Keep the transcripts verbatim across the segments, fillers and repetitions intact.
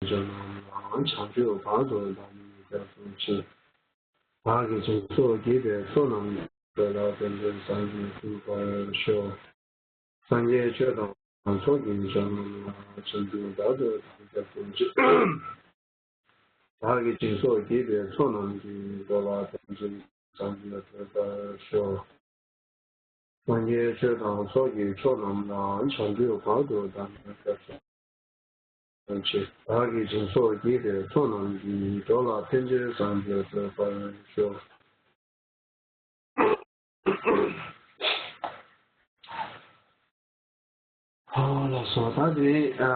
ཅན་རྣམས་ལ་བྱང་ཆུབ་བར་དུ་བདག་ཉིད་སྐྱབས་སུ་མཆི། བདག་གིས་སྦྱིན་སོགས་བགྱིས་པའི་ཚོགས་རྣམས་ཀྱིས། འགྲོ་ལ་ཕན་ཕྱིར་སངས་རྒྱས་འགྲུབ་པར་ཤོག། སངས་རྒྱས་ཆོས་དང་ཚོགས་ཀྱི་མཆོག་རྣམས་ལ། བྱང་ཆུབ་བར་དུ་བདག་སྐྱབས་སུ་མཆི། བདག་གིས་སྦྱིན་སོགས་བགྱིས་པའི་ཚོགས་རྣམས་ཀྱིས། འགྲོ་ལ་ཕན་ཕྱིར་སངས་རྒྱས་འགྲུབ་པར་ཤོག། སངས་རྒྱས་ཆོས་དང་ཚོགས་ཀྱི་མཆོག་རྣམས་ལ། བྱང་ཆུབ་བར་དུ་བདག་ཉིད་སྐྱབས་སུ་མཆི། བདག་གིས་སྦྱིན་སོགས་བགྱིས་པའི་ཚོགས་རྣམས་ཀྱིས། འགྲོ་ལ་ཕན་ཕྱིར་སངས་རྒྱས་འགྲུབ་པར་ཤོག། ཨ་ལགས་སོ། ད་དེ་ནས་ཨ་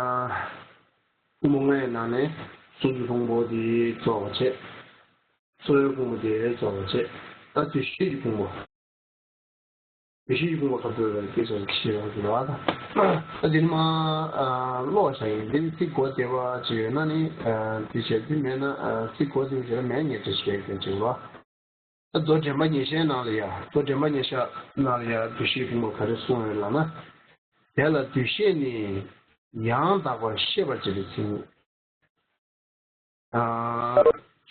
ཕུང་པོ་ལྔའི་ནང་ནས་གཟུགས་ཀྱི་ཕུང་པོ་དེ་རྫོགས་པ་བྱས། ཚོར་བའི་ཕུང་པོ་དེ་རྫོགས་པ་བྱས། ད་འདུ་ཤེས་ཀྱི་ཕུང་པོ། འདུ་ཤེས་ཀྱི་ཕུང་པོ་ག་ཚོད་རེད་སྐད་ཆ་བཤད་ཡོང་གི་རེད་བ། ད་དེ་ནི་མ་ཨ་ཀློག་བྱ་ཡིན། དེ་ནི་ཚིག་གོ་བདེ་བ་ཅིག་ཡོད་ན་ནི་ཨ་དེ་བྱས། དེ་མེད་ན་ཨ་ཚིག་གོ་བདེ་བ་ཅིག་ལ་མེད་ཉེས་བྱས་བྱེད་མཁན་ཅིག་རེད་བ། མདོ་འགྲེལ་པ་ཉེར་བཞག་ནང་ལ་ཡ། མདོ་འགྲེལ་པ་ཉེར་བཞག་ནང་ལ་ཡ་འདུ་ཤེས་ཕུང་པོ་ག་རེ་གསུངས་ཡོད་ལབ་ན། དེ་ལ་འདུ་ཤེས་ནི་ཡང་དག་པར་ཤེས་པར་བྱེད་པའི་མཚན་ཉིད། ཨ་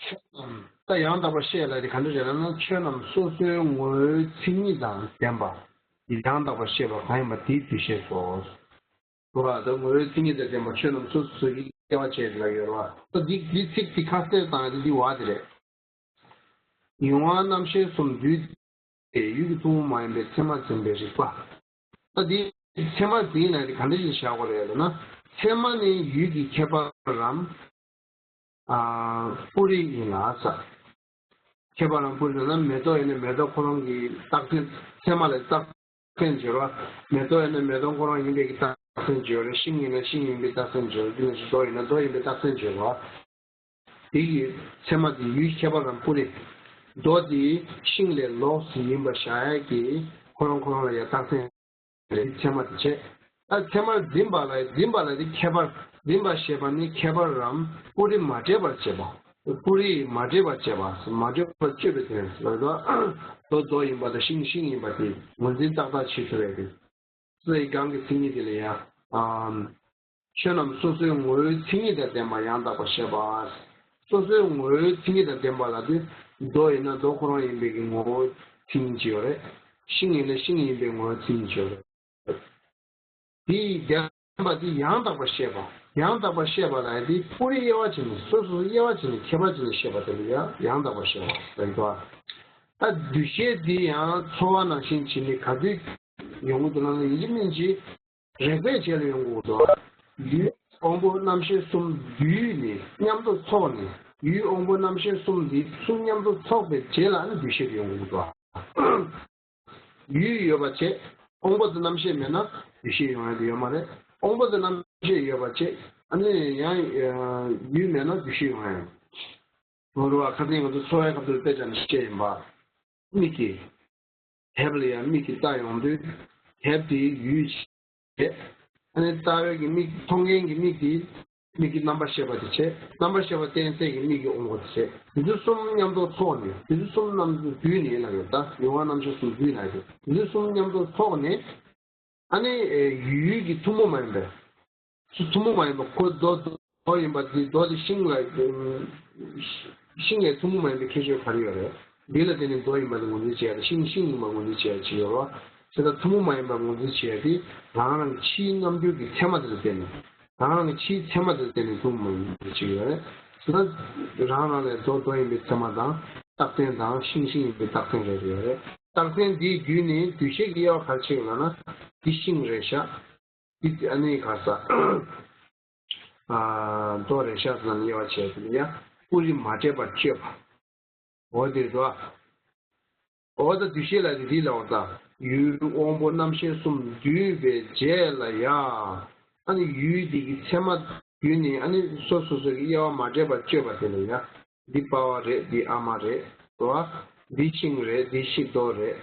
ཆོས་རྣམས་ད་ཡང་དག་པར་ཤེས་ལབ་དེ་ག་འདྲ་རེད་ལབ་ན། ཆོས་རྣམས་སོ་སོའི་ངོ་བོའི་མཚན་ཉིད་དང་ལྡན་པ། ཡང་དག་པར་ཤེས་པ་གང་ཡིན་པ་དེའི་འདུ་ཤེས་སོ། རེད་བ། ད་ངོ་བོའི་མཚན་ཉིད་དང་ལྡན་པ་ཆོས་རྣམས་སོ་སོ་སོ་སོའི་དབྱེ་བ་བྱས་ལབ་ཡོད་རེད་བ། ད་འདི་འདི་ཚིག་འདི་ཁ་གསལ་བཏང་ཡ་དེ་འདི་བ་དེ་རེད། ཡུལ་དབང་རྣམ་ཤེས་གསུམ་འདུས་ཏེ། ཡུལ་གྱི་ཐུན་མོང་མ་ཡིན་པའི་མཚན་མ་འཛིན་པའི་རིག་པ། ད་འདི་མཚན་མ་འཛིན་ལབ་དེ་ག་འདྲ་ཞིག་བཞག་དགོས་རེད་ལབ་ན། མཚན་མ་ནི་ཡུལ་གྱི་ཁྱད་པར་རམ་ཨ་སྤུ་རིས་ཡིན་ལ་ཟེར། ཁྱད་པར་རམ་སྤུ་རིས་ལབ་ན། མེ་ཏོག་ཡིན་ན་མེ་ཏོག་ཁོ་རང་གི་རྟགས་མཚན། མཚན་མ་ལ་རྟགས་མཚན་བརྗོད་རོགས། མེ་ཏོག་ཡིན་ན་མེ་ཏོག་ཁོ་རང་ཡིན་པའི་གི་རྟགས་མཚན་བརྗོད་རེད། ཤིང་ཡིན་ན་ཤིང་ཡིན་པའི་རྟགས་མཚན་བརྗོད་རེད། འདི་ནང་བཞིན་རྡོ་ཡིན་ན་རྡོ་ཡིན་པའི་རྟགས་མཚན་བརྗོད་རོགས། དེ་ཡི་མཚན་མ་དེ་ཡུལ་ཁྱད་པར་རམ་སྤུ་རིས། རྡོ་དེ་ཤིང་ལས་ལོགས་སུ་ཡིན་པ་བཞག་ཡ་གི་ཁོ་རང་ཁོ་རང་ལ་ཡ་རྟགས་མཚན་རེད། མཚན་མ་དེ་བྱས། ཨ་མཚན་མར་འཛིན་པ་ལ། འཛིན་པ་ལ་དེ་ཁྱད་པར། འཛིན་པ་ཞེས་པ་ནི་ཁྱད་པར་རམ་སྤུ་རིས་མ་འདྲེས་པར་བྱེད་པ། སྤུ་རིས་མ་འདྲེས་པར་བྱེད་པ། མ་འདྲེས་པར་གཅོད་པའི་དོན་ལ་རྡོ་རྡོ་ཡིན་པ་དང་ཤིང་ཤིང་ཡིན་པ་དེ་ངོས་འཛིན་ཏག་ཏག་བྱེད་ཐུབ་པའི་དེ། སོ་སོའི་གང་གི་མཚན་ཉིད་དེ་ལ་ཡང་། ཨམ། ཆོས་རྣམས་སོ་སོའི་ངོ་བོའི་མཚན་ཉིད་དང་ལྡན་པ་ཡང་དག་པར་ཤེས་པ། སོ་སོའི་ངོ་བོའི་མཚན་ཉིད་དང་ལྡན་པ་ལབ་དུས། རྡོ་ཡིན་ན་རྡོ་ཁོ་རང་ཡིན་པའི་གི་ངོ་བོའི་མཚན་ཉིད་ཅིག་ཡོད་རེད། ཤིང་ཡིན་ན་ཤིང་ཡིན་པའི་ངོ་བོའི་མཚན་ཉིད་ཅིག་ཡོད་རེད། དེའི་ལྡན་པ་དེ་ཡང་དག་པར་ཤེས་པ། ཡང་དག་པར་ཤེས་པ་ལབ་ཡ་དེ་སྤུ་རིས་དབྱེ་བ་བྱས་ནས། སོ་སོ་སོའི་དབྱེ་བ་བྱས་ནས་ཁྱད་པར་བྱས་ནས་ཤེས་པ་དེ་ལ་ཡང་ཡང་དག་པར་ཤེས་པ་ལབ་ཀྱི་འདུག་ཨ། ད་འདུ་ཤེས་འདི་ཡང་ཚོར་བ་ནང་བཞིན་བྱས་ནས་ག་དུས་ཡོང་གི་འདུག་ལབ་ན། ཡིན་གཅིག་མིན་གཅིག་རེག་པའི་རྗེས་ལ་ཡོང་དགོས་འདུག། ཡུལ་དབང་པོ་རྣམ་ཤེས་གསུམ་འདུས་ནས་མཉམ་དུ་ཚོགས་ནས། ཡུལ་དབང་པོ་རྣམ་ཤེས་གསུམ་འདི་གསུམ་མཉམ་དུ་ཚོགས་པའི་རྗེས་ལ་ནི་འདུ་ཤེས་ཡོང་དགོས་འདུག། ཡུལ་ཡོད་པ་བྱས། དབང་པོ་དང་རྣམ་ཤེས་མེད་ན་འདུ་ཤེས་ཡོང་ཡ་དེ་ཡོད་མ་རེད། དབང་པོ་དང་རྣམ་ཤེས་ཡོད་པ་བྱས། ཨ་ནི་ཡང་ཡུལ་མེད་ན་འདུ་ཤེས་ཡོང་ཡ་ཡོད། ངོ་རུ་བ་ཁ་སང་ང་ཚོ་འཚོ་བའི་སྐབས་དུ་དཔེ་ཆ་ནས་བཤད་ཡིན་པ། མིག་གིས། དེབ་ལ་ཡང་མིག་གིས་ལྟ་ཡོང་དུས། དེབ་དེའི་ཡུལ་བྱས། ཨ་ནི་ལྟ་བའི་གི་མིག། མཐོང་མཁན་གྱི་མིག་དེ། མིག་གི་རྣམ་པར་ཤེས་པ་དེ་བྱས། རྣམ་པར་ཤེས་པ་རྟེན་ཚད་ཀྱི་མིག་གི་དབང་པོ་དེ་བྱས། དེ་ཚོ་གསུམ་མཉམ་དུ་ཚོགས་ནས། དེ་ཚོ་གསུམ་མཉམ་དུ་འདུས་ནས་ལབ་ཡོད། ད་ཡུལ་དབང་རྣམ་ཤེས་གསུམ་འདུས་ལབ་ཡོད། དེ་ཚོ་གསུམ་མཉམ་དུ་ཚོགས་ནས། ཨ་ནི་ཡུལ་གྱི་ཐུན་མོང་མ་ཡིན་པའི། ཐུན་མོང་མ་ཡིན་པ་ཁོ་རྡོ། རྡོ་ཡིན་པ་དེ། རྡོ་དེ་ཤིང་ལ། ཤིང་ལས་ཐུན་མོང་མ་ཡིན་པའི་ཁྱད་ཆོས་ག་རེ་ཡོད་རེད། འདི་ལ་བརྟེན་ནས་རྡོ་ཡིན་པ་དེ་ངོས་འཛིན་བྱེད་ཡ་དང་། ཤིང་ཤིང་ཡིན་པ་ངོས་འཛིན་བྱེད་ཡ་ཅིག་ཡོད་རེད་བ། དེ་ལྟར་ཐུན་མོང་མ་ཡིན་པ་ངོས་འཛིན་བྱེད་ཡ་དེ། རང་རང་གི་ཕྱིའི་རྣམ་འགྱུར་གྱི་མཚན་མ་དེ་ལ་བརྟེན་ནས། རང་རང་གི་ཕྱིའི་མཚན་མ་དེ་ལ་བརྟེན་ནས་ཐུན་མོང་མ་ཡིན་པ་ཅིག་ཡོད་རེད། དེ་ལྟར་རང་རང་ལས་རྡོ་རྡོ་ཡིན་པའི་མཚན་མ་དང་རྟགས་མཚན་དང་། ཤིང་ཤིང་ཡིན་པའི་རྟགས་མཚན་རེ་རེ་ཡོད་རེད། རྟགས་མཚན་འདིའི་བརྒྱུད་ནས་འདུ་ཤེས་ཀྱི་དབྱེ་བ་ག་རེ་ཕྱེ་ཡོད་ལབ་ན། འདི་ཤིང་རེད་ཤག། འདི་ཨ་ནི་ག་ས། ཨ། རྡོ་རེད་ཤག་ཟེར་ནས་དབྱེ་བ་ཕྱེ་དེ་ལ་ཡ། སྤུ་རིས་མ་འདྲེས་པར་གཅོད་པ། འོ་དེ་རེད་བ། འོ་ད་འདུ་ཤེས་ལབ་དེ་འདི་ལབ་པ་ད། ཡུལ་དབང་པོ་རྣམ་ཤེས་གསུམ་འདུས་པའི་རྗེས་ལ་ཡ། ཨ་ནི་ཡུལ་འདི་གི་མཚན་མ་བརྒྱུད་ནས། ཨ་ནི་སོ་སོ་སོ་གི་དབྱེ་བ་མ་འདྲེས་པར་གཅོད་པ་དེ་ལ་ཡ། འདི་པ་ཕ་རེད། འདི་ཨ་མ་རེད། རེད་བ། འདི་ཤིང་རེད། འདི་ཤིང་རྡོ་རེད།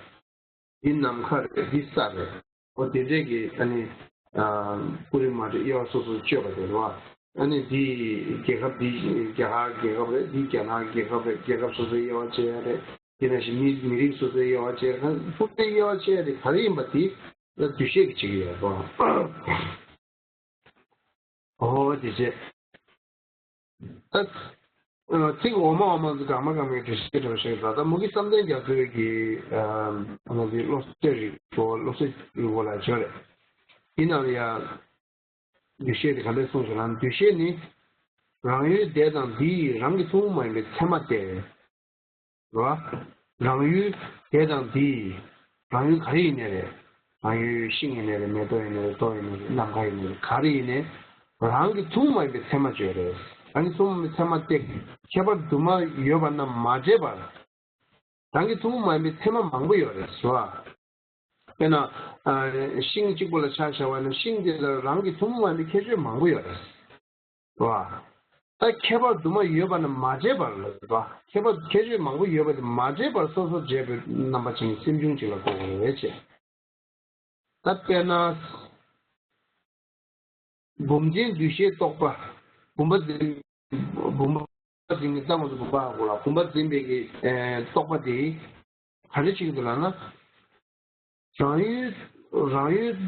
འདི་ནམ་མཁའ་རེད། འདི་ས་རེད། འོ་དེ་འདྲས་ཀྱི་ཨ་ནི། ཨ། སྤུ་རིས་མ་འདྲེས་དབྱེ་བ་སོ་སོར་གཅོད་པ་དེ་རེད་བ། ཨ་ནི་འདི་རྒྱལ་ཁབ་འདི་རྒྱ་གར་རྒྱལ་ཁབ་རེད། འདི་རྒྱ་ནག་རྒྱལ་ཁབ་རེད། རྒྱལ་ཁབ་སོ་སོའི་དབྱེ་བ་ཕྱེ་ཡ་རེད། དེ་ནང་བཞིན་མི་མི་རིགས་སོ་སོའི་དབྱེ་བ་ཕྱེ་ཡ། སྤུ་རིས་དབྱེ་བ་ཕྱེ་ཡ་དེ་ག་རེ་ཡིན་པ་དེ་ལ་འདུ་ཤེས་ཀྱིས་བྱེད་ཀྱི་ཡོད་རེད་བ། འོ་དེ་བྱས། ད་ཚིག་འོ་མ་འོ་མ་ཚོ་གང་མ་གང་མའི་འགྲེལ་བཤད་འདྲ་བོ་ཞིག་རེད། ད་མུ་གེ་བསམ་གཏན་རྒྱ་མཚོའི་གི་ཨ་ནི་བློ་གསལ་རིག་པ་བློ་གསལ་རིག་པ་ལ་བརྗོད་རེད། ཡིན་ནའང་ཡ། འདུས་བྱས་དེ་ག་འདྲས་གསུངས་ཤིག་ལ། འདུས་བྱས་ནི། རང་ཡུལ་དེ་དང་འདི་ཡི་རང་གི་ཐུན་མོང་མ་ཡིན་པའི་མཚན་མ་སྟེ། རེད་བ། རང་ཡུལ་དེ་དང་འདི་ཡི། རང་ཡུལ་ག་རེ་ཡིན་ནའི་རེད། རང་ཡུལ་ཤིང་ཡིན་ནའི་རེད། མེ་ཏོག་ཡིན་ནའི་རེད། རྡོ་ཡིན་ནའི་རེད། ནམ་མཁའ་ཡིན་ནའི་རེད། ག་རེ་ཡིན་ནའི། རང་གི་ཐུན་མོང་མ་ཡིན་པའི་མཚན་མ་བརྗོད་རེད། རང་གི་ཐུན་མོང་མའི་མཚན་མ་སྟེ། ཁྱད་པར་དུ་མ་ཡོད་པ་རྣམས་མ་བརྗོད་པར། རང་གི་ཐུན་མོང་མ་ཡིན་པའི་མཚན་མ་མང་པོ་ཡོད་རེད་ཟེར་བ། དཔེར་ན། ཨ། ཤིང་གཅིག་པོ་ལ་ཆ་བཞག་པ་ན་ཤིང་དེ་ལ་རང་གི་ཐུན་མོང་མ་ཡིན་པའི་ཁྱད་ཆོས་མང་པོ་ཡོད་རེད། རེད་བ། ད་ཁྱད་པར་དུ་མ་ཡོད་པ་རྣམས་མ་བརྗོད་པར་ལ་རེད་བ། ཁྱད་པར་ཁྱད་ཆོས་མང་པོ་ཡོད་པ་དེ་མ་བརྗོད་པར་སོ་སོར་བརྗོད་པའི་རྣམ་པ་ཅན་གྱི་སེམས་བྱུང་གཅིག་ལ་གོ་དགོས་རེད་ཅེས། ད་དཔེར་ན། བུམ་འཛིན་འདུས་བྱས་རྟོག་པ། བུམ་པ་འཛིན། བུམ་པ་འཛིན་གྱི་རྟགས་མ་གཏོགས་བུམ་པ་ཧ་གོ་ལ། བུམ་པ་འཛིན་པའི་གི་ཨེ་རྟོག་པ་དེ་ག་རེ་བྱེད་ཀྱི་འདུག་ལབ་ན། རང་ཡུལ། རང་ཡུལ།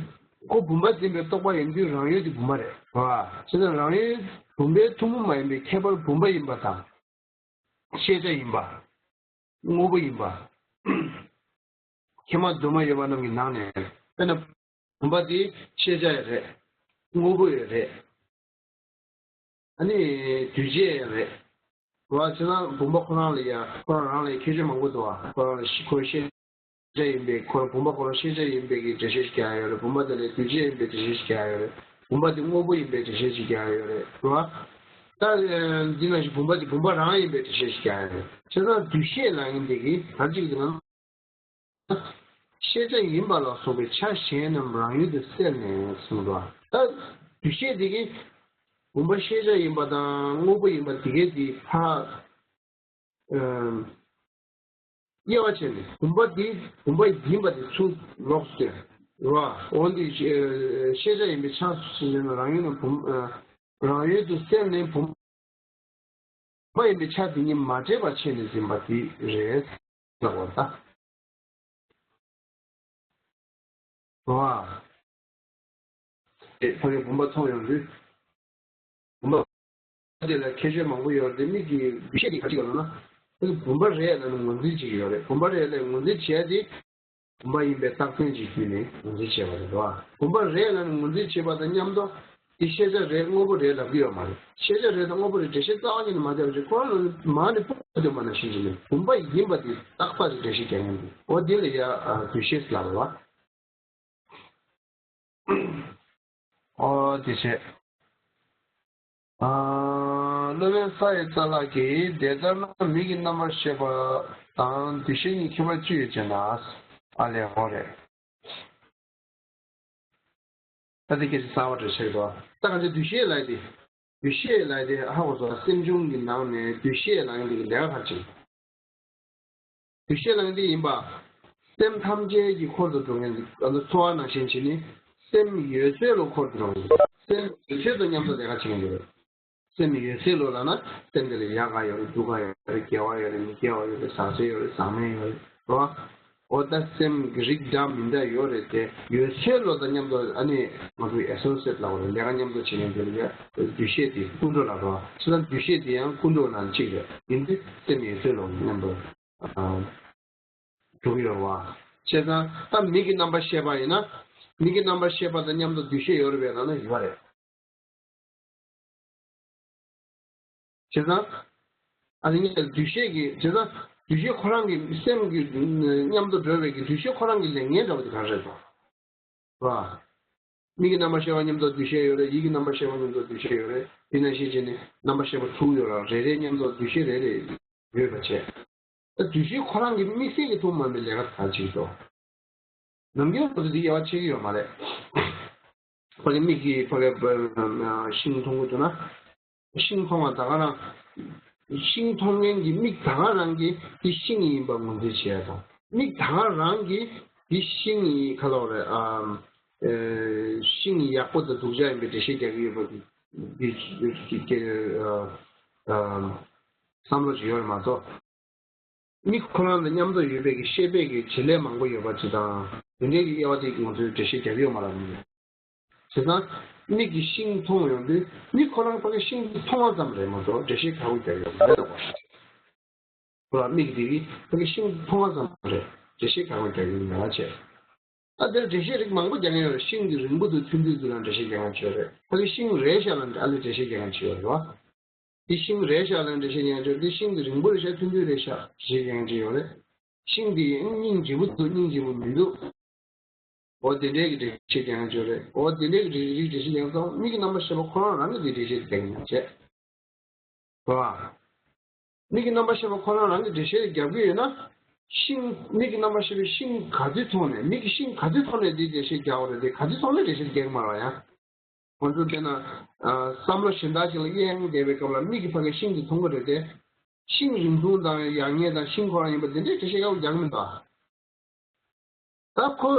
ཁོ་བུམ་པ་འཛིན་པའི་རྟོག་པ་ཡིན་དུས་རང་ཡུལ་དེ་བུམ་པ་རེད། རེད་བ། བྱས་ཙང་རང་ཡུལ་བུམ་པའི་ཐུན་མོང་མ་ཡིན་པའི་ཁྱད་པར་བུམ་པ་ཡིན་པ་དང་། ཤེས་བྱ་ཡིན་པ། དངོས་པོ་ཡིན་པ། ཁྱད་མ་དུ་མ་ཡོད་པ་རྣམས་ཀྱི་ནང་ནས། དཔེར་ན། བུམ་པ་དེ་ཤེས་བྱ་ཡང་རེད། དངོས་པོ་ཡང་རེད། ཨ་ནི། འདུས་བྱས་ཡང་རེད། རེད་བ། བྱས་ཙང་བུམ་པ་ཁོ་རང་ལ་ཡང་ཁོ་རང་རང་ལ་ཡང་ཁྱད་ཆོས་མང་པོ་འདུག་བ། ཁོ་རང་ལ་ཤེས་ཁོ་ཤེས་བྱ་ཡིན་པའི་ཁོ་རང་བུམ་པ་ཁོ་རང་ཤེས་བྱ་ཡིན་པའི་གི་འགྲེལ་བཤད་ཞིག་རྒྱག་ཡ་ཡོད་རེད། བུམ་པ་དེ་ལ་འདུས་བྱས་ཡིན་པའི་འགྲེལ་བཤད་ཞིག་རྒྱག་ཡ་ཡོད་རེད། བུམ་པ་དེ་དངོས་པོ་ཡིན་པའི་འགྲེལ་བཤད་ཞིག་རྒྱག་ཡ་ཡོད་རེད། རེད་བ། ད་འདི་ནང་བཞིན་བུམ་པ་དེ་བུམ་པ་རང་ཡིན་པའི་འགྲེལ་བཤད་ཞིག་རྒྱག་ཡ་ཡོད་རེད། བྱས་ཙང་འདུས་བྱས་ལབ་མཁན་དེ་གི་ག་རེ་ཅིག་ཟེར་ན། ཤེས་བྱ་ཡིན་པ་ལ་སོགས་པའི་ཆ་གཞན་རྣམས་རང་ཡུལ་དུ་སེལ་ནས་གསུངས་པ། ད་འདུས་བྱས་དེ་གིས་བུམ་པ་ཤེས་བྱ་ཡིན་པ་དང་དངོས་པོ་ཡིན་པ་དེ་གའི་དེ་ཕར། ཨམ། དབྱེ་བ་ཕྱེ་ནས་བུམ་པ་དེ་བུམ་པ་ཡིན་པ་དེ་ཚུར་ལོགས་སུ་སྟོན། རེད་བ། འོན་ཏེ་ཤེས་བྱ་ཡིན་པའི་ཆ་གཞན་རྣམས་རང་ཡུལ་ནས་བུམ། རང་ཡུལ་དུ་སེལ་ནས་བུམ། པ་ཡིན་པའི་ཆ་དེ་ཉིད་མ་བརྗེད་པར་ཕྱེ་ནས་འཛིན་པ་དེ་རེད། ལབ་པ་ད། རེད་བ། ཨེ་ཕ་གིའི་བུམ་པ་མཐོང་ཡོང་དུས། བུམ་པ་དེ་ལ་ཁྱད་ཆོས་མང་པོ་ཡོད་རེད་དེ། མིག་གི་འདུ་ཤེས་ཀྱིས་ག་ཅིག་ལབ་ན། ཕ་གི་བུམ་པ་རེད་ལབ་ནས་ངོས་འཛིན་བྱེད་ཀྱི་ཡོད་རེད། བུམ་པ་རེད་ལབ་ངོས་འཛིན་བྱས་ཏེ། བུམ་པ་ཡིན་པའི་རྟགས་མཚན་གྱི་བརྒྱུད་ནས་ངོས་འཛིན་བྱས་པ་རེད་དོ། བུམ་པ་རེད་ལབ་ནས་ངོས་འཛིན་བྱེད་པ་དང་མཉམ་དུ། འདི་ཤེས་བྱ་རེད་དངོས་པོ་རེད་ལབ་ཀྱི་ཡོད་མ་རེད། ཤེས་བྱ་རེད་དང་དངོས་པོ་རེད་འགྲེལ་བཤད་རྩ་བ་ཉིད་ནས་མ་བརྒྱབ་ཅིག་ཁོ་རང་ལ་མ་ནས་སྤུ་གུ་འདོན་པ་ནང་བཞིན་གྱི་ནི་བུམ་པ་ཡིན་པ་དེ་རྟག་པར་འགྲེལ་བཤད་རྒྱག་མཁན་དེ། འོ་འདི་ལ་ཡ་འདུས་ཤེས་ལབ་པ། ཨོ་དེ་བྱས། སློབ་དཔོན་ས་ཡི་རྩ་ལག་གིས་དེ་ལྟར་ན་མིག་གི་རྣམ་པར་ཤེས་པ་དང་འདུས་ཤེས་གཉིས་ཁྱད་པར་ཅི་ཡོད་ཅེ་ན། ཨ་ལས་འོ་རེད། ད་དེ་སྐད་ཆ་གསར་པ་འདྲ་ཆགས་འདུག་ད་ག་ཚོད་འདུས་ཤེས་ལབ་དེ། འདུས་ཤེས་ལབ་དེ་ཧ་གོ་སོང་། སེམས་བྱུང་གི་ནང་ནས་འདུས་ཤེས་ལབ་མཁན་དེ་གི་ལས་ཀ་ག་རེ་བྱེད། འདུས་ཤེས་ལབ་མཁན་དེ་ཡིན་པ། སེམས་ཐམས་ཅད་ཀྱི་འཁོར་དུ་འགྲོ་མཁན་དེ་ཚོར་བ་ནང་བཞིན་བྱས་ནས་སེམས་ཡོད་ཚད་ལ་འཁོར་དུ་འགྲོ་མཁན་དེ། སེམས་ཡོད་ཚད་དང་མཉམ་དུ་ལས་ཀ་བྱེད་མཁན་དེ་རེད། སེམས་ཡོད་ཚད་ལོ་ལབ་ན་སེམས་དེ་ལ་ཡག་ག་ཡོད་རེད། སྡུག་ག་ཡོད་རེད། དགེ་བ་ཡོད་རེད། མི་དགེ་བ་ཡོད་རེད། ཟག་བཅས་ཡོད་རེད། ཟག་མེད་ཡོད་རེད། རེད་བ། འོ་ད་སེམས་ཀྱི་རིགས་འདྲ་མི་འདྲ་ཡོད་རེད་དེ། ཡོད་ཚད་ལོ་དང་མཉམ་དུ་ཨ་ནི་ང་ཚོའི་ཨེ་སོ་སི་ཨེཊ་ལབ་པ་རེད། ལས་ཀ་མཉམ་དུ་བྱེད་མཁན་དེ་ལ་འདུས་ཤེས་དེ་ཀུན་འགྲོ་ལབ་རེད་བ། བྱས་ཙང་འདུས་ཤེས་དེ་ཡང་ཀུན་འགྲོ་ནང་གཅིག་རེད། ཡིན་དུས་སེམས་ཡོད་ཚད་ལོ་མཉམ་དུ་འགྲོ་གི་ཡོད་རེད་བ། བྱས་ཙང་ད་མིག་གི་རྣམ་པར་ཤེས་པ་ཡིན་ན། མིག་གི་རྣམ་པར་ཤེས་པ་དང་མཉམ་དུ་འདུས་ཤེས་ཡོད་རེད་པས་ལབ་ན་ཡོད་རེད། བྱས་ཙང་། ཨ་ནི་འདུས་ཤེས་ཀྱི་བྱས་ཙང་འདུས་ཤེས་ཁོ་རང་གི་སེམས་ཀྱི་མཉམ་དུ་འགྲོ་བའི་གི་འདུས་ཤེས་ཁོ་རང་གི་ལས་ངན་འདྲ་བོ་དེ་ག་རེ་རེད་དོ། རེད་བ། མིག་གི་རྣམ་པར་ཤེས་པ་མཉམ་དུ་འདུས་ཤེས་ཡོད་རེད། ཡིད་ཀྱི་རྣམ་པར་ཤེས་པ་མཉམ་དུ་འདུས་ཤེས་ཡོད་རེད། དེ་ནང་བཞིན་བྱས་ནས་རྣམ་པར་ཤེས་པ་དྲུག་ཡོད་རེད། རེ་རེ་མཉམ་དུ་འདུས་ཤེས་རེ་རེ་ཡོད་པ་བྱས། ད་འདུས་ཤེས་ཁོ་རང་གི་དམིགས་བསལ་གྱི་ཐུན་མོང་མ་ཡིན་པའི་ལས་ཀ་ག་རེ་བྱེད་ཀྱི་འདུག་ནམ་རྒྱུན་ང་ཚོ་འདི་དབྱེ་བ་ཕྱེ་གི་ཡོད་མ་རེད། ཕ་གི་མིག་གིས་ཕ་གི་ཤིང་མཐོང་གི་འདུག་ན། ཤིང་མཐོང་བ་ད་ག་རང་། ཤིང་མཐོང་མཁན་གྱི་མིག་ད་ག་རང་གིས་འདི་ཤིང་ཡིན་པ་ངོས་འཛིན་བྱེད་ཡ་དང་། མིག་ད་ག་རང་གིས་འདི་ཤིང་ཡིན་ག་ལབ་རེད། ཨ། ཤིང་ཡག་པོ་དང་སྡུག་ཅག་ཡིན་པའི་འགྲེལ་བཤད་རྒྱག་གི་ཡོད་པ་འདི་འདི་འདི་ཨ། བསམ་བློ་ཞིག་ཡོད་རེད་མ་གཏོགས། མིག་ཁོ་རང་དང་མཉམ་དུ་ཡོད་པའི་གི་ཤེས་པའི་གི་བྱེད་ལས་མང་པོ་ཡོད་པ་ཅིག་དང་། དེ་འདྲའི་གི་དབྱེ་བ་དེ་ང་ཚོས་འགྲེལ་བཤད་རྒྱག་གི་ཡོད་མ་རེད། བྱས་ཙང་ མིག་གིས་ཤིང་མཐོང་ཡོང་དུས་མིག་ཁོ་རང་ཕ་གི་ཤིང་དེ་མཐོང་བ་ཙམ་རེད་མ་གཏོགས་འགྲེལ་བཤད་གང་ཡང་རྒྱག་ཡོད་མ་རེད་དོ། ཁོ་རང་མིག་དེ་གིས་ཕ་གི་ཤིང་མཐོང་བ་ཙམ་རེད། འགྲེལ་བཤད་གང་ཡང་རྒྱག་ཡོད་མ་རེད། ད་འདིར་འགྲེལ་བཤད་རིགས་མང་པོ་རྒྱག་མཁན་ཡོད་རེད། ཤིང་གི་རིང་པོ་འདུག་ཐུང་དུས་འདུག་ལ་འགྲེལ་བཤད་རྒྱག་མཁན་ཅིག་ཡོད་རེད། ཕ་གི་ཤིང་རལ་ཤག་ལ་ཨ་ལས་འགྲེལ་བཤད་རྒྱག་མཁན་ཅིག་ཡོད་རེད་བ། དེ་ཤིང་རལ་ཤག་ལ་འགྲེལ་བཤད་རྒྱག་མཁན་ཅིག་ཡོད་རེད། དེ་ཤིང་གི་རིང་པོ་རེད་ཤག་འགྲེལ་བཤད་རྒྱག་མཁན་ཅིག་ཡོད་རེད། ཤིང་དེ་ཡིན་སྙིང་རྗེ་པོ་འདུག་སྙིང་རྗེ་པོ་མི་འདུག་འོ་དེ་འདྲའི་གི་འགྲེལ་བཤད་རྒྱག་མཁན་ཅིག་ཡོད་རེད། འོ་དེ་འདྲའི་གི་རིགས་རིགས་འགྲེལ་བཤད་རྒྱག་མཁན་ཚང་མ་མིག་གི་རྣམ་པར་ཤེས་པ་ཁོ་རང་རང་གིས་དེ་འགྲེལ་བཤད་རྒྱག་གི་མ་རེད། རེད་བ། མིག་གི་རྣམ་པར་ཤེས་པ་ཁོ་རང་རང་གིས་འགྲེལ་བཤད་རྒྱག་གི་ཡོད་ན། ཤིང་མིག་གི་རྣམ་པར་ཤེས་པའི་ཤིང་ག་དུས་མཐོང་ནས་མིག་གི་ཤིང་ག་དུས་མཐོང་ནས་དེ་འགྲེལ་བཤད་རྒྱག་པ་རེད་དེ་ག་དུས་མཐོང་ནས་འགྲེལ་བཤད་རྒྱག་གི་མ་རེད་བ་ཡང་། ང་ཚོ་དཔེར་ན། བསམ་བློ་གཞན་དག་ཅིག་ལ་གཡེང་བསྡད་པའི་སྐབས་ལ་མིག་གིས་ཕ་གི་ཤིང་དེ་མཐོང་གི་རེད་དེ། ཤིང་རིང་ཐུང་དང་ཡག་ཉེས་དང་ཤིང་ཁོ་རང་ཡིན་པ་དེ་འདྲའི་འགྲེལ་བཤད་ཡག་པོ་རྒྱག་གི་མི་འདུག་ཨ། ད་ཁོ་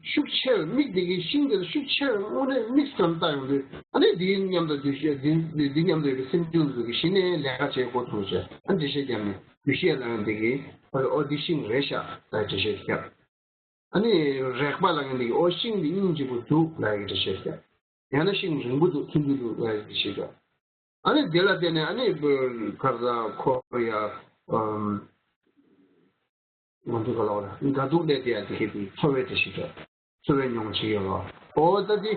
ཤུགས་ཆེར་མིག་དེ་གི་ཤིང་དེ་ལ་ཤུགས་ཆེར་དངོས་གནས་དམིགས་སུ་བཀར་ནས་བལྟ་ཡོང་དུས་ཨ་ནི་འདི་མཉམ་དུ་འདུས་བྱས་འདི་འདི་འདི་མཉམ་དུ་ཡོད་པའི་སེམས་བྱུང་དེ་གི་གཞི་ནས་ལས་ཀ་བྱེད་འགོ་ཚུགས་བྱས་ཨ་འགྲེལ་བཤད་རྒྱབ་ནས་འདུས་བྱས་ལ་ཡང་དེ་གི་ཨ་ཨོ་འདི་ཤིང་རེད་ཤག་ལ་འགྲེལ་བཤད་རྒྱབ། ཨ་ནི་རེག་པ་ལ་ཡང་དེ་གི་ཨོ་ཤིང་འདི་སྙིང་རྗེ་པོ་འདུག་ལ་ཡང་འགྲེལ་བཤད་རྒྱབ། ཡང་ན་ཤིང་རིང་པོ་འདུག་ཐུང་ཐུང་འདུག་ལ་ཡང་འགྲེལ་བཤད་རྒྱབ། ཨ་ནི་དེ་ལ་བརྟེན་ནས་ཨ་ནི་ག་རེ་ཟ་ཁོ་ཡ་ཨམ། ང་ཚོ་ག་ལ་བ་ལ་དགའ་སྡུག་ལས་དེ་ཡང་དེ་གའི་དེ་ཚོར་བའི་དེ་ཞིག་རེད། ཚོར་བའི་མྱོང་བྱེད་ཡོད་རོ། ཨོ་ད་དེ་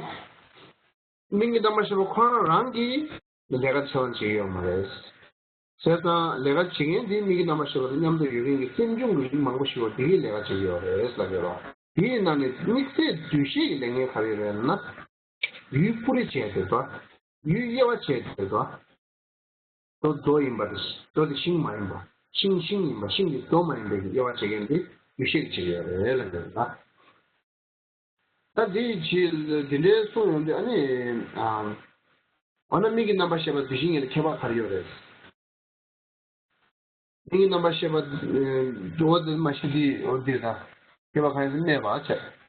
མིག་གི་རྣམ་པར་ཤེས་པ་ཁོ་རང་རང་གིས་ལས་ཀ་ཚོ་བྱེད་ཡོད་མ་རེད། བྱས་ཙང་ལས་ཀ་བྱེད་མཁན་དེ་མིག་གི་རྣམ་པར་ཤེས་པ་དང་མཉམ་དུ་ཡོད་མཁན་གྱི་སེམས་བྱུང་གི་རིགས་མང་པོ་ཞིག་བ་དེ་གིས་ལས་ཀ་བྱེད་ཀྱི་ཡོད་རེད་ལབ་ཡོད་རོ། དེའི་ནང་ནས་དམིགས་བསལ་འདུས་བྱས་ཀྱི་ལས་ངན་ག་རེ་རེད་ན། ཡུལ་སྤུ་རི་བྱས་ཏེ་དོ། ཡུལ་དབྱེ་བ་བྱས་ཏེ་དོ། རྡོ་རྡོ་ཡིན་པ་དང་རྡོ་དེ་ཤིང་མ་ཡིན་པ། ཤིང་ཤིང་ཡིན་པ་ཤིང་དེ་རྡོ་མ་ཡིན་པའི་དབྱེ་བ་འབྱེད་མཁན་དེ་འདུས་བྱས་ཀྱི་བྱེད་ཡོད་རེད་ལབ་འདོད་ལ། ད་དེ་ཡི་ཕྱིར་དེ་འདྲའི་གསུངས་ཡོང་དུས་ཨ་ནི། འོ་ན་མིག་གི་རྣམ་པར་ཤེས་པ་འདུས་བྱས་ཉིད་ལ་ཁྱད་པར་ག་རེ་ཡོད་རེད། མིག་གི་རྣམ་པར་ཤེས་པ་འགྲོ་བ་དེ་མ་ཤི་དེ་འོ་དེ་དང་ཁྱད་པར་ག་རེ་སྨྲས་པ་བྱས།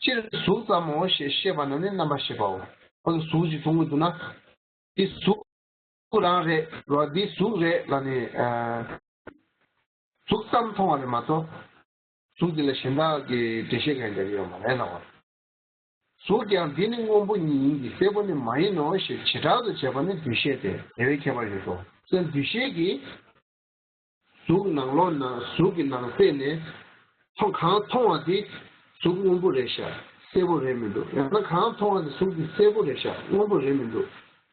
སྤྱིར་གཟུགས་ཙམ་མོ་ཞེས་བཤད་པ་ན་ནི་རྣམ་པར་ཤེས་པའོ། ཁོ་ཚོ་གཟུགས་ཅིག་མཐོང་གི་འདུག་ན། འདི་གཟུགས་རང་རེད་རོ། འདི་གཟུགས་རེད་ལ་ནི། གཟུགས་ཙམ་མཐོང་བ་རེད་མ་གཏོགས། གཟུགས་འདི་ལ་གཞན་དག་གི་འགྲེལ་བཤད་གང་ཡང་རྒྱག་གི་ཡོད་མ་རེད་ལ་བ། གཟུགས་ཀྱང་འདི་ནི་སྔོན་པོ་ཉིད་ཡིན་གྱི་སེར་པོ་ནི་མ་ཡིན་ནོ་ཞེས་བྱེ་བྲག་ཏུ་བྱས་པ་ནི་འདུས་བྱས་ཏེ་དེ་བས་ཁྱད་པར་ཡོད་དོ། སེམས་འདུས་བྱས་ཀྱི། གཟུགས་ནང་ལོགས་ན་གཟུགས་ཀྱི་ནང་གསེས་ནས་མཐོང་གང་མཐོང་བ་དེ་གཟུགས་སྔོན་པོ་རེད་ཤག་སེར་པོ་རེད་མི་འདུག་ཡང་ན་གང་མཐོང་བ་དེ་གཟུགས་དེ་སེར་པོ་རེད་ཤག་སྔོན་པོ་རེད་མི་འདུག་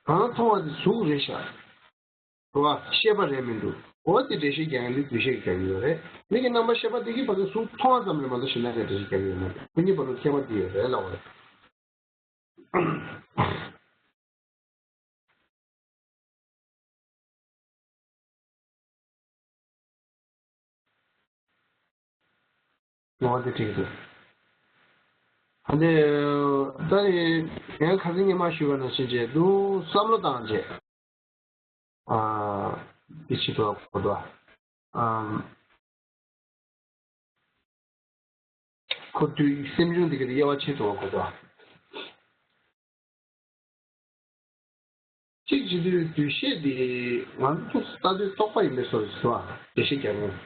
གང་མཐོང་བ་དེ་གཟུགས་རེད་ཤག་རེད་བ། ཤེས་པ་རེད་མི་འདུག་འོ་དེ་འགྲེལ་བཤད་རྒྱག་ཡ་ནི་འདུས་བྱས་ཀྱི་རྒྱག་གི་ཡོད་རེད། མིག་གི་རྣམ་པར་ཤེས་པ་དེ་གིས་ཕ་གི་གཟུགས་མཐོང་བ་ཙམ་རེད་མ་གཏོགས་གཞན་དག་གི་འགྲེལ་བཤད་རྒྱག་གི་ཡོད་མ་རེད། ཁོ་གཉིས་བར་དུ་ཁྱད་པར་དེ་ཡོད་རེད་ལབ་པ་རེད། ངོ་བོ་དེ་འགྲིག་འདུག་ཨ་ནི། ད་ནི་ངས་ཁ་སང་སྔོན་མ་ཞུས་པ་ནང་བཞིན་བྱས་འདུག་བསམ་བློ་བཏང་བྱས། ཨ། འདི་ཕྱི་དོ་གོ་དོ། ཨམ། ཁོ་དུས་སེམས་བྱུང་འདི་ག་དེ་དབྱེ་བ་ཕྱེ་དོ་གོ་དོ། གཅིག་བྱེད་དུས་འདུས་བྱས་འདི་ང་ཚོ་ལྟ་དུས་རྟོག་པ་ཡིན་པའི་བཟོ་ཞིག་འདུག་ཨ། འགྲེལ་བཤད་རྒྱག་ངེས།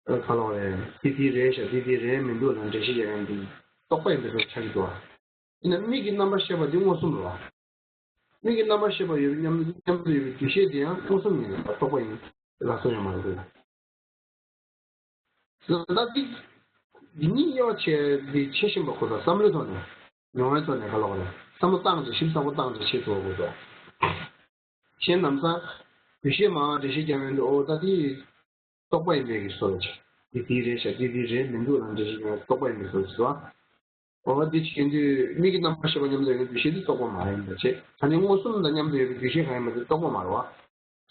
ཨ། ག་ལོག་རེད། འདི་འདི་རེད་ཤག་འདི་འདི་རེད་མི་འདུག་ལ་འགྲེལ་བཤད་རྒྱག་མཁན་འདི་རྟོག་པ་ཡིན་པའི་བཟོ་ཆགས་ཀྱི་འདུག་ཨ། ཡིན་ན་མིག་གི་རྣམ་པར་ཤེས་པ་འདི་མངོན་སུམ་རེད་བ། མིག་གི་རྣམ་པར་ཤེས་པ་ཡོད་པའི་མཉམ་མཉམ་དུ་ཡོད་པའི་འདུས་བྱས་དེ་ཡང་མངོན་སུམ་ཡིན་ལ་རྟོག་པ་ཡིན་ལ་སོགས་ཡོད་མ་རེད་འདུག་ལ། ད་འདི་འདི་གཉིས་དབྱེ་བ་ཕྱེ་འདི་ཕྱེ་བཞིན་པ་ཁོ་ཐག་བསམ་བློའི་ཐོག་ནས་མྱོང་བའི་ཐོག་ནས་ག་ལོག་རེད། བསམ་བློ་བཏང་ཅིག་ཞིབ་ཚགས་པོ་བཏང་ཅིག་བྱེད་ཐུབ་པ་དགོས་འདུག་གཞན་ལམ་སང་འདུས་བྱས་མར་འགྲེལ་བཤད་རྒྱག་མཁན་འདུག་ཨོ་ད་འདི་རྟོག་པ་ཡིན་པས་ཀྱི་བཟོ་རེད་ཅིག་འདི་འདི་རེད་ཤག་འདི་འདི་རེད་མི་འདུག་ལ་འགྲེལ་བཤད་རྒྱག་མཁན་རྟོག་པ་ཡིན་པའི་བཟོ་ཅིག་འདུག་ཨོ་འདི་བྱེད་དུས་མིག་གི་རྣམ་པར་ཤེས་པ་མཉམ་དུ་ཡོད་པའི་འདུས་བྱས་འདི་རྟོག་པ་མ་ཡིན་པ་བྱས། ད་ནི་མངོན་སུམ་དང་མཉམ་དུ་ཡོད་པའི་འདུས་བྱས་གང་ཡིན་པ་དེ་རྟོག་པ་མ་རེད་བ།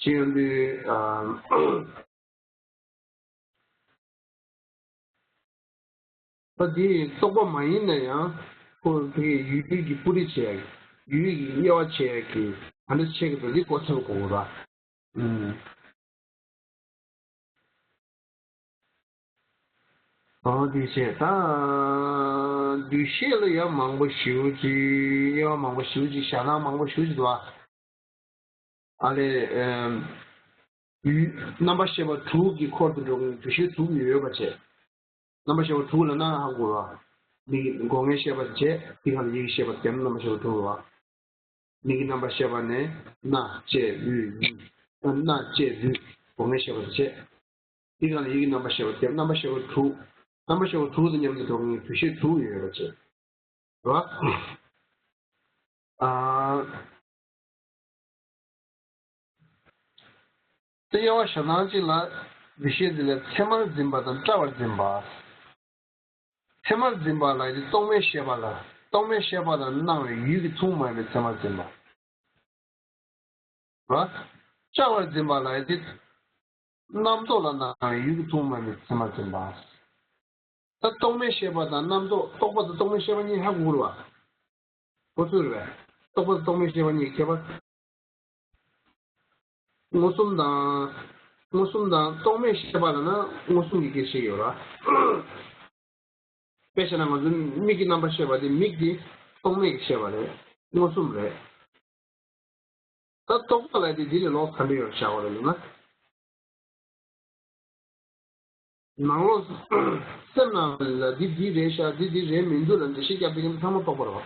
བྱེད་ཡོང་དུས། ཨ། ད་དེ་རྟོག་པ་མ་ཡིན་ན་ཡང་ཁོ་དེ་ཡུལ་གྱི་སྤུ་རིས་བྱས་ཡུལ་གྱི་དབྱེ་བ་བྱས་ཀྱི་ཨ་འདྲ་བྱས་ཀྱི་འདུག་འདི་གོ་ཐུབ་དགོས་ར། ཨུམ། ཨོ་དེ་བྱས་ད་འདུས་བྱས་ལ་ཡང་མང་པོ་ཞེ་པོ་ཅིག་དབྱེ་བ་མང་པོ་ཞེ་པོ་ཅིག་ཞག་ནང་མང་པོ་ཞེ་པོ་ཅིག་འདུག་ཨ། ཨ་ལས། ཨམ། ཡུལ་རྣམ་པར་ཤེས་པ་དྲུག་གི་འཁོར་དུ་འགྲོ་མཁན་འདུ་ཤེས་དྲུག་ཡོད་པ་བྱས། རྣམ་པར་ཤེས་པ་དྲུག་ལབ་ན་ཧ་གོ་ར། མིག་གི་སྒོ་ལྔའི་ཤེས་པ་དེ་བྱས། དེའི་སྒང་ལ་ཡིད་ཀྱི་ཤེས་པ་དེ་བརྒྱབ་ན་རྣམ་པར་ཤེས་པ་དྲུག་རེད་བ། མིག་གི་རྣམ་པར་ཤེས་པ་ནས་རྣ་ལྕེ་ལུས་ཡིད། རྣ་ལྕེ་ལུས་སྒོ་ལྔའི་ཤེས་པ་དེ་བྱས། དེའི་སྒང་ལ་ཡིད་ཀྱི་རྣམ་པར་ཤེས་པ་དེ་བརྒྱབ། རྣམ་པར་ཤེས་པ་དྲུག་རྣམ་པར་ཤེས་པ་དྲུག་དང་མཉམ་དུ་འགྲོ་མཁན་གྱི་འདུ་ཤེས་དྲུག་ཡོད་པ་བྱས། རེད་བ། ཨ། དབྱེ་བ་བཞག་སྟངས་གཅིག་ལ། འདུ་ཤེས་འདི་ལ་མཚན་མར་འཛིན་པ་དང་བཀྲ་བར་འཛིན་པ། མཚན་མར་འཛིན་པ་ལབ་ཡ་དེ་རྟོག་མེད་ཤེས་པ་ལ། རྟོག་མེད་ཤེས་པ་ལ་སྣང་བའི་ཡུལ་གྱི་མཚུངས་མ་ཡིན་པའི་མཚན་མར་འཛིན་པ། རེད་བ། བཀྲ་བར་འཛིན་པ་ལབ་ཡ་དེ་རྣམ་རྟོག་ལ་སྣང་བའི་ཡུལ་གྱི་མཚུངས་མ་ཡིན་པའི་མཚན་མར་འཛིན་པ། ད་རྟོག་མེད་ཤེས་པ་དང་རྣམ་རྟོག་རྟོག་པ་དང་རྟོག་མེད་ཤེས་པ་གཉིས་ཧ་གོ་གི་རེད་བ། གོ་ཚོད་རེད་བས། རྟོག་པ་དང་རྟོག་མེད་ཤེས་པ་གཉིས་ཀྱི་ཁྱད་པར། མངོན་སུམ་དང་། མངོན་སུམ་དང་རྟོག་མེད་ཤེས་པ་ལབ་ན་མངོན་སུམ་གྱི་སྐད་ཆ་ཡོད་རེད་བ། དཔེ་བྱས་ན་ང་ཚོའི་མིག་གི་རྣམ་པར་ཤེས་པ་དེ་མིག་དེ་རྟོག་མེད་ཀྱི་ཤེས་པ་རེད། མངོན་སུམ་རེད། ད་རྟོག་པ་ལབ་དེ་འདི་ལས་ལོགས་ག་འདྲ་ཡོད་བཞག་པ་རེད་ལབ་ན། ནང་ལོགས་སེམས་ནང་ལ་འདི་འདི་རེད་ཤག་འདི་འདི་རེད་མི་འདུག་ལབ་འགྲེལ་བཤད་རྒྱབ་པའི་ཚང་མ་རྟོག་པ་རེད་བ།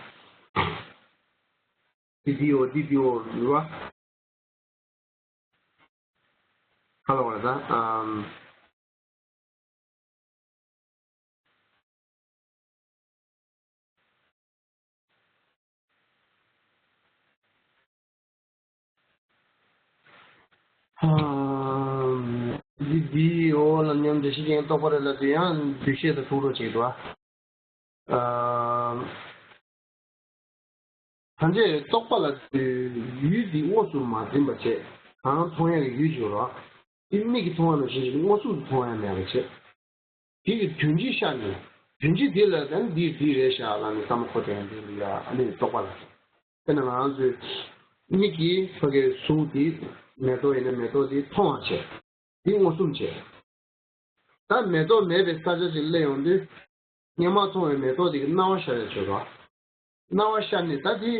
འདི་འདི་ཡོད་འདི་འདི་ཡོད་རེད་བ། ཧ་ལ་བ་ད་ཨམ། འདི་འདི་འོ་ལ་མཉམ་འདྲ་ཞིག་ཡང་རྟོག་པ་རེད་ལབ་དུས་ཡང་འདུས་བྱས་དང་ཐུག་རོགས་བྱེད་འདུག་ཨ། ཐམས་ཅད་རྟོག་པ་ལ་ཡུལ་འདི་དངོས་སུ་མ་འཛིན་པ་བྱས། གང་མཐོང་ཡག་གི་ཡུལ་ཅིག་ཡོད་རེད་བ། དེ་མིག་གིས་མཐོང་བ་ནང་བཞིན་ཞིག་མངོན་སུམ་དུ་མཐོང་ཡ་མེད་པ་བྱས། དེ་གི་དོན་སྤྱི་ཤར་ནས། དོན་སྤྱི་དེ་ལ་ད་འདི་འདི་རེད་ཤག་ལབ་ནས་བསམ་བློ་འཁོར་བསྡད་ཡ་འདི་འདི་ཡ་ཨ་ནི་རྟོག་པ་ལ། དཔེར་ན་ང་རང་ཚོའི་མིག་གིས་ཕ་གིའི་གཟུགས་དེ་མེ་ཏོག་ཡིན་ན་མེ་ཏོག་དེ་མཐོང་བ་བྱས། དེ་མངོན་སུམ་བྱས། ད་མེ་ཏོག་མེད་པའི་ས་ཆ་ཅིག་སླེབས་ཡོང་དུས། སྔོན་མ་མཐོང་བའི་མེ་ཏོག་དེ་གི་སྣང་བ་ཤར་ཡ་བྱེད་རོགས། སྣང་བ་ཤར་ནས་ད་དེ་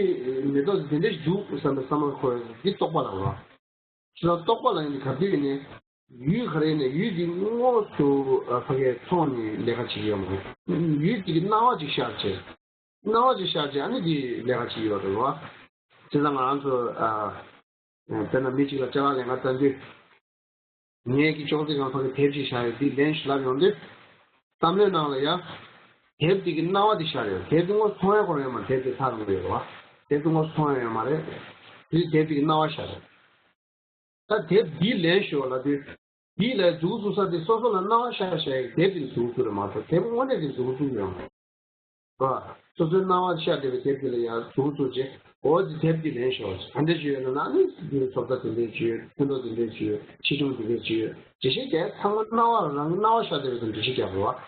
མེ་ཏོག་དེ་འདི་འདྲ་ཞིག་འདུག་བསམ་པའི་བསམ་བློ་འཁོར་ཡ་དེ་རྟོག་པ་ལ་རོགས། ཁྱེད་རང་རྟོག་པ་ལ་ཡིན་ག་དུས་ཡིན་ནའི་ཡུལ་ག་རེ་ཡིན་ནའི་ཡུལ་དེ་དངོས་སུ་ཕ་གིའི་མཐོང་ནས་ལས་ཀ་བྱེད་ཀྱི་ཡོད་མ་རེད། ཡུལ་དེ་གི་སྣང་བ་ཅིག་ཤར་བྱས། སྣང་བ་ཅིག་ཤར་བྱས་ཨ་ནི་དེ་ལས་ཀ་བྱེད་ཀྱི་ཡོད་རེད་བ། བྱས་ཙང་ང་རང་ཚོ་ཨ། དཔེར་ན་མི་གཅིག་ལ་ཅ་ལག་ལེན་ག་བཏང་དུས། ངས་ཀྱི་ཅོག་ཙེ་སྒང་ཕ་གི་དེབ་ཅིག་བཞག་ཡོད་འདི་ལེན་ཞུ་ལབ་ཡོང་དུས། བསམ་བློའི་ནང་ལ་ཡ། དེབ་འདི་གི་སྣང་བ་འདི་ཤར་ཡོད། དེབ་འདི་དངོས་སུ་མཐོང་ཡ་ཁོ་རང་ཡོད་མ་རེད། དེབ་འདི་ཐག་རིང་པོ་ཡོད་རེད་བ། དེབ་འདི་དངོས་སུ་མཐོང་ཡ་ཡོད་མ་རེད། དེ་དེབ་འདི་གི་སྣང་བ་ཤར་ཡོད། ད་དེབ་འདི་ལེན་ཞུ་ལབ་དུས། འདི་ལ་མཛུབ་གུ་བཙུགས་ས་དེ་སོ་སོ་ལ་སྣང་བ་ཤར་ཤར་ཡ་དེབ་འདི་ལ་མཛུབ་གུ་བཙུགས་རེད་མ་གཏོགས་དེབ་དངོས་གནས་འདི་ལ་མཛུབ་གུ་བཙུགས་ཡོད་མ་རེད། རོ། སོ་སོའི་སྣང་བ་ཤར་བསྡད་པའི་དེབ་དེ་ལ་ཡང་གཟུགས་བཙུགས་རྗེས་འོ་དེ་དེབ་འདི་ལེན་ཤོག་ག་འདྲ་ཞིག་ཡོད་ན་ཨ་ནི་འདི་ཚོགས་བརྡ་དེ་འདྲས་ཅིག་ཡོད། ཕན་ཐོགས་དེ་འདྲས་ཅིག་ཡོད། ཆེ་ཆུང་དེ་འདྲས་ཅིག་ཡོད། འགྲེལ་བཤད་རྒྱག་ཚང་མ་སྣང་བ་རང་གི་སྣང་བ་ཤར་བསྡད་པའི་དེ་འགྲེལ་བཤད་རྒྱག་དགོས་པ།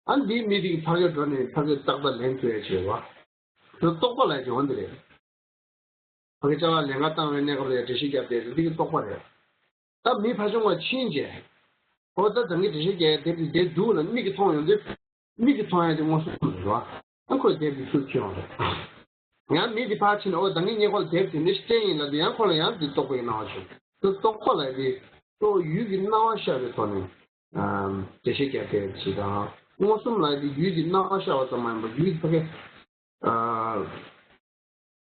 ཨ་ནི་འདིའི་མི་དེ་གི་ཕ་གིར་འགྲོ་ནས་ཕ་གིར་ཏག་ཏག་ལེན་ཐུབ་ཡ་ཅིག་ཡོད་པ། དེ་རྟོག་པ་ལབ་ཀྱི་འོ་འདི་རེད། ཕ་གི་ཅ་ལག་ལེན་ག་བཏང་བའི་གནས་སྐབས་ལ་ཡང་འགྲེལ་བཤད་རྒྱབ་བསྡད་ཟེར་འདི་གི་རྟོག་པ་རེད། ད་མི་ཕར་བྱུང་བ་ཕྱིན་རྗེས། ཨོ་ད་ད་གིན་འགྲེལ་བཤད་རྒྱག་ཡ་དེབ་འདི་འདིར་འདུག་ལ་མིག་གིས་མཐོང་ཡོང་དུས། མིག་གིས་མཐོང་ཡ་དེ་མངོན་སུམ་རེད་བ། ཨ་ཁོས་དེབ་འདི་ཚུར་ཁྱེར་ཡོང་རེད། ཡང་མི་འདི་ཕར་ཕྱིན་ནས་ཨོ་ད་གིན་ངས་ཁོ་ལ་དེབ་དེ་འདྲ་ཞིག་སྟོན་ཡིན་ལབ་དུས་ཡང་ཁོ་ལ་ཡང་འདི་རྟོག་པའི་སྣང་བ་བྱུང་། དེ་རྟོག་པ་ལབ་ཡ་དེ་གཙོ་བོ་ཡུལ་གྱི་སྣང་བ་ཤར་བའི་ཐོག་ནས། འགྲེལ་བཤད་རྒྱག་མཁན་ཞིག་དང་། མངོན་སུམ་ལབ་ཡ་དེ་ཡུལ་གྱི་སྣང་བ་ཤར་བ་ཙམ་མ་ཡིན་པར་ཡུལ་གྱི་ཕ་གི་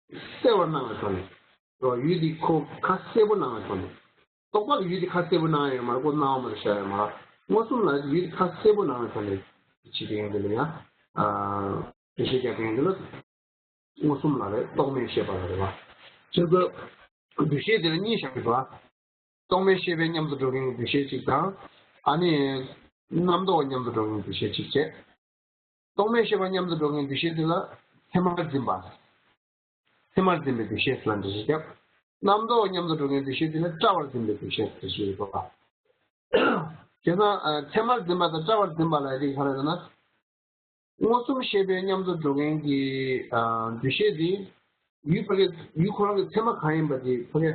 གསལ་བར་སྣང་བའི་ཐོག་ནས། རོ། ཡུལ་དེ་ཁོ་ཁ་གསལ་པོ་སྣང་བའི་ཐོག་ནས། རྟོག་པ་ལ་ཡུལ་དེ་ཁ་གསལ་པོ་སྣང་ཡ་ཡོད་མ་རེད། ཁོ་སྣང་བ་མ་རེད་ཤར་ཡ་མ་རེད། མངོན་སུམ་ལ་ཡུལ་དེ་ཁ་གསལ་པོ་སྣང་བའི་ཐོག་ནས་བྱེད་ཀྱི་ཡོད་འདི་ལ་ཡང་འགྲེལ་བཤད་རྒྱག་མཁན་འདི་ལ་མངོན་སུམ་ལ་རེད། རྟོག་མེད་ཤེས་པ་ལ་རེད་བ། བྱས་ཙང་འདུ་ཤེས་དེ་ལ་གཉིས་བཞག་གི་འདུག་བ། རྟོག་མེད་ཤེས་པའི་མཉམ་དུ་འགྲོ་མཁན་གྱི་འདུ་ཤེས་གཅིག་དང་། ཨ་ནི། རྣམ་རྟོག་མཉམ་དུ་འགྲོ་མཁན་གྱི་འདུ་ཤེས་གཅིག་བྱས། རྟོག་མེད་ཤེས་པ་མཉམ་དུ་འགྲོ་མཁན་འདུ་ཤེས་དེ་ལ་མཚན་མར་འཛིན་པ། མཚན་མར་འཛིན་པའི་འདུ་ཤེས་ལ་འགྲེལ་བཤད་བརྒྱབ། རྣམ་རྟོག་མཉམ་དུ་འགྲོ་མཁན་འདུ་ཤེས་དེ་ལ་བཀྲ་བར་འཛིན་པའི་འདུ་ཤེས་འགྲེལ་བཤད་ཡོད་པ། བྱས་ཙང་མཚན་མར་འཛིན་པ་དང་བཀྲ་བར་འཛིན་པ་ལ་ཡི་གེ་ག་རེ་ཟེར་ན། མངོན་སུམ་ཤེས་པའི་མཉམ་དུ་འགྲོ་མཁན་གྱི་འདུ་ཤེས་དེ། ཡུལ་ཕ་གི་ཡུལ་ཁོ་རང་གི་མཚན་མ་གང་ཡིན་པ་དེ་ཕ་གི།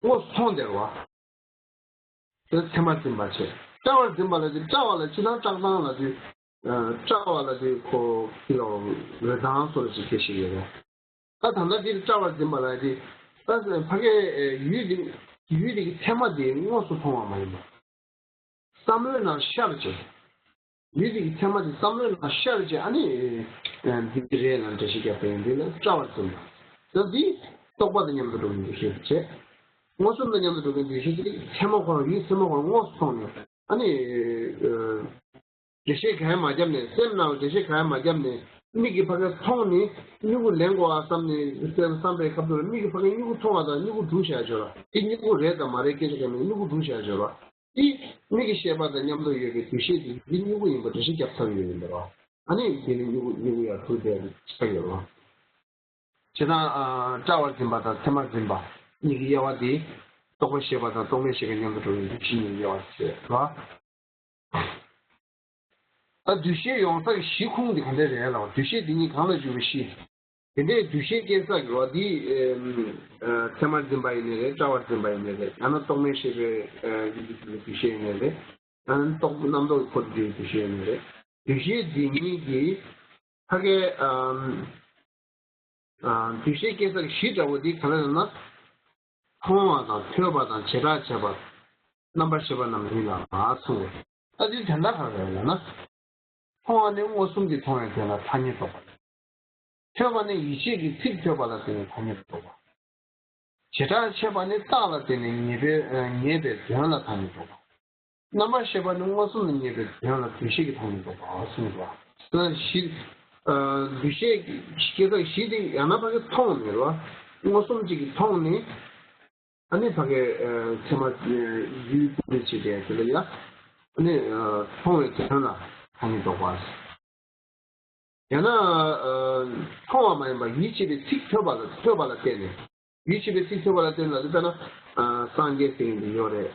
དངོས་སུ་མཐོང་བསྡད་པ། དེ་མཚན་མར་འཛིན་པ་བྱས། བཀྲ་བར་འཛིན་པ་ལ་དེ་བཀྲ་བ་ལ་སྤྱིར་བཏང་བཀྲག་མདངས་ལ་དེ། བཀྲ་བ་ལ་དེ་ཁོ་ཕི་ལ་འོད་མདངས་སོགས་ལ་ཅིག་སྐད་ཆ་ཡོད་རེད། ད་ད་ལྟ་དེ་བཀྲ་བར་འཛིན་པ་ལ་དེ། ད་ཕ་གི་ཡུལ་དེ་ཡུལ་དེ་གི་མཚན་མ་དེ་དངོས་སུ་མཐོང་བ་མ་ཡིན་པ། བསམ་བློའི་ནང་ཤར་བྱས། ཡུལ་དེ་གི་མཚན་མ་དེ་བསམ་བློའི་ནང་ཤར་བྱས། ཨ་ནི་འདི་རེད་ལ་འགྲེལ་བཤད་རྒྱབ་པ་ཡིན། འདི་ལ་སྐྲ་བར་འཛིན་པ། ད་འདི་རྟོག་པ་དང་མཉམ་དུ་འགྲོ་བའི་འདུ་ཤེས་བྱས། མངོན་སུམ་དང་མཉམ་དུ་འགྲོ་བའི་འདུ་ཤེས་དེ་མཚན་མ་ཁོ་རང་ཡུལ་མཚན་མ་ཁོ་རང་དངོས་སུ་མཐོང་ནས། ཨ་ནི་འགྲེལ་བཤད་གང་ཡང་མ་བརྒྱབ་ནས། སེམས་ནང་ལ་འགྲེལ་བཤད་གང་ཡང་མ་བརྒྱབ་ནས། མིག་གིས་ཕ་གིར་མཐོང་ནས་མྱུ་གུ་ལེན་དགོས་ཨ་བསམ་ནས་བསམ་པའི་སྐབས་སུ་མིག་གིས་ཕ་གིར་མྱུ་གུ་མཐོང་བ་དང་མྱུ་གུ་སྒྲུག་བཞག་ཆོག་ལ། དེ་མྱུ་གུ་རེད་དང་མ་རེད་སྐད་ཆ་གང་མེད། མྱུ་གུ་སྒྲུག་བཞག་ཆོག་ལ། དེ་མིག་གི་ཤེས་པ་དང་མཉམ་དུ་ཡོད་པའི་འདུ་ཤེས་དེ་འདི་མྱུ་གུ་ཡིན་པ་འགྲེལ་བཤད་རྒྱབ་ཚར་ཡོད་ཡིན་པ་རེད། ཨ་ནི་དེ་ནི་མྱུ་གུ་མྱུ་གུ་ཡར་ཐུག་བསྡད་ཆགས་ཡོད་རེད། བྱས་ཙང་སྐྲ་བར་འཛིན་པ་དང་མཚན་མར་འཛིན་པ་གཉིས་ཀྱི་དབྱེ་བ་དེ་རྟོག་པའི་ཤེས་པ་དང་རྟོག་མེད་ཤེས་པའི་མཉམ་དུ་འགྲོ་བའི་འདུ་ཤེས་གཉིས་ཀྱི་དབྱེ་བ་ཟེར་རོ། ད་འདུ་ཤེས་ཡོང་ས་གི་གཞི་ཁུངས་དེ་ག་འདྲ་རེད་ལབ། འདུ་ཤེས་དེ་ཉིད་གང་ལ་འཇུག་པའི་གཞི། དེ་འདྲའི་འདུ་ཤེས་སྐྱེ་ས་གི་རོ་དེ། མཚན་མར་འཛིན་པ་ཡིན་ནའི་རེད། སྐྲ་བར་འཛིན་པ་ཡིན་ནའི་རེད། ཡང་ན་རྟོག་མེད་ཤེས་པའི་ཡུལ་དུ་གྱུར་པའི་འདུ་ཤེས་ཡིན་ནའི་རེད། ཡང་ན་རྟོག་རྣམ་རྟོག་གི་འཁོར་དུ་གྱུར་པའི་འདུ་ཤེས་ཡིན་ནའི་རེད། འདུ་ཤེས་དེ་ཉིད་ཀྱི་ཕ་གའི་འདུ་ཤེས་སྐྱེ་ས་གི་གཞི་འདྲ་བོ་དེ་ག་རེ་ལབ་ན། མཐོང་བ་དང་ཐོས་པ་དང་བྱེ་བྲག་ཕྱེ་བ། རྣམ་པར་ཤེས་པ་རྣམས་ཡིན་ལ་གསུངས་པས། ད་དེ་དོན་དག་ག་རེ་ལབ་ན། མཐོང་བ་ནི་མངོན་སུམ་གྱིས་མཐོང་བའི་དོན་ལ་ཐ་སྙད་འདོགས་པ། ཐོས་པ་ནི་ཡིད་ཆེས་ཀྱི་ཚིག་ཐོས་པ་ལ་བརྟེན་ནས་ཐ་སྙད་འདོགས་པ། བྱེ་བྲག་ཕྱེ་བ་ནི་རྟགས་ལ་བརྟེན་ནས་ངེས་པའི་ངེས་པའི་དོན་ལ་ཐ་སྙད་འདོགས་པ། རྣམ་པར་ཤེས་པ་ནི་མངོན་སུམ་ལ་ངེས་པའི་དོན་ལ་འདུ་ཤེས་ཀྱི་ཐ་སྙད་འདོགས་པ་གསུངས་པ། ད་གཞི། འདུ་ཤེས་སྐྱེ་ས་གཞི་དེ་ཡང་ན་ཕ་གི་མཐོང་ནས་རོ། མངོན་སུམ་གཅིག་གིས་མཐོང་ནས། ཨ་ནི་ཕ་གི་མཚན་མ་ཡུལ་སྤུ་འདྲེས་བྱས་ཏེ་དེ་ལ་ཡ། ཨ་ནི་མཐོང་བའི་དོན་ལ་ཐ་སྙད་འདོགས་པ། ཡང་ན། མཐོང་བ་མ་ཡིན་པ་ཡིད་ཆེས་པའི་ཚིག་ཐོས་པ་ལ་ཐོས་པ་ལ་བརྟེན་ནས། ཡིད་ཆེས་པའི་ཚིག་ཐོས་པ་ལ་བརྟེན་ནས་ལ་དེ་ལྟར་ན། སངས་རྒྱས་ཟེར་མཁན་དེ་ཡོད་རེད།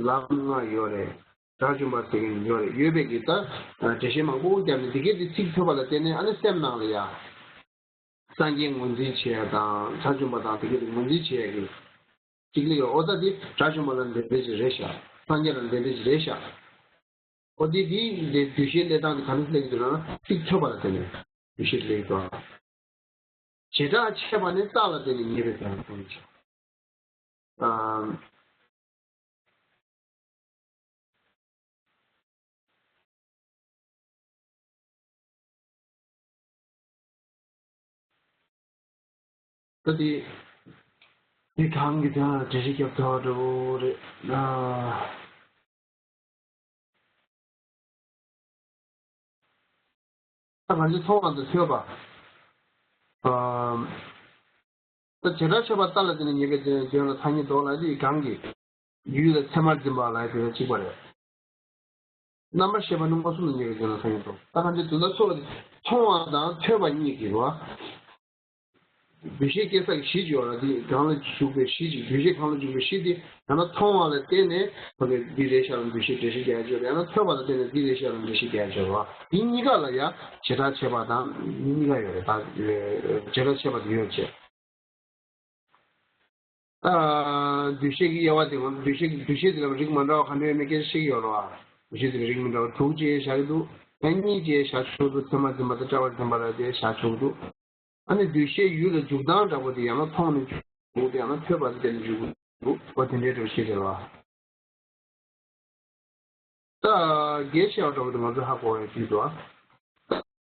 ལམ་ལྔ་ཡོད་རེད། དགྲ་བཅོམ་པ་ཟེར་མཁན་ཡོད་རེད། ཡོད་པའི་གི་ད། འགྲེལ་བཤད་མང་པོ་བརྒྱབ་ནས་དེ་གའི་དེ་ཚིག་ཐོས་པ་ལ་བརྟེན་ནས་ཨ་ནི་སེམས་ནང་ལ་ཡ། སངས་རྒྱས་ངོས་འཛིན་བྱེད་ཡ་དང་དགྲ་བཅོམ་པ་དང་དེ་གའི་དེ་ངོས་འཛིན་བྱེད་ཡ་གི། གཅིག་ལ་ཡོད། ཨོ་ད་དེ་དགྲ་བཅོམ་པ་ལ་འདི་འདྲ་ཞིག་རེད་ཤག་སངས་རྒྱས་ལ་འདི་འདྲ་ཞིག་རེད་ཤག་ཨོ་དེ་དེའི་འདི་འདུ་ཤེས་སླེབས་སྟངས་དེ་ག་འདྲ་སླེབས་ཀྱི་འདུག་ལབ་ན་ཚིག་ཐོས་པ་ལ་བརྟེན་ནས་འདུ་ཤེས་སླེབས་ཀྱི་འདུག་བྱེ་བྲག་ཕྱེ་བ་ནི་རྟགས་ལ་བརྟེན་ནས་ངེས་པའི་དོན་ལ་ཐ་སྙད་བྱེད། ཨ། ད་དེ། དེ་གང་གི་དོན་ལ་འགྲེལ་བཤད་རྒྱབ་ཐུབ་པ་འདྲ་བོ་རེད་ན། ད་ང་ཚོས་མཐོང་བ་དང་ཐོས་པ། ཨ། ད་བྱེ་བྲག་ཕྱེ་བ་རྟགས་ལ་བརྟེན་ནས་ངེས་པའི་དོན་ལ་ཐ་སྙད་འདོགས་ལབ་དེ་གང་གི། ཡུལ་ལ་མཚན་མར་འཛིན་པ་ལ་དེ་ལ་གཅིག་པ་རེད། རྣམ་པར་ཤེས་པ་ནི་མངོན་སུམ་དུ་ངེས་པའི་དོན་ལ་ཐ་སྙད་འདོགས། ད་གང་ཅི་དོན་དག་ཚོ་ལ་མཐོང་བ་དང་ཐོས་པ་གཉིས་ཀྱི་རོ། འདུ་ཤེས་སྐྱེ་ས་ཀྱི་གཞི་ཅིག་ཡོད་ལ་དེ་གང་ལ་ཞུགས་པའི་གཞི་ཅིག་འདུ་ཤེས་གང་ལ་འཇུག་པའི་གཞི་དེ་ཡང་ན་མཐོང་བ་ལ་བརྟེན་ནས་ཕ་གི་འདི་རེད་ཤག་ལ་འདུ་ཤེས་འགྲེལ་བཤད་རྒྱག་ཡ་ཅིག་ཡོད་རེད། ཡང་ན་ཐོས་པ་ལ་བརྟེན་ནས་འདི་རེད་ཤག་ལ་འགྲེལ་བཤད་རྒྱག་ཡ་ཅིག་ཡོད་རེད་བ། དེ་གཉིས་ཀ་ལ་ཡ་བྱེ་བྲག་ཕྱེ་བ་དང་གཉིས་ཀ་ཡོད་རེད། ད་བྱེ་བྲག་ཕྱེ་བ་དེ་ཡོད་ཅེས། ཨ། འདུ་ཤེས་ཀྱི་དབྱེ་བ་དེ་ང་ཚོ་འདུ་ཤེས་ཀྱི་འདུ་ཤེས་དེ་ལ་རིགས་མ་འདྲ་བ་ག་འདྲ་ཡོད་མེད་སྐད་ཆ་བཤད་ཀྱི་ཡོད་རེད་བ། འདུ་ཤེས་དེ་ལ་རིགས་མི་འདྲ་བ་དྲུག་ཅེས་བཞག་གི་འདུག་ཡང་གཉིས་ཅེས་བཞག་ཆོག་འདུག་མཚན་མ་འཛིན་པ་དང་སྐྲ་བར་འཛིན་པ་ལ་དེ་བཞག་ཆོག་འདུག་ཨ་ནི་འདུ་ཤེས་ཡུལ་ལ་འཇུག་སྟངས་འདྲ་པོ་དེ་ཡང་ན་མཐོང་ནས་འཇུག་འདུག་ཡང་ན་ཐོས་པ་དེ་ནས་འཇུག་འདུག་འོ་དེ་འདྲའི་འདྲ་བོ་ཞིག་རེད་བ། ད་རྒྱས་ཆེ་བ་འདྲ་པོ་དེ་ང་ཚོས་ཧ་གོ་བའི་དུས་སུ།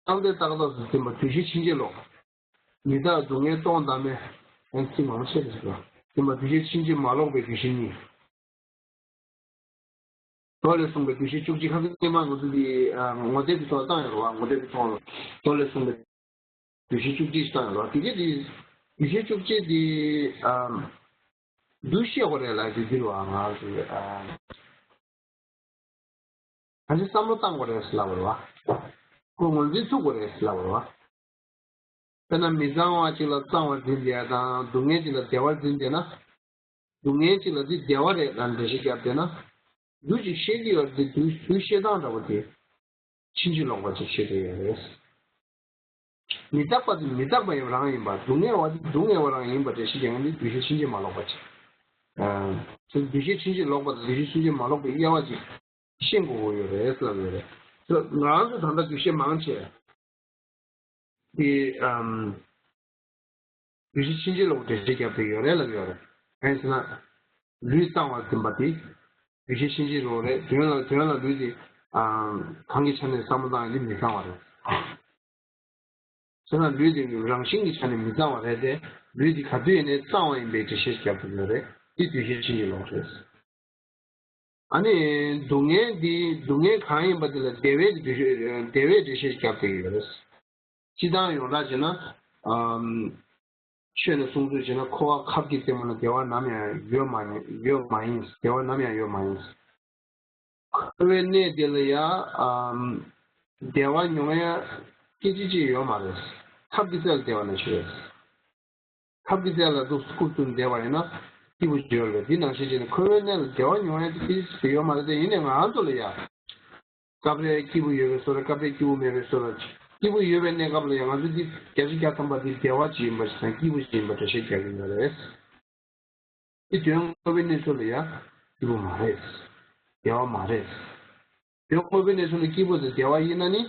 རྟག་འདས་རྟག་ལྡོག་ཏུ་འཛིན་པ་འདུ་ཤེས་ཕྱིན་ཅི་ལོག་མི་རྟག་སྡུག་བསྔལ་སྟོང་བདག་མེད། ཡང་ཚིག་མང་ཆེ་རེད་ཟེར་བ། འཛིན་པ་འདུ་ཤེས་ཕྱིན་ཅི་མ་ལོག་པའི་འདུ་ཤེས་གཉིས། མདོ་ལས་གསུངས་པའི་འདུ་ཤེས་བཅུ་གཅིག་ཁ་སང་སྔོན་མ་ང་ཚོ་འདི་ངོ་དེབ་ཀྱི་ཐོག་བཏང་ཡོད་རེད་བ། ངོ་དེབ་ཀྱི་ཐོག་ལ་མདོ་ལས་གསུངས་པའི་འདུ་ཤེས་བཅུ་གཅིག་བཏང་ཡོད་རེད་བ། དེ་གས་འདི་འདུ་ཤེས་བཅུ་གཅིག་འདི་འདུ་ཤེས་གོ་རེད་ལ་དེ་འདིར་བ་ང་ཚོས་གང་ཅི་བསམ་བློ་བཏང་གོ་རེད་ཟེར་ལབ་པ་རེད་བ། ཁོ་ངོས་འཛིན་ཐུབ་གོ་རེད་ཟེར་ལབ་པ་རེད་བ། དཔེར་ན་མི་གཙང་བ་གཅིག་ལ་གཙང་བར་འཛིན་བསྡད་ཡ་དང་སྡུག་བསྔལ་གཅིག་ལ་བདེ་བར་འཛིན་བསྡད་ན། སྡུག་བསྔལ་གཅིག་ལ་འདི་བདེ་བ་རེད་ལ་འགྲེལ་བཤད་བརྒྱབ་བསྡད་ན། འདུ་ཅིག་ཤེས་ཀྱི་ཡོད་རེད་དེ་འདུ་འདུ་ཤེས་སྟངས་འདྲ་པོ་དེ། ཕྱིན་ཅི་ལོག་པ་ཅིག་ཤེས་བསྡད་ཡོད་རེད། མི་རྟག་པ་དེ་མི་རྟག་པ་ཡང་རང་ཡིན་པ། སྡུག་བསྔལ་བ་དེ་སྡུག་བསྔལ་བ་རང་ཡིན་པ་འགྲེལ་བཤད་རྒྱག་མཁན་དེ་འདུ་ཤེས་ཕྱིན་ཅི་མ་ལོག་པ་ཅིག་ཨ། འདུ་ཤེས་ཕྱིན་ཅི་ལོག་པ་དང་འདུ་ཤེས་ཕྱིན་ཅི་མ་ལོག་པའི་དབྱེ་བ་ཅིག་ཤེས་དགོས་ཀྱི་ཡོད་རེད་ཟེར་ལབ་ཡོད་རེད། ང་རང་ཚོ་ད་ལྟ་འདུ་ཤེས་མང་ཆེ། དེ་ཨམ། འདུ་ཤེས་ཕྱིན་ཅི་ལོག་འགྲེལ་བཤད་རྒྱབ་བསྡད་ཡོད་རེད་ལབ་ཡོད་རེད། གང་ཡིན་ཟེར་ན། ལུས་གཙང་བར་འཛིན་པ་དེ། འདུ་ཤེས་ཕྱིན་ཅི་ལོག་རེད། དོན་ལ་དོན་ལ་ལུས་དེ་ གང་གི་ཆ་ནས་བསམ་བློ་བཏང་ཡ་འདི་མི་གཙང་བ་རེད། བྱས་ན་ལུས་འདི་རང་བཞིན་གྱི་ཆ་ནས་མི་གཙང་བ་རེད་དེ། ལུས་འདི་ག་དུས་ཡིན་ནའི་གཙང་བ་ཡིན་པའི་འགྲེལ་བཤད་རྒྱབ་ཐུབ་ཡོད་རེད། འདི་འདུ་ཤེས་ཕྱིན་ཅི་ལོག་རེད། ཨ་ནི་སྡུག་བསྔལ་འདི་སྡུག་བསྔལ་གང་ཡིན་པ་དེ་ལ་བདེ་བའི་འགྲེལ་བཤད་བདེ་བའི་འགྲེལ་བཤད་རྒྱབ་ཐུབ་ཡོད་རེད། སྤྱིར་བཏང་ཡོངས་གྲགས་བྱས་ན། ཨམ། ཆོས་ནས་གསུང་ཚུལ་བྱས་ན་འཁོར་བ་ཁབ་ཀྱི་རྩེ་མོ་ན་བདེ་བ་ནམ་ཡང་ཡོད་མ་ཡིན་ཡོད་མ་ཡིན། བདེ་བ་ནམ་ཡང་ཡོད་མ་ཡིན། འཁོར་བའི་གནས་དེ་ལ་ཡང་ཨམ། བདེ་བ་མྱོང་ཡ་སྐད་ཅིག་ཅིག་ཡོད་མ་རེད། ཁབ་ཀྱི་རྩེ་ལ་བདེ་བ་ནི་ཆོས་རེད། ཁབ་ཀྱི་རྩེ་ལ་འདུག་སྐུ་བཏུམས་བསྡད་པ་ཡིན་ན་སྐྱིད་པོ་ཅིག་ཡོད་རེད། འདི་ནང་བཞིན་བྱས་ནས་འཁོར་བའི་གནས་ལ་བདེ་བ་མྱོང་ཡ་དེ་སྐད་ཅིག་ཡོད་མ་རེད་དེ། ཡིན་ནའི་ང་རང་ཚོ་ལ་ཡ། སྐབས་རེ་སྐྱིད་པོ་ཡོད་པའི་བཟོ་འདྲ། སྐབས་རེ་སྐྱིད་པོ་མེད་པའི་བཟོ་འདྲ། སྐྱིད་པོ་ཡོད་པའི་གནས་སྐབས་ལ་ཡང་ང་ཚོ་འདི་བརྒྱ་ཆ་བརྒྱ་ཐམ་པ་འདི་བདེ་བ་ཅིག་ཡིན་པ་ཞིག་དང་སྐྱིད་པོ་ཞིག་ཡིན་པ་འགྲེལ་བཤད་རྒྱག་གི་ཡོད་རེད། འདི་དོན་དངོས་པོའི་གནས་ཚུལ་ལ་ཡང་སྐྱིད་པོ་མ་རེད། བདེ་བ་མ་རེད། དོན་དངོས་པོའི་གནས་ཚུལ་ལ་སྐྱིད་པོ་དང་བདེ་བ་ཡིན་ན་ནི།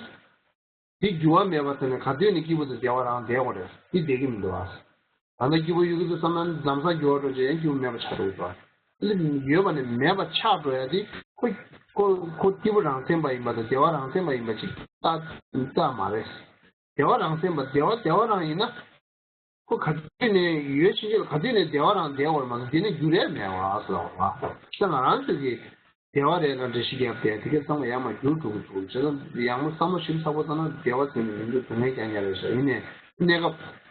འདི་འགྱུར་བ་མེད་པ་དེ་ནི་ག་དུས་ནས་སྐྱིད་པོ་དང་བདེ་བ་རང་བསྡད་དགོས་རེད། འདི་བསྡད་ཀྱི་མི་འདུག་ཨ། ད་ལྟ་སྐྱིད་པོ་ཡོད་ཀྱི་འདུག་བསམ་ན་ལམ་སང་འགྱུར་བ་འགྲོ་བྱས་ཡང་སྐྱིད་པོ་མེད་པ་ཆགས་འགྲོ་གི་འདུག་ཨ། ཡོད་པ་ནས་མེད་པ་ཆགས་འགྲོ་ཡ་དེ་ཁོ་ཁོ་ཁོ་སྐྱིད་པོ་རང་མཚན་པ་ཡིན་པ་དང་བདེ་བ་རང་མཚན་པ་ཡིན་པ་ཅིག་རྟགས་རྟགས་མ་རེད། བདེ་བ་རང་མཚན་པ་བདེ་བ་བདེ་བ་རང་ཡིན་ན། ཁོ་ག་དུས་ནས་ཡོད་ཕྱིན་ཆད་ལ་ག་དུས་ནས་བདེ་བ་རང་བདེ་བར་མ་ཟད་དེ་ནས་རྒྱུ་རེ་མེད་པ་ཟེར་བ། ཁྱེད་ང་རང་ཚོ་གིས་བདེ་བ་རེད་ལ་འགྲེལ་བཤད་རྒྱབ་སྟེ་དེ་གའི་བསམ་བློ་ཡར་མར་འགྱུར་འགྲོ་གི་འདུག་བྱས་ཙང་ཡང་མོ་བསམ་བློ་ཞིབ་ཚགས་པོ་བཏང་ན་བདེ་བ་ཟེར་ནས་མི་འདུག་སྡུག་བསྔལ་རྐྱང་རྐྱང་རེད་ཤག་ཡིན་ནའི་གནས་སྐབས་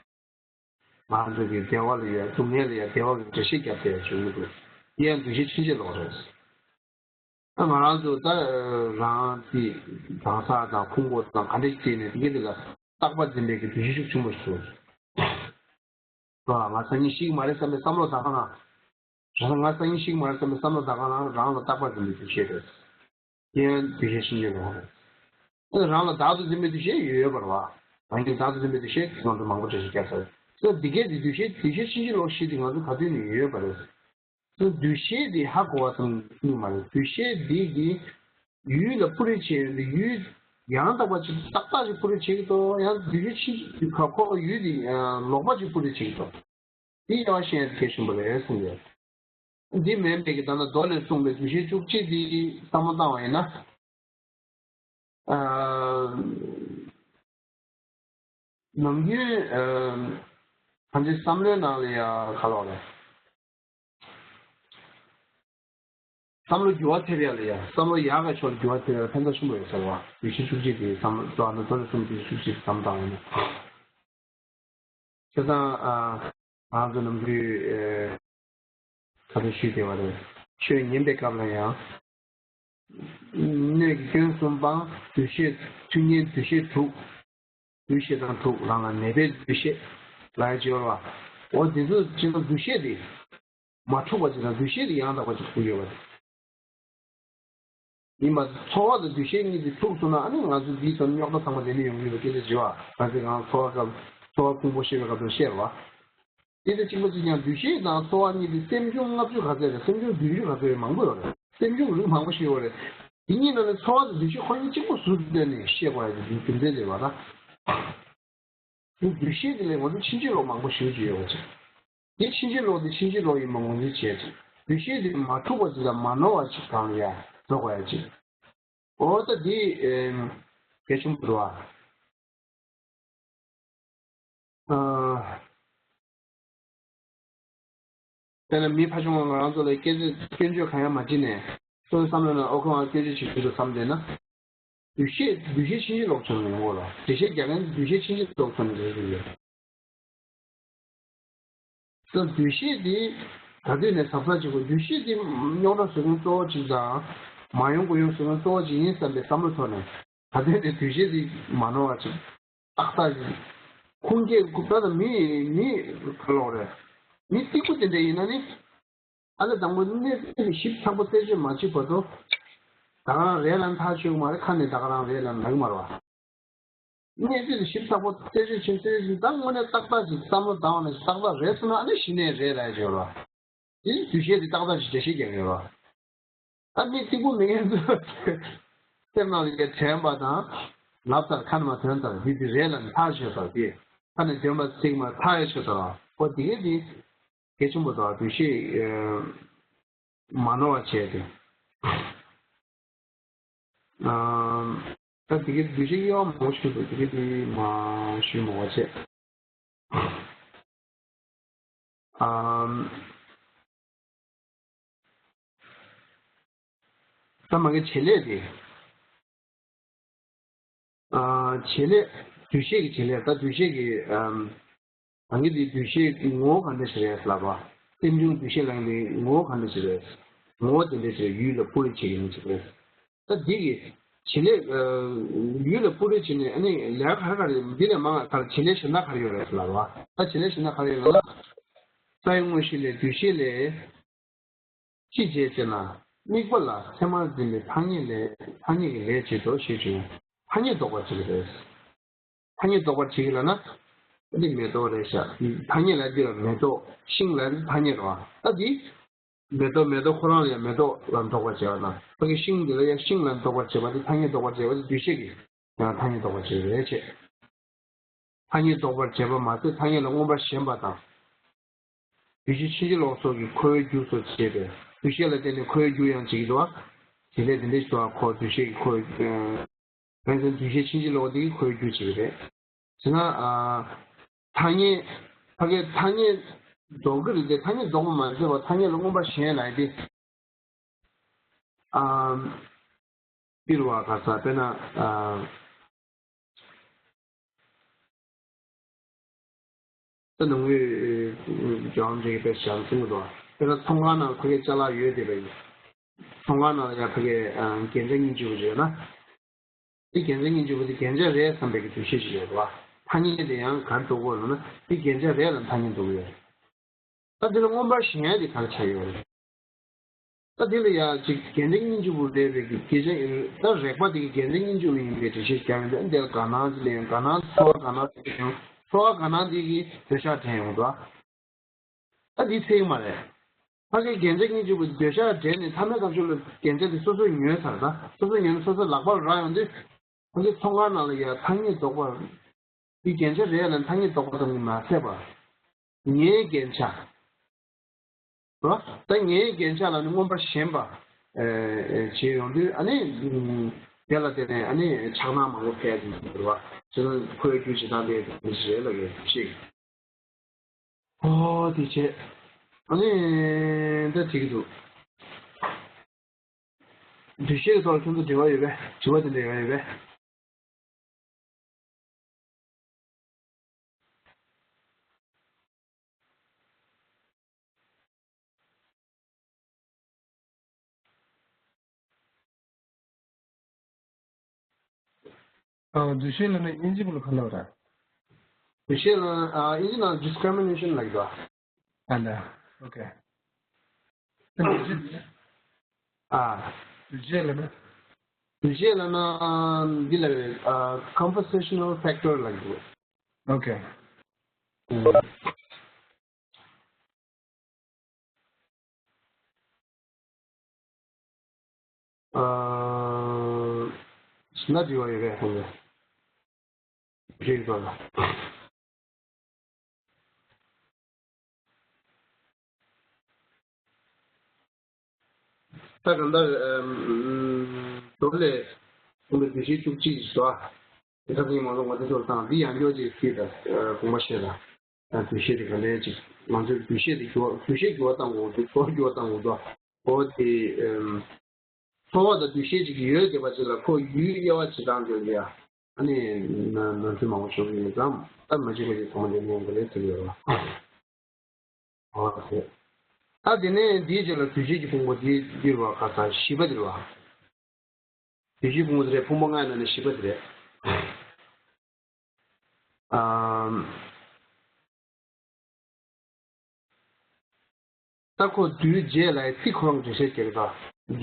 ང་རང་ཚོ་གིས་བདེ་བ་ལ་ཡ་སྡུག་བསྔལ་ལ་ཡ་བདེ་བ་གི་འགྲེལ་བཤད་རྒྱབ་སྟེ་བྱུང་གི་འདུག་དེ་ཡང་འདུ་ཤེས་ཕྱིན་ཆད་ལོག་རེད། ད་ང་རང་ཚོ་ད་རང་གི་གང་ཟག་དང་ཕུང་པོ་དང་ག་འདྲ་བྱས་ནས་དེ་ག་དེ་ལ་རྟག་པ་འཛིན་པའི་གི་འདུ་ཤེས་ཤུགས་ཆེན་པོ་ཞིག་འདུག་ང་སང་ཉིན་ཤི་གི་མ་རེད་བསམ་པའི་བསམ་བློ་ད་ག་རང་། རང་ང་སང་ཉིན་ཤི་གི་མ་རེད་བསམ་པའི་བསམ་བློ་ད་ག་རང་རང་ལ་རྟག་པ་འཛིན་པའི་འདུ་ཤེས་རེད། དེ་ཡང་འདུ་ཤེས་ཕྱིན་ཆད་ལོག་རེད། ཨ་རང་ལ་བདག་ཏུ་འཛིན་པའི་འདུ་ཤེས་ཡོད་པ་རེད་བ། རང་གི་བདག་ཏུ་འཛིན་པའི་འདུ་ཤེས་ང་ཚོ་མང་པོ་འགྲེལ་བཤད་བརྒྱབ་ཚར། ད་འདི་གས་འདི་འདུ་ཤེས་འདུ་ཤེས་ཕྱིན་ཆད་ལོག་བཤད་དེ་ང་ཚོ་ག་དུས་ནས་ཡོད་པ་རེད། འདུ་ཤེས་འདི་ཧ་གོ་བ་ཙམ་ཉིད་མ་རེད། འདུ་ཤེས་འདི་གི་ཡུལ་ལ་སྤུ་རེ་བྱས་ཡོད་འདི་ཡུལ་ཡང་དག་པ་ཅིག་ཏག་ཏག་ཅིག་སྤུ་རེ་བྱེད་ཀྱི་འདུག་ཡང་འདུ་ཤེས་ཕྱིན་ཅི་ཁ་ཁོག་ཡུལ་འདི་ལོག་པ་ཅིག་སྤུ་རེ་བྱེད་ཀྱི་འདུག་འདི་ཡང་ཤེས་ཡ་གལ་ཆེན་པོ་རེད་གསུངས་ཡོད། འདི་མིན་པའི་གི་ད་ལྟ་མདོ་ལས་གསུངས་པའི་འདུ་ཤེས་བཅུ་གཅིག་འདི་བསམ་བློ་བཏང་བ་ཡིན་ན། ཨ། ནམ་རྒྱུན་ཨ། ང་ཚོའི་བསམ་བློའི་ནང་ལ་ཡ་ག་ལབ་རེད། བསམ་བློ་འགྱུར་བ་ཐེབས་ཡ་ལ་ཡ་བསམ་བློ་ཡག་གི་ཕྱོགས་ལ་འགྱུར་བ་ཐེབས་ཡ་ལ་ཕན་ཐོགས་ཆེན་པོ་ཡོད་ཟེར་བ། འདུ་ཤེས་བཅུ་གཅིག་དེ་བསམ་བློ་ལྟོ་ཨ་ན་ལྟོ་ལ་གསུམ་དེ་བཅུ་གཅིག་བསམ་བཏང་ཡོད་ན། བྱས་ཙང་ཨ། ང་ཚོ་ནམ་རྒྱུན་ཨ། ག་ཚོད་ཞུས་བསྡད་པ་རེད། ཆོས་ཉན་པའི་སྐབས་ལ་ཡང་། སྣོད་ཀྱི་སྐྱོན་གསུམ་སྤང་། འདུ་ཤེས་ཚུལ་གཉིས་འདུ་ཤེས་དྲུག་འདུ་ཤེས་དང་དྲུག་རང་ལ་ནད་པའི་འདུ་ཤེས་ལ་ཡ་བྱེད་པ། འོ་འདི་ཚོ་བྱས་ན་འདུ་ཤེས་དེ་མ་འཁྲུགས་པ་ཅིག་དང་འདུ་ཤེས་དེ་ཡང་དག་པ་ཅིག་དགོས་ཡོད་པ་རེད། ཡིན་པ་ཚོར་བ་དང་འདུ་ཤེས་གཉིས་དེ་འཁྲུགས་སོང་ན་ཨ་ནི་ང་ཚོ་འདིའི་ཐོག་རྙོག་དྲ་ཚང་མ་དེ་ནས་ཡོང་གི་ཡོད་པ་སྐད་ཆ་བརྗོད་པ། ང་ཚོས་གང་ཚོར་བ་སྐབས་ཚོར་བ་ཕུང་པོ་ཤེས་པའི་སྐབས་དུ་བཤད་པ། དེ་དང་གཅིག་པ་གཅིག་རྐྱང་འདུ་ཤེས་དང་ཚོར་བ་གཉིས་དེ་སེམས་བྱུང་ལྔ་བཅུ་ག་ཚད་རེད། སེམས་བྱུང་བདུན་ཅུ་ག་ཚད་རེད། མང་པོ་ཡོད་རེད། སེམས་བྱུང་རིགས་མང་པོ་ཞིག་ཡོད་རེད། དེ་གཉིས་ནང་ནས་ཚོར་བ་དང་འདུ་ཤེས་ཁོ་གཉིས་གཅིག་པོ་ཟུར་དུ་བཏོན་ནས་བཤད་དགོས་ཡ་དེ་རྒྱུ་མཚན་དེ་རེད་པ་ད། འདུ་ཤེས་དེ་ལས་ང་ཚོ་ཕྱིན་ཅི་ལོག་མང་པོ་ཞེ་པོ་ཅིག་ཡོད་པ་ཅིག་དེ་ཕྱིན་ཅི་ལོག་དེ་ཕྱིན་ཅི་ལོག་ཡིན་པ་ངོས་འཛིན་བྱས་ཅིག་འདུ་ཤེས་དེ་མ་འཁྲུགས་པ་ཅིག་དང་མ་ནོར་བ་ཅིག་གང་ལ་ཡ་བཟོ་དགོས་ཡ་ཅིག་འོ་ད་དེ་གལ་ཆེན་པོ་རེད་བ། ཨ། དེ་ནས་མི་ཕ་ཆུང་བ་ང་རང་ཚོ་ལ་སྐད་ཆ་སྐྱོན་བརྗོད་གང་ཡང་མ་བྱས་ནས་སོ་སོའི་བསམ་བློ་ནང་ཨོ་ཁེ་ང་སྐྱོན་བརྗོད་བྱེད་ཀྱི་འདུག་བསམ་བསྡད་ན། འདུ་ཤེས་འདུ་ཤེས་ཕྱིན་ཅི་ལོག་བྱུང་ནས་ཡོང་གི་རེད། འགྲེལ་བཤད་རྒྱག་མཁན་འདུ་ཤེས་ཕྱིན་ཅི་ལོག་བྱུང་ནས་རེད་ཟེར་གྱི་ཡོད། ད་འདུ་ཤེས་དེ་ག་དུས་ནས་ཟབ་ཟབ་བྱེད་དགོས། འདུ་ཤེས་དེ་རྙོག་དྲ་བཟོ་མཁན་གཙོ་བོ་གཅིག་དང་། མ་ཡོང་དགོས་ཡོང་བཟོ་མཁན་གཙོ་བོ་གཅིག་ཡིན་བསམ་པའི་བསམ་བློ་ཐོག་ནས་ག་དུས་ནས་འདུ་ཤེས་དེ་མ་ནོར་བ་ཅིག་ཏག་ཏག་ཅིག་ཁུངས་སྐྱེལ་དགོས། ད་ལྟ་མི་མི་ག་ལོག་རེད། མི་སྡིག་པོ་དེ་འདྲ་ཡིན་ན་ནི། ཨ་ལས་དང་པོ་གནས་ཚུལ་ཞིབ་ཚགས་པོ་རྩད་གཅོད་མ་བྱེད་བར་དུ། ད་ག་རང་རེད་ལབ་ཐག་ཆོད་ཀྱི་མ་རེད། ཁ་ནས་ད་ག་རང་རེད་ལབ་ལབ་ཀྱི་མ་རེད་བ། གནས་ཚུལ་ཞིབ་ཚགས་པོ་རྩད་གཅོད་བྱེད་རྩད་གཅོད་བྱེད་ད་དངོས་གནས་ཏག་ཏག་ཅིག་བསམ་བློ་བཏང་བ་ནས་ཏག་ཏག་རེད་སོང་ན་ཨ་ནི་གཞི་ནས་རེད་ལབ་ཡ་ཅིག་ཡོད་རེད་བ། དེ་འདུ་ཤེས་དེ་ཏག་ཏག་ཅིག་འགྲེལ་བཤད་རྒྱག་གི་ཡོད་རེད་བ། ད་མི་སྡིག་པོ་མེད་མཁན་ཚོ་སེམས་ནང་ལ་དྲན་པ་དང་ལབ་ཚར། ཁ་ནས་མར་ཐོན་ཚར། འདི་འདི་རེད་ལབ་ནས་ཐག་ཆོད་ཚར། དེ་ཁ་ནས་འདོན་པ་ཚིག་མ་ཐག་ཆོད་ཚར་བ། ཨོ་དེ་གས་དེ་གལ་ཆེན་པོ་འདུག་འདུ་ཤེས་མ་ནོར་བ་བྱས་ཏེ། ཨམ། ད་དེ་གའི་འདུས་བྱས་དབྱེ་བ་མང་པོ་ཞིག་འདུག་དེ་གའི་དེ་མ་ཞུས་མ་བ་བྱས། ཨམ། ད་མ་གི་བྱེད་ལས་དེ། ཨ། བྱེད་ལས། འདུས་བྱས་ཀྱི་བྱེད་ལས། ད་འདུས་བྱས་ཀྱི། ཨམ། ད་གིན་དེ་འདུས་བྱས་ཀྱི་ངོ་བོ་ག་འདྲ་ཞིག་རེད་ལབ་པ། རྟེན་འབྱུང་འདུས་བྱས་ལབ་ཡག་དེ་ངོ་བོ་ག་འདྲ་ཞིག་རེད། ངོ་བོ་དེ་འདྲ་ཞིག་རེད། ཡུལ་ལ་སྤུ་རིས་བྱེད་ཀྱི་ཡིན་ཞིག་རེད། ད་འདི་གི་བྱེད་ལས། ཨ། ཡུལ་ལ་སྤུ་རིས་བྱེད་ནས་ཨ་ནི་ལས་ཀ་ག་རེ་ག་རེ་འདི་ལས་མང་བ་ག་རེ་བྱེད་ལས་གཞན་དག་ག་རེ་ཡོད་རེད་ལབ་པ། ད་བྱེད་ལས་གཞན་དག་ག་རེ་ཡོད་ལབ་ན། རྩ་བའི་དངོས་གཞི་ལས། འདུས་བྱས་ལས། ཅི་བྱེད་ཅེ་ན། དམིགས་པ་ལ་མཚན་མར་འཛིན་པའི་ཐ་སྙད་ལས། ཐ་སྙད་ཀྱི་ལས་བྱེད་དོ་ཞེས་བྱུང་། ཐ་སྙད་འདོགས་པར་བྱེད་ཀྱི་རེད། ཐ་སྙད་འདོགས་པར་བྱེད་ཀྱི་ལབ་ན། འདི་མེ་ཏོག་རེད་ཤག་ཐ་སྙད་ལ་འདི་ལ་མེ་ཏོག་ཤིང་ལ་ཐ་སྙད་རེད་བ། ད་འདི་མེ་ཏོག་མེ་ཏོག་ཁོ་རང་ལ་ཡང་མེ་ཏོག་ལ་འདོགས་པར་བྱེད་པ་དང་། ཕ་གི་ཤིང་འདི་ལ་ཡང་ཤིང་ལ་འདོགས་པར་བྱེད་པ་འདི་ཐ་སྙད་འདོགས་པར་བྱེད་པ་འདི་འདུས་བྱས་ཀྱི་ཡང་ཐ་སྙད་འདོགས་པར་བྱེད་པ་རེད་བྱས། ཐ་སྙད་འདོགས་པར་བྱེད་པ་མ་ཟད་ཐ་སྙད་ལ་མངོན་པར་ཞེན་པ་དང་། འདུས་བྱས་ཕྱིན་ཅི་ལོག་སོགས་ཀྱིས་འཁོར་བའི་རྒྱུ་སོགས་བྱེད་པས། འདུས་བྱས་ལ་བརྟེན་ནས་འཁོར་བའི་རྒྱུ་ཡང་བྱེད་ཀྱི་འདུག་བ། དེ་ལས་དེ་འདྲ་ཞིག་འདུག་བ། འཁོར་འདུས་བྱས་ཀྱི་འཁོར་བའི། ཨ། དེང་སང་འདུས་བྱས་ཕྱིན་ཅི་ལོག་དེ་གིས་འཁོར་བའི་རྒྱུ་བྱེད་ཀྱི་རེད། བྱས་ན། ཨ། ཐ་སྙད། ཕ་གིའི་ཐ་སྙད་འདོགས་ཀྱི་རེད་དེ། ཐ་སྙད་འདོགས་པ་མ་ཟད་པར་ཐ་སྙད་ལ་མངོན་པར་ཞེན་ལབ་ཡག་དེ། ཨམ། འདི་རེད་བ། ག་ས་དཔེར་ན། ཨ། ད་ནང་པའི་སྦྱང་བྱེད་ཀྱི་དཔེ་བཞག་གསུང་གི་འདུག་དཔེར་ན་ཚོང་ཁང་ནང་ཕ་གིའི་ཅ་ལག་ཡོད་བསྡད་པ་ཡིན། ཚོང་ཁང་ནང་ལ་ཡང་ཕ་གིའི། ཨ། རྒྱན་ཆ་རྙིང་རྗེ་པོ་ཅིག་ཡོད་ན། དེ་རྒྱན་ཆ་རྙིང་རྗེ་པོ་དེ་རྒྱན་ཆ་རེད་བསམ་པའི་གི་འདུ་ཤེས་ཤིག་ཡོད་རེད་བ། ཐ་སྙད་དེ་ཡང་ག་རེ་འདོགས་དགོས་རེད་ལབ་ན། དེ་རྒྱན་ཆ་རེད་ལབ་ཐ་སྙད་འདོགས་ཀྱི་ཡོད་རེད། ད་དེ་ལ་མངོན་པར་ཞེན་ཡག་དེ་ག་རེ་ཆགས་ཡོད་རེད། ད་དེ་ལ་ཡང་ཅིག་རྒྱན་ཆ་རྙིང་རྗེ་པོ་རེད་པའི་གི་སྐད་ཆ་ཡིན། ད་རེག་པ་དེ་གི་རྒྱན་ཆ་རྙིང་རྗེ་པོ་ཡིན་པའི་འགྲེལ་བཤད་རྒྱག་ཡོང་དུས། འདིར་དགའ་སྣང་ཅིག་སླེབས་ཡོང་། དགའ་སྣང་ཚོར་བ་དགའ་སྣང་ཅིག་སླེབས་ཡོང་། ཚོར་བ་དགའ་སྣང་དེ་གིས་འདོད་ཆགས་དྲན་ཡོང་འདུག་ད་འདི་ཚིག་མ་རེད། ཕ་གིའི་རྒྱན་ཆ་རྙིང་རྗེ་པོ་འདོད་ཆགས་དྲན་ནས་མཐའ་མའི་སྐབས་སུ་ལ་རྒྱན་ཆ་དེ་སོ་སོས་ཉོས་ཚར། ད་སོ་སོས་ཉོས་ནས་སོ་སོའི་ལག་པར་རག་ཡོང་དུས། ཕ་གིའི་ཚོང་ཁང་ནང་ལ་ཡ་ཐ་སྙད་འདོགས་པ། འདི་རྒྱན་ཆ་རེད་ལབ་ཐ་སྙད་འདོགས་པ་ཙམ་གྱིས་མ་ཟད་པར། ངའི་རྒྱན་ཆ། རོ། ད་ངའི་རྒྱན་ཆ་ལབ་ནས་མངོན་པར་ཞེན་པ། ཨེ། བྱེད་ཡོང་དུས་ཨ་ནི། དེ་ལ་བརྟེན་ནས་ཨ་ནི་ཆགས་སྡང་མང་པོ་འཕེལ་ཡག་ཅིག་འགྱུར་བ། བྱས་ཙང་འཁོར་བའི་རྒྱུ་བྱེད་སྟངས་དེ་མི་ཞིག་རེད་ལབ་ཡོད་ཅིག་ཨོ་དེ་བྱས། ཨ་ནི། ད་དེ་གི་འདུག་འདུ་ཤེས་ཀྱི་ཐོག་ལ་ཁྱོད་ཚོ་འབྲེལ་བ་ཡོད་པས། དྲི་བ་དེ་འདྲ་ཡོད་པས། ཨ། འདུ་ཤེས་ལབ་ན་དབྱིན་ཇི་སྐད་ལ་ག་ལབ་ར། འདུ་ཤེས་ལ། ཨ། དབྱིན་ཇི་ནང་discrimination ལབ་ཀྱི་འདུག་ཨ་ལ། ཨོ་ཁེ། འདུ་ཤེས་ལབ་ན། ཨ། འདུ་ཤེས་ལབ་ན། འདུ་ཤེས་ལབ་ན། འདི་ལ། ཨ། compositional factor ལབ་ཀྱི་འདུག་ཨོ་ཁེ། ཨ། ན་དྲི་བ་ཡོད་པས་ཁོང་ཚོས། རིག་པ་ལ། ད་གང་ལྟར། ཨམ། མདོ་ལས། གསུངས་པའི་འདུ་ཤེས་བཅུ་གཅིག་བཟོ། དེ་ཁ་སང་མ་ལོ་ང་ཚོ་ཚོར་དང་འདི་ཡང་འགྱོ་ཅིག་ཤེས་དང་། དགོངས་པ་བཞེས་དང་། ད་འདུ་ཤེས་དེ་ག་ལས་ཅིག་ང་ཚོའི་འདུ་ཤེས་དེ་འགྱུར་བ། འདུ་ཤེས་འགྱུར་བ་བཏང་དགོས་འདུག་ཚོར་བ་འགྱུར་བ་བཏང་དགོས་འདུག་འོ་དེ། ཨམ། ཚོར་བ་དང་འདུ་ཤེས་ཅིག་ཡོད་བསྡད་པ་ཅིག་ལ་ཁོ་ཡུལ་དབྱེ་བ་བྱེད་སྟངས་དེ་ལ་ཡ། ཨ་ནི། ན་ནོར་འཁྲུལ་མང་པོ་བྱུང་ཡོད་ཙང་། ད་མ་བྱེད་པ་ཅིག་ཚང་མ་ལས་ནས་འགོ་ལས་ཟེར་ཡོད་རེད་བ། འོ་དེ། ད་དེ་ནས་འདིའི་རྗེས་ལ་འདུ་ཤེས་ཀྱི་ཕུང་པོ་འདི་འདི་རེད་བ། ཁ་སང་བཞི་པ་འདི་རེད་བ། འདུ་ཤེས་ཕུང་པོ་དེ་རེད། ཕུང་པོ་ལྔའི་ནང་ནས་བཞི་པ་དེ་རེད། ཨམ། ད་ཁོ་འདུས་བྱས་ལབ་ཡག་ཚིག་ཁོ་རང་འགྲེལ་བཤད་རྒྱག་གི་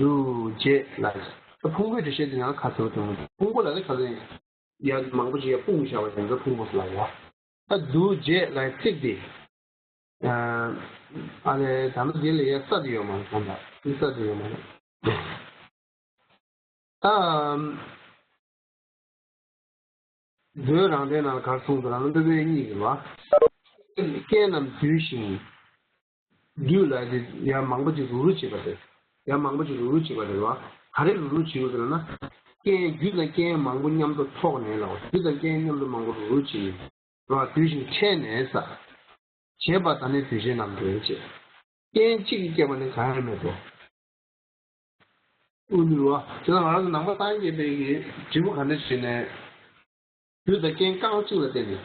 འདུག་འདུས་བྱས་ལབ་ཡག་ད་ཕུང་པོའི་འགྲེལ་བཤད་དེ་ཡང་ཁ་གསལ་པོ་དོན་མི་འདུག་ཕུང་པོ་ལབ་ཡག་ཁ་སང་ཡ་མང་པོ་ཞིག་ཡ་སྤུངས་བཞག་པ་ཡིན་ཙང་ཕུང་པོ་ལབ་ཡག་ད་འདུས་བྱས་ལབ་ཡག་ཚིག་དེ། ཨ་ལས་ད་ནི་འདི་ལ་ཡ་ས་དེ་ཡོད་མ་རེད། ད་འདི་ས་དེ་ཡོད་མ་རེད། ད། མདོའི་རང་དོན་ནང་ག་རེ་གསུངས་འདུག་ལབ་ན། སློབ་དཔོན་གཉིས་ཀྱིས་བ། རྐྱེན་རྣམས་འདུས་ཤིང་། འདུས་ལབ་དེ་ཡང་མང་པོ་ཅིག་རུག་རུག་བྱེད་པ་རེད། ཡང་མང་པོ་ཅིག་རུག་རུག་བྱེད་པ་རེད་བ། ག་རེ་རུག་རུག་བྱེད་དགོས་ཟེར་ན། རྐྱེན་རྒྱུ་དང་རྐྱེན་མང་པོ་མཉམ་དུ་ཚོགས་ནས་ལ། རྒྱུ་དང་རྐྱེན་མཉམ་དུ་མང་པོ་རུ་རུ་བྱས་ནས་ར། དུས་བཞིན་འཕྲད་ནས་ས། བྱས་པ་ད་ནི་འདུས་བྱས་རྣམས་ཏེ་ཅེས། རྐྱེན་གཅིག་གིས་བསྐྱེད་པ་ནི་གང་ཡང་མེད་དོ། དབུ་འདུལ་བ། དེ་ལ་ང་རང་ཚོ་ནང་པ་སངས་རྒྱས་པའི་གི་འབྲས་བུ་ག་འདྲ་ཞིག་ནས། རྒྱུ་དང་རྐྱེན་རྐང་གཅིག་ལ་བརྟེན་ནས།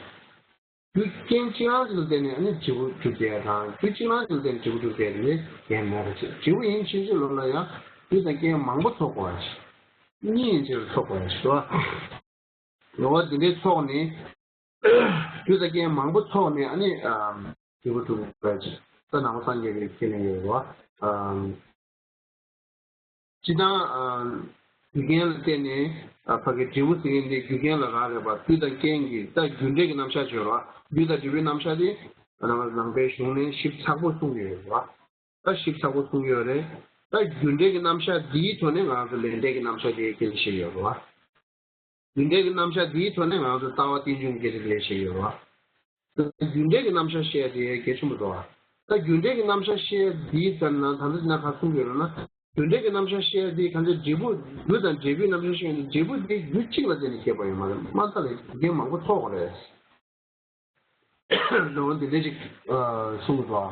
རྒྱུ་རྐྱེན་གཅིག་རང་གཅིག་ལ་བརྟེན་ནས་ཨ་ནི་འབྲས་བུ་གྲུབ་བསྡད་དང་། རྒྱུ་གཅིག་རང་གཅིག་ལ་བརྟེན་ནས་འབྲས་བུ་གྲུབ་བསྡད་དེ་ནི་ཡང་མེད་པ་ཞིག་འབྲས་བུ་ཡིན་ཕྱིན་ཆད་ལོ་ལ་ཡང་རྒྱུ་དང་རྐྱེན་མང་པོ་ཚོགས་དགོས་པ་ཞིག་གཉིས་ཡིན་ཕྱིན་ཚོགས་དགོས་པ་ཞིག་རེད་བ། ལོ་བ་འདི་འདྲའི་ཚོགས་ནི། རྒྱུ་དང་རྐྱེན་མང་པོ་ཚོགས་ནས་ཨ་ནི། འབྲས་བུ་གྲུབ་པའི་ཕྱིར། ད་ནང་པ་སངས་རྒྱས་པའི་ཁས་ལེན་ཡོད་རེད་བ། སྤྱི་བཏང་། རྒྱུ་རྐྱེན་ལ་བརྟེན་ནས་ཕ་གི་འབྲས་བུ་ཟེར་མཁན་དེ་རྒྱུ་རྐྱེན་ལ་རག་རེད་པ། རྒྱུ་དང་རྐྱེན་གྱི་ད་རྒྱུ་འབྲས་ཀྱི་རྣམ་གཞག་བརྗོད་རོགས། རྒྱུ་དང་འབྲས་བུའི་རྣམ་གཞག་དེ་ནང་པའི་གཞུང་ནས་ཞིབ་ཚགས་པོ་གསུངས་ཡོད་རེད་བ། ད་ཞིབ་ཚགས་པོ་གསུངས་ཡོད་རེད། ད་རྒྱུ་འབྲས་ཀྱི་རྣམ་གཞག་འདིའི་ཐོག་ནས་ང་ཚོ་ལས་འབྲས་ཀྱི་རྣམ་གཞག་དེ་སྐད་ཆ་བཤད་ཡོད་རེད་བ། རྒྱུ་འབྲས་ཀྱི་རྣམ་གཞག་འདིའི་ཐོག་ནས་ང་ཚོ་ལྟ་བ་རྟེན་འབྱུང་གི་རིགས་ལས་བཤད་ཡོད་རེད་བ། རྒྱུ་འབྲས་ཀྱི་རྣམ་གཞག་བཤད་དེ་གལ་ཆེན་པོ་འདུག་བ། ད་རྒྱུ་འབྲས་ཀྱི་རྣམ་གཞག་བཤད་འདིའི་ཚར་ན་ད་ལྟ་ན་ག་གསུང་གི་རེད་ན། རྒྱུ་འབྲས་ཀྱི་རྣམ་གཞག་བཤད་དེ་ག་ཚོད་འབྲས་བུ་རྒྱུ་དང་འབྲས་བུའི་རྣམ་གཞག་བཤད་ནས་འབྲས་བུ་དེ་རྒྱུ་གཅིག་ལ་བརྟེན་ནས་སྐྱེས་པ་ཡོད་མ་རེད། མ་མཐའ་ལ་རྒྱུ་རྐྱེན་མང་པོ་ཚོགས་པ་རེད། ལོ་འདི་འདྲ་ཅིག་གསུང་གི་འདུག་བ།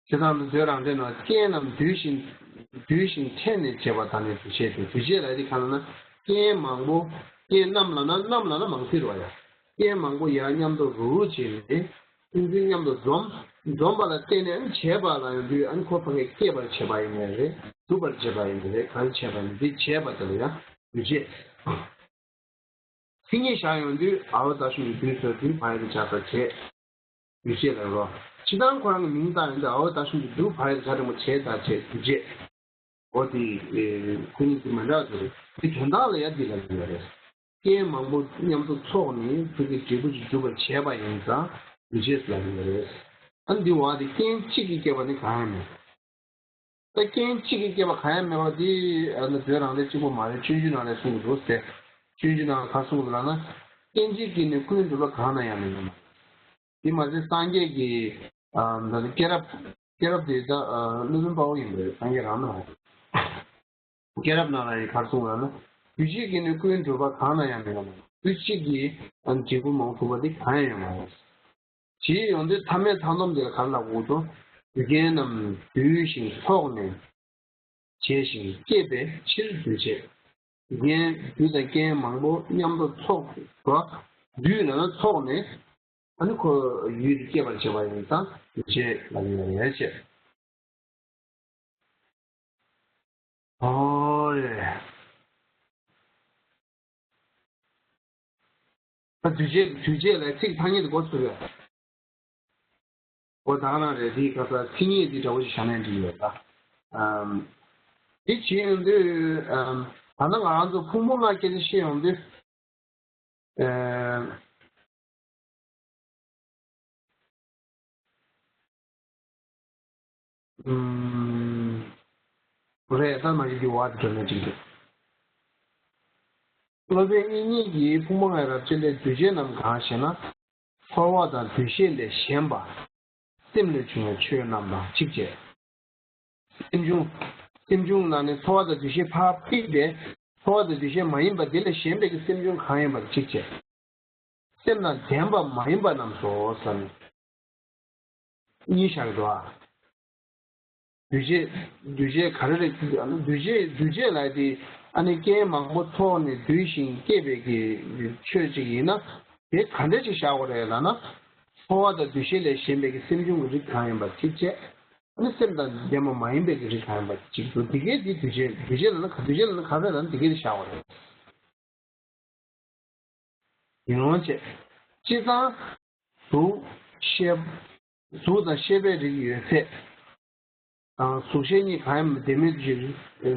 བྱས་ཙང་དུ་མཛོད་རང་འགྲེལ་ནང་རྐྱེན་རྣམས་འདུས་ཤིང་འདུས་ཤིང་འཕྲད་ནས་བྱས་པ་དག་ནི་འདུས་བྱས་ཏེ། འདུས་བྱས་ལ་དེ་གང་ལ་ན་རྐྱེན་མང་པོ། རྐྱེན་རྣམས་ལ་ན་རྣམས་ལ་ན་མང་ཚིག་རེད་བ་ཡ། རྐྱེན་མང་པོ་ཡར་མཉམ་དུ་རུ་རུ་བྱས་ནས་ཏིང་འཛིན་མཉམ་དུ་འཛོམས་འཛོམས་པ་ལ་བརྟེན་ནས་བྱས་པ་ལ་ཡོང་དུས་ཨ་ནི་ཁོ་ཕ་གིར་སྐྱེད་པར་བྱེད་པ་ཡིན་ནའི་རེད། འཇུག་པར་བྱེད་པ་ཡིན་ནའི་རེད། གང་བྱས་པ་ཡིན་དེ་བྱས་པ་དེ་ལ་ཡང་འདུས་བྱས། མཚན་ཉིད་བཞག་ཡོང་དུས་ཨ་བ་བཏགས་གཞུང་གི་འདུས་ཟེར་དུས་བ་ཡ་གི་བྱ་ས་བྱས། འདུས་བྱས་ལ་རོ། སྤྱིར་བཏང་ཁོ་རང་གི་མིང་བཏགས་ཡོང་དུས་ཨ་བ་བཏགས་གཞུང་གི་འདུས་བ་ཡ་གི་བྱ་འགྲེང་བུ་བྱས་ད་བྱས་འདུས་བྱས། འོ་དེ་ཁོ་གཉིས་ཀྱི་མི་འདྲ་བ་དེ་རེད། དེ་དོན་དག་ལ་ཡ་འདི་ལ་ཡོད་རེད། རྐྱེན་མང་པོ་མཉམ་དུ་ཚོགས་ནས་ཕ་གི་འབྲས་བུ་ཅིག་འགྲུབ་པར་བྱས་པ་ཡིན་ཙང་འདུས་བྱས་ལ་ཡོད་རེད། ཨ་འདི་བ་དེ་རྐྱེན་གཅིག་གིས་བསྐྱེད་པ་ནི་གང་ཡང་མེད། ད་རྐྱེན་གཅིག་གིས་བསྐྱེད་པ་གང་ཡང་མེད་པ་འདི་ཨ་ནི་བོད་རང་བཙན་གཅིག་པོ་མ་རེད། སྤྱོད་འཇུག་ནང་ལས་གསུངས་འདུག་ཟེར། སྤྱོད་འཇུག་ནང་ག་གསུངས་འདུག་ལབ་ན། རྐྱེན་གཅིག་གིས་ནི་ཀུན་འགྲུབ་པ་གང་ན་ཡང་མི་སྣང་། དེ་མ་ཟད་སངས་རྒྱས་ཀྱི་ཨ་ད་སྐྱེས་རབས་སྐྱེས་རབས་དེ་ད་ཨ་སློབ་དཔོན་དཔའ་བོ་ཡིན་པས་སངས་རྒྱས་རང་ན། སྐྱེས་རབས་ནང་ལ་ཡི་གར་གསུངས་ལབ་ན། རྒྱུ་གཅིག་གིས་ནི་ཀུན་འགྲུབ་པ་གང་ན་ཡང་མི་སྣང་། རྒྱུ་གཅིག་གིས་ཨ་འབྲས་བུ་མང་པོ་ཐོབ་པ་དེ་གང་ཡང་ཡོད་མ་རེད། ཞེས་ཡོང་དུས་ཐ་མའི་མཐའ་སྡོམ་དེ་ལ་ག་རེ་ལབ་དགོས་འདུག་རྒྱུ་རྐྱེན་རྣམས་འདུས་ཤིང་ཚོགས་ནས་བྱས་ཤིང་སྐྱེད་པའི་ཕྱིར་འདུས་བྱས། རྒྱུ་རྐྱེན་རྒྱུ་དང་རྐྱེན་མང་པོ་མཉམ་དུ་ཚོགས་པ། འདུས་ལབ་ན་ཚོགས་ནས་ཨ་ནི་ཁོ་ཡུལ་དེ་སྐྱེད་པར་བྱེད་པ་ཡིན་ཙང་འདུས་བྱས་ལབ་ཡོད་རེད་ཅེས། ཨོ་རེད། ད་འདུས་བྱས་འདུས་བྱས་ལ་ཚིག་ཐ་སྙད་དུ་འགོ་ཚུགས་ཡོད། འོ་ད་ག་རང་རེད། དེའི་ཁ་ས་མཚན་ཉིད་འདི་འདྲ་བོ་ཞིག་བཞག་ན་འགྲིག་ཡོད་ད། ཨམ། དེ་བྱེད་ཡོང་དུས་ཨམ། ད་ནང་ང་རང་ཚོ་ཕུང་པོ་ལྔ་སྐད་ཆ་བཤད་ཡོང་དུས། ཨེ། ཨུམ། རེད། ད་མ་གཞི་འདི་བ་དེ་འགྲོ་ན་འགྲིག་འདུག་སློབ་དཔོན་དབྱིག་གཉེན་གྱིས་ཕུང་པོ་ལྔའི་རབ་བྱེད་ལས་འདུས་བྱས་རྣམས་གང་ཞེ་ན། ཚོར་བ་དང་འདུ་ཤེས་ལས་གཞན་པ། སེམས་ལས་བྱུང་བའི་ཆོས་རྣམས་དང་གཅིག་བྱས། སེམས་བྱུང་། སེམས་བྱུང་ལ་ནི་ཚོར་བ་དང་འདུ་ཤེས་ཕར་ཕུད་དེ། ཚོར་བ་དང་འདུ་ཤེས་མ་ཡིན་པ་དེ་ལས་གཞན་པའི་གི་སེམས་བྱུང་གང་ཡིན་པ་གཅིག་བྱས། སེམས་དང་ལྡན་པ་མ་ཡིན་པ་རྣམས་སོ་ཟེར་ནས་གཉིས་བཞག་འདུག་ཨ། འདུས་བྱས། འདུས་བྱས་ག་རེ་རེད། འདུས་བྱས་འདུས་བྱས་ལ་དེ་ཨ་ནི་རྐྱེན་མང་པོ་ཚོགས་ནས་འདུས་ཤིང་སྐྱེས་པའི་གི་ཆོས་ཅིག་ཡིན་ན། དེ་ག་འདྲ་ཅིག་བཞག་དགོས་རེད་ལབ་ན། ཚོར་བ་དང་འདུ་ཤེས་ལས་གཞན་པའི་གི་སེམས་བྱུང་གི་རིགས་གང་ཡིན་པ་གཅིག་བྱས། ཨ་ནི་སེམས་དང་ལྡན་པ་མ་ཡིན་པའི་གི་རིགས་གང་ཡིན་པ་གཅིག་འདུག་འདི་གའི་དེ་འདུས་བྱས། འདུས་བྱས་ལབ་ན་ག་འདུས་བྱས་ལབ་ན་ག་རེ་ལབ་ན་འདི་གའི་དེ་བཞག་དགོས་རེད། ཡིན་ནོ་ཅེས། སྤྱིར་བཏང་། གཟུགས། ཤེས། གཟུགས་དང་ཤེས་པའི་རིགས་ཡོད་ཚད། དང་གཟུགས་ཤེས་གཉིས་གང་ཡིན་པ་བདེན་མེད་ཀྱི་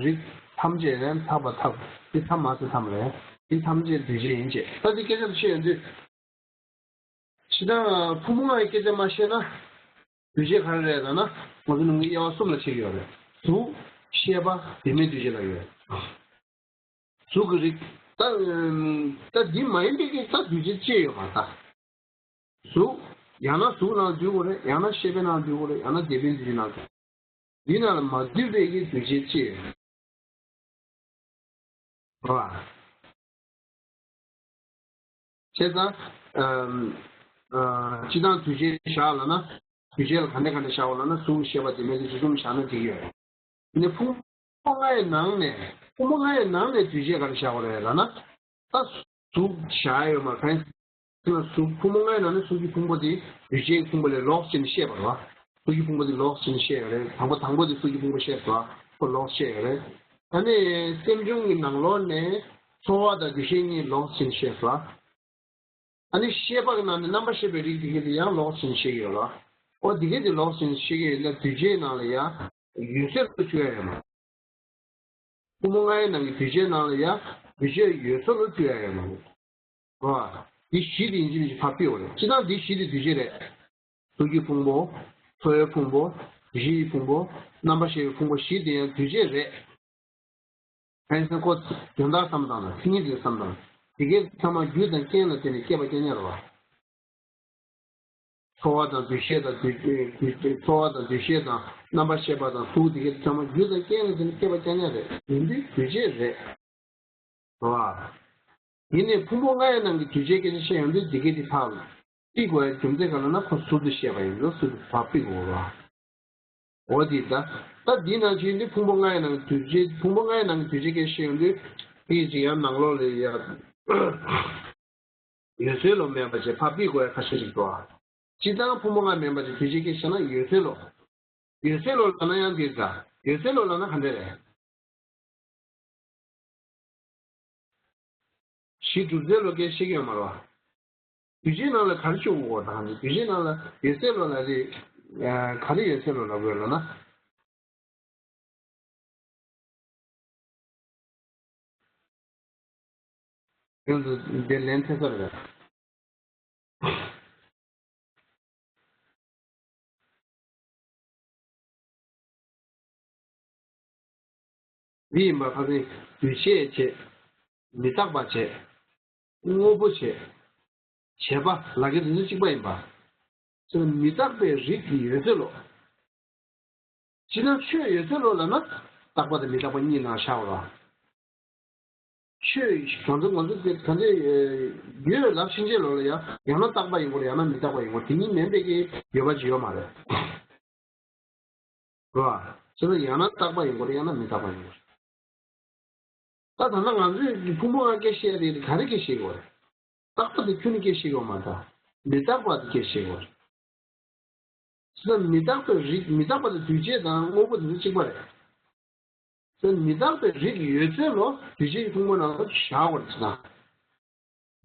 རིགས་ཐམས་ཅད་ལན་ཐག་པ་ཐག་འདི་ཐ་མ་ཚེ་ཐམ་རེད། འདི་ཐམས་ཅད་འདུས་བྱས་ཡིན་ཅེས། ད་འདི་སྐད་ཆ་དུ་བཤད་ཡོང་དུས། ཕྱི་ནང་ཕུང་པོ་ལྔ་ཡི་སྐད་ཆ་མ་བཤད་ན། འདུས་བྱས་ག་རེ་རེད་ལབ་ན་ང་ཚོ་ནང་གི་དབྱེ་བ་གསུམ་ལ་ཕྱེ་གི་ཡོད་རེད། གཟུགས། ཤེས་པ། བདེན་མེད་འདུས་བྱས་ལ་ཡོད། གཟུགས་ཀྱི་རིགས། ད། ད་འདི་མ་ཡིན་པའི་གི་ད་འདུས་བྱས་ཅི་ཡོད་མ་ད། གཟུགས། ཡང་ན་གཟུགས་ནང་འདུས་དགོས་རེད། ཡང་ན་ཤེས་པའི་ནང་འདུས་དགོས་རེད། ཡང་ན་བདེན་པའི་འདུས་བྱས་ནང་འདུས། འདི་ནང་ལ་མ་འདུས་པའི་གི་འདུས་བྱས་ཅི་ཡོད། རེད་བ། བྱས་ཙང་། ཨམ། ཨ། སྤྱིར་བཏང་དུས་བྱས་བཞག་ལབ་ན། དུས་བྱས་ལ་ག་འདྲ་ག་འདྲ་བཞག་པ་ལབ་ན། གཟུགས་ཀྱི་ཤེས་པ་དེ་མེད་དུ་ཆེ་ཆུང་བཞག་ན་འགྲིག་གི་ཡོད་རེད། དེ་ནས་ཕུང་པོ་ལྔ་ཡི་ནང་ནས། ཕུང་པོ་ལྔ་ཡི་ནང་ནས་དུས་བྱས་ག་རེ་བཞག་པ་རེད་ལབ་ན། ད་གཟུགས་བཞག་ཡོད་མ་རེད། གང་ཡིན་ཟེར་ན། གཟུགས་ཕུང་པོ་ལྔ་ཡི་ནང་ནས་གཟུགས་ཀྱི་ཕུང་པོ་དེ་དུས་བྱས་ཀྱི་ཕུང་པོ་ལས་ལོགས་བྱས་ནས་བཤད་པ་རེད་བ། གཟུགས་ཀྱི་ཕུང་པོ་དེ་ལོགས་བྱས་ནས་བཤད་ཡོད་རེད། དང་པོ་དང་པོ་དེ་གཟུགས་ཀྱི་ཕུང་པོ་བཤད་སོང་བ། ཁོ་ལོགས་བཤད་ཡོད་རེད། ཨ་ནི་སེམས་བྱུང་གི་ནང་ལོགས་ནས་ཚོར་བ་དང་འདུ་ཤེས་གཉིས་ལོགས་བྱས་ནས་བཤད་སོང་བ། ཨ་ནི་ཤེས་པ་གི་ནང་ནས་རྣམ་པར་ཤེས་པའི་རིགས་དེ་ག་དེ་ཡང་ལོགས་བྱས་ནས་བཤད་ཀྱི་ཡོད་རེད་བ། འོ་དེ་ག་དེ་ལོགས་བྱས་ནས་བཤད་ཀྱི་ཡོད་ན། དུས་བྱས་ནང་ལ་ཡང་ཡོད་ཚད་དུ་བཅུག་ཡ་ཡོད་མ་རེད། ཕུང་པོ་ལྔ་ཡི་ནང་གི་དུས་བྱས་ནང་ལ་ཡང་དུས་བྱས་ཡོད་ཚད་ལ་བཅུག་ཡ་ཡོད་མ་རེད། རེད་བ། འདི་གཞི་དེ་ཡིན་གཅིག་མིན་གཅིག་ཕར་ཕུད་དགོས་རེད། སྤྱིར་བཏང་འདི་གཞི་དེ་དུས་བྱས་རེད། གཟུགས་ཀྱི་ཕུང་པོ། ཚོར་བའི་ཕུང་པོ། གཞི་ཡི་ཕུང་པོ། རྣམ་པར་ཤེས་པའི་ཕུང་པོ་བཞི་དེ་ཡང་དུས་བྱས་རེད། ཕན་ཚུན་ཁོ་དོན་དག་བསམ་སྟངས་དང་མཚན་ཉིད་དེ་བསམ་སྟངས། དེ་གའི་ཚང་མ་རྒྱུ་དང་རྐྱེན་ལ་བརྟེན་ནས་སྐྱེས་པ་རྐྱང་རྐྱང་རེད་བ། ཚོར་བ་དང་འདུ་ཤེས་དང་དུས། དུས། ཚོར་བ་དང་འདུ་ཤེས་དང་རྣམ་པར་ཤེས་པ་དང་གཟུགས་དེ་གའི་ཚང་མ་རྒྱུ་དང་རྐྱེན་ལ་བརྟེན་ནས་སྐྱེས་པ་རྐྱང་རྐྱང་རེད། ཡིན་དུས་དུས་བྱས་རེད། རེད་བ། ཡིན་ནའི་ཕུང་པོ་ལྔ་ཡི་ནང་གི་དུས་བྱས་སྐད་ཆ་བཤད་ཡོང་དུས་དེ་གའི་དེ་ཕར་ཕུད་དགོས་ཡ་རྒྱུ་མཚན་ག་རེ་ལབ་ན། ཁོ་ཟུར་དུ་བཤད་པ་ཡིན་ཙང་ཟུར་དུ་ཕར་ཕུད་དགོས་རེད་བ། འོ་དེ་ད། ད་འདི་ནང་བཞིན་དུ་ཕུང་པོ་ལྔ་ཡི་ནང་གི་དུས་བྱས། ཕུང་པོ་ལྔ་ཡི་ནང་གི་དུས་བྱས་སྐད་ཆ་བཤད་ཡོང་དུས། དེ་ཅིག་ཡང་ནང་ལོགས་ལ་ཡ། ཡོད་ཚད་ལོ་མེད་པ་བྱས་ཕར་ཕུད་དགོས་ཡ་ཁ་ཤས་ཤིག་འདུག་ཨ། སྤྱིར་བཏང་ཕུང་པོ་ལྔ་མིན་པ་ཅིག་དུས་བྱས་སྐད་ཆ་བཤད་ན་ཡོད་ཚད་ལོ། ཡོད་ཚད་ལོ་ལབ་ན་ཡང་འདི་འདྲ། ཡོད་ཚད་ལོ་ལབ་ན་ག་འདྲ་རེད། གཞི་གྲུབ་ཚད་ལོ་སྐད་ཆ་བཤད་ཀྱི་ཡོད་མ་རེད་བ། དུས་བྱས་ནང་ལ་ག་རེ་བཅུག་དགོས་དང་། དུས་བྱས་ནང་ལ་ཡོད་ཚད་ལོ་ལབ་དུས། ཨ། ག་རེ་ཡོད་ཚད་ལོ་ལབ་དགོས་ལབ་ན། ཡོངས་སུ་འདིར་ལན་འཚོལ་ས་རེད། འདི་ཡིན་པ་ཁ་སང་འདུས་བྱས་བྱས། མི་རྟག་པ་བྱས། དངོས་པོ་བྱས། བྱས་པ་ལབ་ཀྱི་དེ་ཚོ་གཅིག་པ་ཡིན་པ། ཚོ་མི་རྟག་པའི་རིགས་ཀྱི་ཡོད་ཚད་ལོ། ཅི་ན་ཆོས་ཡོད་ཚད་ལོ་ལབ་ན། རྟག་པ་དང་མི་རྟག་པ་གཉིས་ནང་བཞག་པ་རེད། ཆོས་གང་ཚོད་ང་ཚོ་དེ་ག་འདྲ་ཡོད་ལབ་ཕྱིན་ཆད་ལོ་ལ་ཡང་། ཡང་ན་རྟག་པ་ཡིན་དགོས་རེད། ཡང་ན་མི་རྟག་པ་ཡིན་དགོས་རེད། དེ་གཉིས་མིན་པའི་གི་ཡོད་པ་ཅིག་ཡོད་མ་རེད། རེད་བ། བྱས་ན་ཡང་ན་རྟག་པ་ཡིན་དགོས་རེད། ཡང་ན་མི་རྟག་པ་ཡིན་དགོས་རེད། ད་ད་ལྟ་ང་ཚོས་ཕུང་པོ་ལྔ་སྐད་བཤད་དེ་ག་རེ་སྐད་བཤད་དགོས་རེད། རྟག་པ་དེ་ཁྱོན་ནས་སྐད་བཤད་དགོས་མ་རེད། མི་རྟག་པ་དེ་སྐད་བཤད་དགོས་རེད། བྱས་ན་མི་རྟག་པའི་རིགས། མི་རྟག་པ་དེ་དུས་བྱས་དང་དངོས་པོ་དེ་ཚོ་གཅིག་པ་རེད། དེ་མི་རྟག་པའི་རིགས་ཡོད་ཚད་ལོ། དུས་བྱས་ཀྱི་ཕུང་པོ་ནང་ལ་བཞག་དགོས་རེད་ཟེར་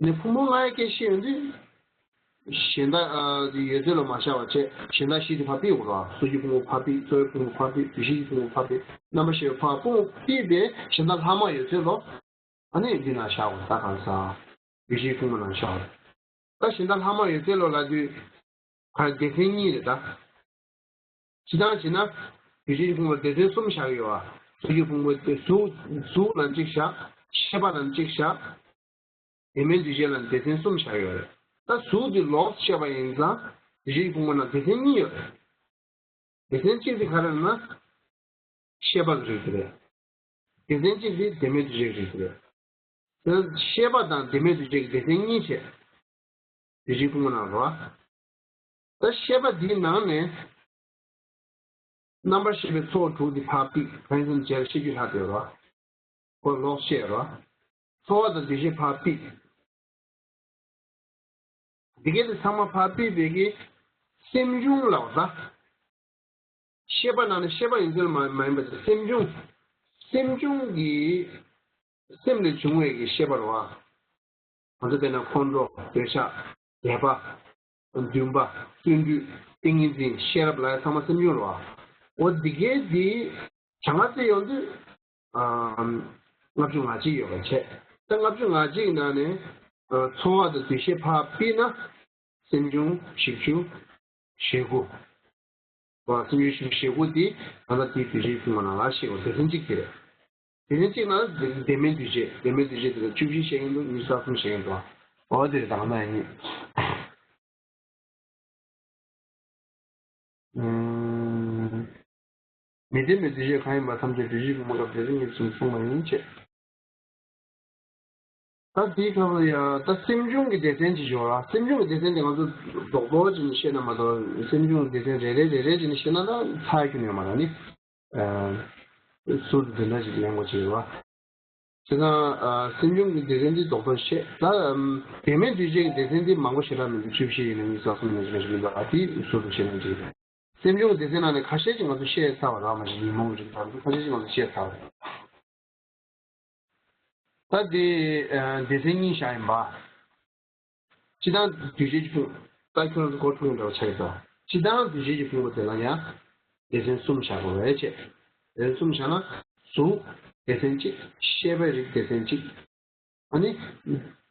ན། ནས་ཕུང་པོ་ལྔ་ཡི་སྐད་བཤད་ཡོང་དུས། གཞན་དག་ཨ་ཡོད་ཚད་ལོ་མ་བཞག་པ་བྱས། གཞན་དག་བཞི་དེ་ཕར་ཕུད་དགོས་རེད་བ། གཟུགས་ཀྱི་ཕུང་པོ་ཕར་ཕུད། ཚོར་བའི་ཕུང་པོ་ཕར་ཕུད། འདུ་ཤེས་ཀྱི་ཕུང་པོ་ཕར་ཕུད། རྣམ་པར་ཤེས་པའི་ཕུང་པོ་ཕུད་པའི་གཞན་དག་ལྷག་མ་ཡོད་ཚད་ལོ། ཨ་ནི་འདི་ནང་བཞག་དགོས་རེད། ད་གང་ཟག་འདུ་ཤེས་ཕུང་པོ་ནང་བཞག་དགོས་རེད། ད་གཞན་དག་ལྷག་མ་ཡོད་ཚད་ལོ་ལབ་དུས། ག་སྡེ་ཚན་གཉིས་རེད་ད། སྤྱིར་བཏང་བྱས་ན། དུས་བྱས་ཀྱི་ཕུང་པོ་སྡེ་ཚན་གསུམ་བཞག་གི་ཡོད་བ། གཟུགས་ཀྱི་ཕུང་པོ་དེ་གཟུགས། གཟུགས་ལ་གཅིག་བཞག་ཤེས་པ་ལ་གཅིག་བཞག་དེ་མིན་དུས་བྱས་ལ་སྡེ་ཚན་གསུམ་བཞག་ཡོད་རེད། ད་གཟུགས་དེ་ལོགས་བཤད་པ་ཡིན་ཙང་། དུས་བྱས་ཀྱི་ཕུང་པོ་ནང་སྡེ་ཚན་གཉིས་ཡོད་རེད། སྡེ་ཚན་གཅིག་དེ་ག་རེ་ལབ་ན། ཤེས་པ་གི་རིགས་དེ་རེད། སྡེ་ཚན་གཅིག་དེ་དེ་མིན་དུས་བྱས་ཀྱི་རིགས་དེ་རེད། ད་ཤེས་པ་དང་དེ་མིན་དུས་བྱས་ཀྱི་སྡེ་ཚན་གཉིས་བྱས། དུས་བྱས་ཕུང་པོ་ནང་རེད་བ། ད་ཤེས་པ་འདིའི་ནང་ནས། རྣམ་པར་ཤེས་པའི་ཚོགས་དྲུག་དེ་ཕར་ཕུད། ཕན་ཚུན་རྗེས་ལ་ཤེས་རྒྱུ་ལྷག་དེ་རེད་བ། ཁོ་ལོགས་བཤད་རེད་བ། ཚོར་བ་དང་འདུ་ཤེས་ཕར་ཕུད། འདི་གའི་དེ་ཚང་མ་ཕར་ཕུད་པའི་གི་སེམས་བྱུང་ལབ་པ་ད། ཤེས་པ་ནང་ནས་ཤེས་པ་ཡིན་ཚུལ་མ་མ་ཡིན་པ་དེ་སེམས་བྱུང་། སེམས་བྱུང་གི་སེམས་ལས་བྱུང་བའི་གི་ཤེས་པ་རེད་བ། ང་ཚོ་དཔེར་ན་ཁོང་ཁྲོ། འདོད་ཆགས། དད་པ། འདུན་པ། བརྩོན་འགྲུས། ཏིང་ངེ་འཛིན། ཤེས་རབ་ལབ་ཡ་ཚང་མ་སེམས་བྱུང་རེད་བ། འོ་འདི་གའི་དེ་གྱ་ང་རྩེ་ཡོང་དུས། ཨ། ལྔ་བཅུ་ང་གཅིག་ཡོད་པ་བྱས། ད་ལྔ་བཅུ་ང་གཅིག་ནང་ནས། ཨ། ཚོར་བ་དང་འདུ་ཤེས་ཕར་ཕུད་ན། སེམས་བྱུང་བཞི་བཅུ་ཞེ་དགུ། བ། སེམས་བྱུང་བཞི་བཅུ་ཞེ་དགུ་དེ་ད་ལྟ་དེའི་དུས་བྱས་ཕུང་པོ་ནང་ལ་བཤད་པ་སྡེ་ཚན་གཅིག་དེ་རེད། སྡེ་ཚན་གཅིག་ནང་ལ་སྡེ་སྡེ་སྨད་འདུས་བྱས། སྡེ་སྨད་འདུས་བྱས་དེ་ལ་བཅུ་བཞི་བཤད་མཁན་འདུག་ཉི་ཤུ་རྩ་གསུམ་བཤད་མཁན་འདུག་འོ་དེ་རེད། ད་ག་ནང་ཡིན། ཨུམ། མི་ལྡན་པའི་འདུས་བྱས་གང་ཡིན་པ་ཐམས་ཅད་དུས་བྱས་ཕུང་པོ་སྐབས་སྡེ་ཚན་གཉིས་སུ་གསུངས་པ་ཡིན་ཞེས། ད་དེའི་སྐབས་ལ་ཡང་ད་སེམས་བྱུང་གི་སྡེ་ཚན་ཅིག་ཡོད་ར། སེམས་བྱུང་གི་སྡེ་ཚན་དེ་ང་ཚོ་རྡོག་རྡོག་ཅིག་ནས་བཤད་ན་མ་གཏོགས། སེམས་བྱུང་གི་སྡེ་ཚན་རེ་རེ་རེ་རེ་ཅིག་ནས་བཤད་ན་ད་ཚར་རྒྱུ་ཡོད་མ་རེད། ནི་ཨ་ཟུར་དུ་དེ་འདྲ་ཞིག་ལེན་དགོས་ཀྱི་ཡོད་ར། བྱས་ཙང་ཨ་སེམས་བྱུང་གི་སྡེ་ཚན་འདི་རྡོག་རྡོག་བཤད། ད་ཨམ་བདེན་མེད་འདུས་བྱས་ཀྱི་སྡེ་ཚན་འདི་མང་པོ་ཞེ་དྲག་མི་འདུག་བཅུ་བཞི་ཡིན་ན་གཉིས་བརྒྱ་གསུམ་ཡིན་ན་ཅིག་མི་འདུག་ཨ་དེ་ཟུར་དུ་བཤད་ན་ཅིག་རེད། སེམས་བྱུང་གི་སྡེ་ཚན་ནང་ནས་ཁ་ཤས་ཅིག་ང་ཚོ་བཤད་ཚར་བ་ར། མ་གཞི་ཉོན་མོངས་ཀྱི་རིགས་དང་ཁ་ཤས་ཅིག་ང་ཚོ་བཤད་ཚར་བ་རེད། ད་དེ་ཨ་སྡེ་ཚན་གཉིས་བཞག་ཡིན་པ། སྤྱི་དང་འདུས་བྱས་ཀྱི་ཕུང་། ད་ཁྱོད་རང་ཚོ་སྐོར་ཐུག་འདྲ་བ་ཆགས་ཡོད་ད། སྤྱི་དང་འདུས་བྱས་ཀྱི་ཕུང་པོ་དེ་ལ་ཡང་སྡེ་ཚན་གསུམ་བཞག་དགོས་རེད་ཅེས། སྡེ་ཚན་གསུམ་བཞག་ན། གཟུགས་སྡེ་ཚན་གཅིག་ཤེས་པའི་རིགས་སྡེ་ཚན་གཅིག་ཨ་ནི་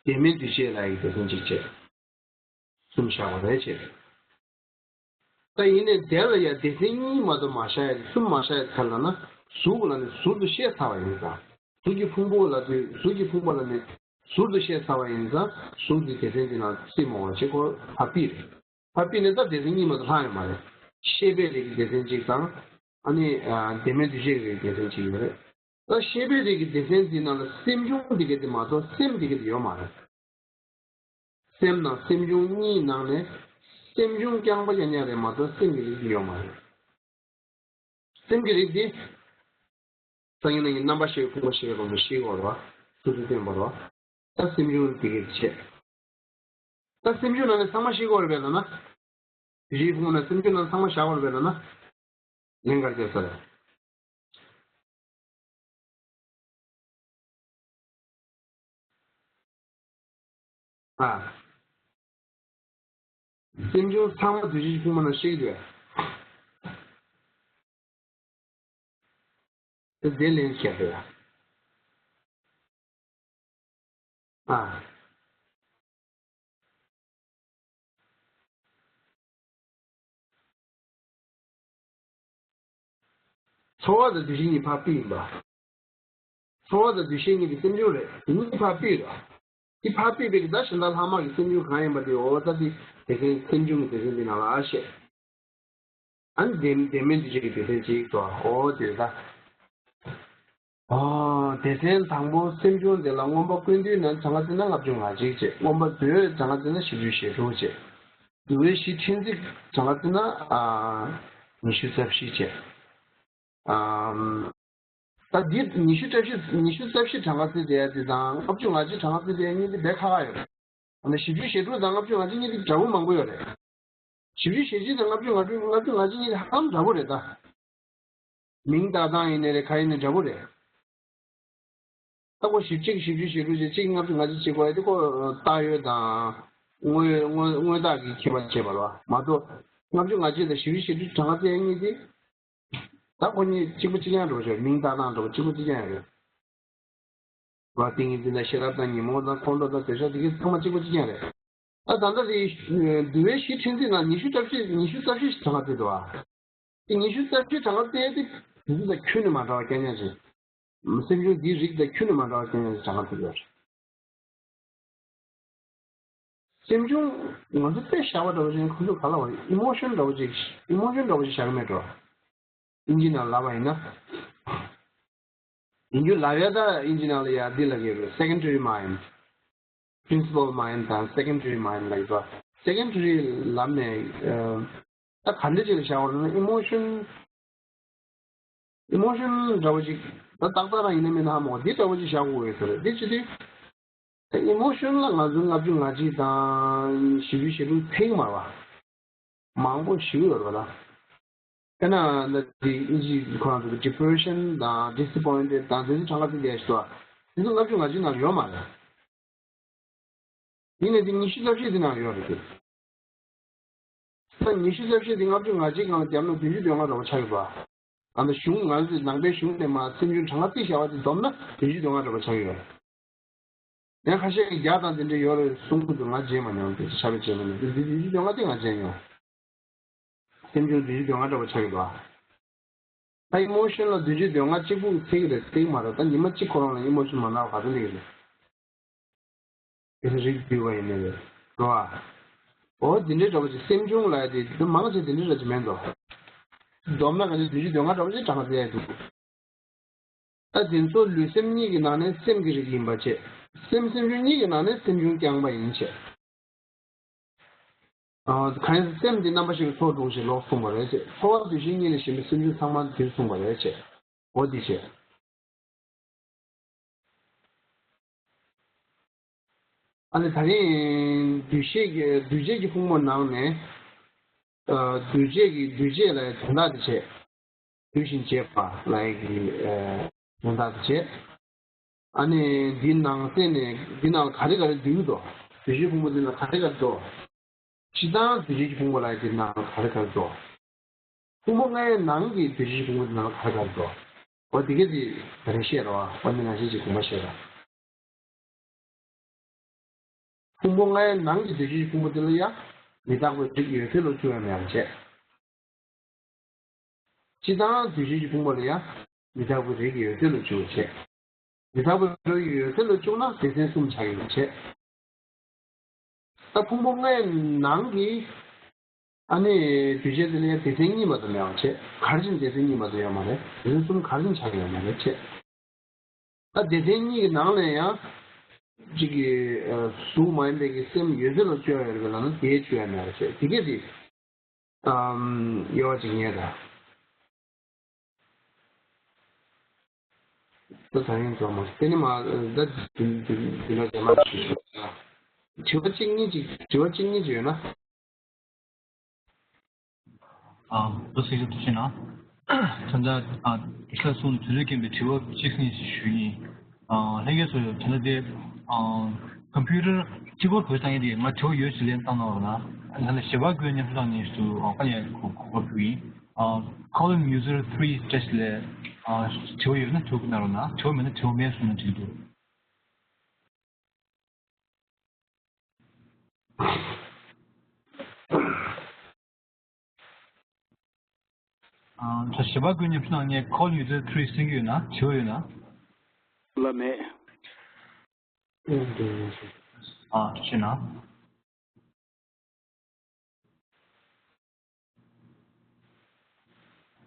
བདེན་མེད་འདུས་བྱས་ལ་ཡི་སྡེ་ཚན་གཅིག་བྱས། གསུམ་བཞག་པ་རེད་ཅེས། ད་ཡིན་ནའི་དེ་ལ་ཡང་སྡེ་ཚན་གཉིས་མ་གཏོགས་མ་བཞག་ཡ་གསུམ་མ་བཞག་ཡ་ག་རེ་ལབ་ན། གཟུགས་ལ་ནི་ཟུར་དུ་བཤད་ཚར་བ་ཡིན་ཙང་། གཟུགས་ཀྱི་ཕུང་པོ་ལ་དུས་གཟུགས་ཀྱི་ཕུང་པོ་ལ་ནི་ཟུར་དུ་བཤད་ཚར་བ་ཡིན་ཙང་གཟུགས་ཀྱི་སྡེ་ཚན་འདི་ནང་སྲིད་མོ་བ་ཅེས་ཁོ་ཕར་ཕུད་རེད། ཕར་ཕུད་ནས་ད་སྡེ་ཚན་གཉིས་མ་གཏོགས་ལྷག་ཡོད་མ་རེད། ཤེས་པའི་རིགས་ཀྱི་སྡེ་ཚན་གཅིག་དང་། ཨ་ནི་ཨ་བདེན་མེད་འདུས་བྱས་ཀྱི་སྡེ་ཚན་གཅིག་ཡོད་རེད། ད་ཤེས་པའི་རིགས་ཀྱི་སྡེ་ཚན་འདི་ནང་ལ་སེམས་བྱུང་འདི་ག་དེ་མ་གཏོགས་སེམས་འདི་ག་དེ་ཡོད་མ་རེད། སེམས་དང་སེམས་བྱུང་གཉིས་ནང་ནས་སེམས་བྱུང་རྐྱང་པ་རྐྱང་རྐྱང་རེད་མ་གཏོགས་སེམས་ཀྱི་རིགས་དེ་ཡོད་མ་རེད། སེམས་ཀྱི་རིགས་དེ་སང་ཉིན་གནངས་ཉིན་རྣམ་པ་ཤེས་ཕུང་པོ་ཤེས་རོ་མི་ཤེས་གོ་རོ། སུ་དུ་བསྟན་པ་རོ། ད་སེམས་བྱུང་དེ་གས་བྱས། ད་སེམས་བྱུང་ནང་ནས་ཚང་མ་ཤེས་གོ་རེད་པས་ལ་ན། རིགས་ཕུང་ན་སེམས་བྱུང་ནང་ཚང་མ་བཞག་གོ་རེད་པས་ལ་ན། ལན་གར་རྒྱབ་ས་རེད། ཨ། སེམས་བྱུང་ཚང་མ་འདུས་བྱས་ཀྱི་ཕུང་པོ་ནང་ཤེས་ཀྱི་འདུག་ཨ། དེ་ལན་བཤད་དགོས། ཨ། ཚོར་བ་དང་འདུ་ཤེས་གཉིས་ཕར་ཕུད་ཡིན་པ། ཚོར་བ་དང་འདུ་ཤེས་གཉིས་ཀྱི་སེམས་བྱུང་རེད། དེ་གཉིས་ཕར་ཕུད་རེད། དེ་ཕར་ཕུད་པའི་གི་ད་གཞན་དག་ལྷག་མ་གི་སེམས་བྱུང་གང་ཡིན་པ་དེ་འོ་ད་དེ་དེ་ཚན་སེམས་བྱུང་གི་དེ་ཚན་འདི་ནང་ལ་བཤད། ཨ་ནི་བདེན་བདེན་མེད་འདུས་བྱས་ཀྱི་སྡེ་ཚན་གཅིག་ཏོ། ཨོ་དེ་ད། ཨོ་སྡེ་ཚན་དང་པོ་སེམས་བྱུང་དེ་ལ་མངོན་པ་ཀུན་བཏུས་ན་གྲངས་ཀ་བརྩིས་ན་ལྔ་བཅུ་ང་གཅིག་བྱས། མངོན་པ་མདོའི་གྲངས་ཀ་བརྩིས་ན་བཞི་བཅུ་ཞེ་དྲུག་བྱས། འདུལ་བའི་གཞི་ཕྲན་ཚེགས་གྲངས་ཀ་བརྩིས་ན་ཨ་ཉི་ཤུ་རྩ་བཞི་བྱས། ཨམ། ད་འདི་ཉི་ཤུ་རྩ་བཞི་ཉི་ཤུ་རྩ་བཞི་གྲངས་ཀ་བརྩིས་བསྡད་ཡ་དེ་དང་ལྔ་བཅུ་ང་གཅིག་གྲངས་ཀ་བརྩིས་བསྡད་ཡ་གཉིས་དེ་དཔེ་ཁག་ཁག་ཡོད་རེད། ཨ་ནི་བཞི་བཅུ་ཞེ་དྲུག་དང་ལྔ་བཅུ་ང་གཅིག་གཉིས་དེ་འདྲ་བོ་མང་པོ་ཡོད་རེད། བཞི་བཅུ་ཞེ་གཅིག་དང་ལྔ་བཅུ་ང་དྲུག་ལྔ་བཅུ་ང་གཅིག་གཉིས་དེ་ཧ་ལམ་འདྲ་བོ་རེད་ད། མིང་བཏགས་སྟངས་ཡིན་ནའི་རེད། ག་ཡིན་ནའི་འདྲ་བོ་རེད། ད་ཁོ་བཞི་གཅིག་བཞི་བཅུ་ཞེ་དྲུག་བྱས་གཅིག་ལྔ་བཅུ་ང་གཅིག་གཅིག་གོ་ཡ་དེ་ཁོ་བཏགས་ཡོད་དང་། དངོས་དངོས་དངོས་བཏགས་ཀྱི་ཁྱད་པར་བྱས་པ་རེད་བ། མ་གཏོགས་ལྔ་བཅུ་ང་གཅིག་དང་བཞི་བཅུ་ཞེ་དྲུག་གྲངས་ཀ་བརྩི་ཡ་གཉིས་དེ། ད་ཁོ་གཉིས་གཅིག་པ་གཅིག་རྐྱང་འགྲོ་བྱས། མིང་བཏགས་སྟངས་འགྲོ་གཅིག་པ་གཅིག་རྐྱང་རེད། བ་ཏིང་ངེ་འཛིན་དང་ཤེས་རབ་དང་ཉོན་མོངས་དང་ཁོང་ཁྲོ་དང་འདོད་ཆགས་དེ་གའི་ཚང་མ་གཅིག་པ་གཅིག་རྐྱང་རེད། ད་ད་ལྟ་དེ་འདུལ་བའི་གཞི་ཕྲན་ཚེགས་ནང་ཉི་ཤུ་རྩ་བཞི་ཉི་ཤུ་རྩ་བཞི་ཞིག་གྲངས་ཀ་བརྩིས་འདུག་ཨ། དེ་ཉི་ཤུ་རྩ་བཞི་གྲངས་ཀ་བརྩིས་ཏེ་དེ་ཚོ་དང་ཁྱོན་ནས་མ་འདྲ་བ་རྐྱང་རྐྱང་ཅིག་སེམས་བྱུང་འདིའི་རིགས་དང་ཁྱོན་ནས་མ་འདྲ་བ་རྐྱང་རྐྱང་ཅིག་གྲངས་ཀ་བརྩིས་འདུག་ཨ། སེམས་བྱུང་ང་ཚོ་དཔེ་བཞག་པ་འདྲ་བོ་ཅིག་ཁོ་ཚོ་ག་ལ་བ་ཨི་མོ་ཤོན་འདྲ་བོ་ཅིག་ཨི་མོ་ཤོན་འདྲ་བོ་ཅིག་བཞག་གི་མེད་འགྲོ། ཨིན་ཇི་ནང་ལབ་པ་ཡིན་ན། ཡིན་རྒྱུ་ལབ་ཡ་ད་ཨིན་ཇི་ནང་ལ་ཡ་འདི་ལབ་ཀྱི་ཡོད་རེད། secondary mind, principal mind དང་secondary mind ལབ་ཀྱི་འདུག secondary ལབ་ནས་ཨ་ད་ག་འདྲ་ཅིག་ལ་བཞག་པ་རེད་ན་ཨི་མོ་ཤོན། ཨི་མོ་ཤོན་འདྲ་བོ་ཅིག་ད་ཏག་ཏག་རང་ཡིན་ན་མིན་ན་ཧ་མ་གོ་འདི་འདྲ་བོ་ཅིག་བཞག་དགོས་ཡོད་ས་རེད། འདི་ཅི་དུས་ད་ཨི་མོ་ཤོན་ལ་ང་ཚོ་ལྔ་བཅུ་ང་གཅིག་དང་བཞི་བཅུ་ཞེ་དྲུག་ཐེག་མ་བ་མང་པོ་ཞིག་ཡོད་རེད་པ་ད། དཔེར་ན་ད་འདི་ཨིན་ཇི་ཁོ་རང་ཚོ་གི་depression དང་disappointed དང་དེ་ཚོ་གྲངས་ཀ་དེ་འདྲ་ཞིག་འདུག་ཨ། དེ་ཚོ་ལྔ་བཅུ་ང་གཅིག་ནང་ཡོད་མ་རེད། ཡིན་ནའི་དེ་ཉི་ཤུ་རྩ་བཞི་དེ་ནང་ཡོད་རེད་དེ། ད་ཉི་ཤུ་རྩ་བཞི་དེ་ལྔ་བཅུ་ང་གཅིག་སྒང་ལ་བརྒྱབ་ན་བདུན་ཅུ་དོན་ལྔ་འདྲ་པོ་ཆགས་ཡོད་པ། ཨ་ནི་གཞུང་ང་ཚོའི་ནང་པའི་གཞུང་ནས་མར་སེམས་བྱུང་གྲངས་ཀ་རྩིས་བཞག་པ་དེ་བསྡོམས་ན་བདུན་ཅུ་དོན་ལྔ་འདྲ་པོ་ཆགས་ཡོད་རེད། ཡང་ཁ་ཤས་ཀྱིས་བརྒྱ་དང་དེ་འདྲ་ཡོད་རེད་གསུང་གི་འདུག་ང་མཇལ་མ་མྱོང་། དེ་ཚོ་ཆ་བེད་མཇལ་མ་མྱོང་། དེ་བདུན་ཅུ་དོན་ལྔ་དེ་ང་མཇལ་མྱོང་། སེམས་བྱུང་བདུན་ཅུ་དོན་ལྔ་འདྲ་པོ་ཆགས་ཡོད་པ། ད་ཨི་མོ་ཤོན་ལ་བདུན་ཅུ་དོན་ལྔ་གཅིག་པུ་ཚིག་རེད་ཚིག་མ་རེད། ད་ཉི་མ་གཅིག་ཁོ་རང་ལ་ཨི་མོ་ཤོན་མ་ན་བ་ག་ཚོད་འདུག་རེད། དེ་ཚོ་རིགས་བསྡུས་པ་ཡིན་ནའི་རེད་རོ། ཨ། འོ་འདི་འདྲའི་འདྲ་པོ་ཅིག་སེམས་བྱུང་ལ་ཡ་དེ་མང་ཆེ་འདི་འདྲའི་འདྲ་ཅིག་མེད་འདུག་བསྡོམས་ན་ག་ཚོད་བདུན་ཅུ་དོན་ལྔ་འདྲ་པོ་ཅིག་གྲངས་ཀ་བརྩི་ཡ་འདུག་ད་དེ་ཚོ་ལུས་སེམས་གཉིས་ཀྱི་ནང་ནས་སེམས་ཀྱི་རིགས་ཡིན་པ་བྱས། སེམས་སེམས་བྱུང་གཉིས་ཀྱི་ནང་ནས་སེམས་བྱུང་རྐྱང་པ་ཡིན་བྱས། ཨ། གང་ཡིན་སེམས་འདི་རྣམ་པ་བཞི་གི་ཚོགས་དྲུང་ཞེས་ལོགས་གསུངས་པ་རེད་བྱས། ཚོར་བ་འདུ་ཤེས་གཉིས་ལས་གཞན་པའི་སེམས་བྱུང་ཚང་མ་འདིར་གསུངས་པ་རེད་བྱས། འོ་འདི་བྱས། ཨ་ནི་ད་རིང་འདུ་ཤེས་ཀྱི་འདུས་བྱས་ཀྱི་ཕུང་པོ་ནང་ནས། ཨ། འདུས་བྱས་ཀྱི་འདུས་བྱས་ལ་དོན་དག་དེ་བྱས། འདུས་ཤིང་བྱས་པ་ལ་ཡི་གི། ཨ། དོན་དག་དེ་བྱས། ཨ་ནི་འདི་ནང་གསེས་ནས་འདི་ནང་ལ་ག་རེ་ག་རེ་འདུས་འདུག་འདུས་བྱས་ཕུང་པོ་འདི་ནང་ག་རེ་ག་རེ་འདུག་སྤྱིར་བཏང་འདུས་བྱས་ཀྱི་ཕུང་པོ་ལ་ཡི་འདི་ནང་ལ་ག་རེ་ག་རེ་འདུག་ཕུང་པོ་ལྔའི་ནང་གི་འདུས་བྱས་ཕུང་པོ་འདི་ནང་ལ་ག་རེ་ག་རེ་འདུག་འོ་དེ་ག་དེ་ད་རིང་བཤད་རོགས། འོ་འདི་ནང་བཞིན་གྱི་དགོངས་པ་བཞེས་རོགས། ཕུང་པོ་ལྔའི་ནང་གི་འདུས་བྱས་ཀྱི་ཕུང་པོ་དེ་ལ་ཡང་མི་རྟག་པའི་རིགས་ཡོད་ཚད་ལ་བཅུག་ཡང་མེད་པ་བྱས། སྤྱིར་བཏང་འདུས་བྱས་ཀྱི་ཕུང་པོ་ལ་ཡང་མི་རྟག་པའི་རིགས་ཡོད་ཚད་ལ་བཅུག་བྱས། མི་རྟག་པའི་རིགས་ཡོད་ཚད་ལ་བཅུག་ན་སྡེ་ཚན་གསུམ་ཆགས་ཡོད་བྱས། ད་ཕུང་པོ་ལྔའི་ནང་གི་ཨ་ནི་འདུས་བྱས་དེ་ལ་ཡང་སྡེ་ཚན་གཉིས་མ་གཏོགས་མེད་པ་བྱས། ག་རེ་བྱས་ནས་སྡེ་ཚན་གཉིས་མ་གཏོགས་ཡོད་མ་རེད། སྡེ་ཚན་གསུམ་ག་རེ་བྱས་ནས་ཆགས་ཡོད་མ་རེད་བྱས། ད་སྡེ་ཚན་གཉིས་ཀྱི་ནང་ནས་ཡང་གཅིག་གི། ཨ། གཟུགས་མ་ཡིན་པའི་གི་སེམས་ཡོད་ཚད་ལ་བཅོས་ཡོད་རེད་པས་ལབ་ན་དེའི་བཅོས་ཡ་མེད་པ་བྱས། དེ་གས་དེ། ཨམ། དབྱེ་བ་གཅིག་རྙེད་དང་། ད་ད་ཡིན་ཙམ་མ་དེ་ནི་མ་ད་འདི་འདི་འདི་ལ་རྗེས་མ་ཞུ་ཞུ། དྲི་བ་གཅིག་གཉིས་ཅིག་དྲི་བ་གཅིག་གཉིས་ཅིག་ཡོད་ན། ཨ། ལོ་སེ་ཞིག་ཏུ་ཕྱིན་ན། ད་ལྟ་ཨ་དེ་ཤ་གསུང་དུས་ཚོད་རྐྱེན་པས་དྲི་བ་གཅིག་གཉིས་ཤིག་ཞུ་ཡིན། ཨ། ལྷན་རྒྱས་ཚོ་ད་ལྟ་དེ་ཨ་ཀམ་པུ་ཊར་གཅིག་པོར་བོད་བཏང་ཡིན་དེ་ང་དྲི་བ་ཡོད་ཞིག་ལན་བཏང་གནང་རོགས་གནང་། ད་ལྟ་ཞི་བ་དགོན་ཉམས་གསོ་བཏང་ནས་སུ་ཨ་ཁ་ཡ་གོ་གོ་སྐབས་ཕུལ་ཡིན། ཨ། Colin User three test ལས་ཨ་དྲི་བ་ཡོད་ན་དྲི་བ་གནང་རོགས་གནང་། དྲི་བ་མེད་ན་དྲི་བ་མེད་གསུང་ན་འགྲིག་འདུག་ཨ། ད་ཞི་བ་དགོན་ཉམས་གསོ་ནང་ནས་Colin User three གསན་གྱི་ཡོད་ན་དྲི་བ་ཡོད་ན། ལ་མེད། ཨ། ཐུགས་རྗེ་གནང་།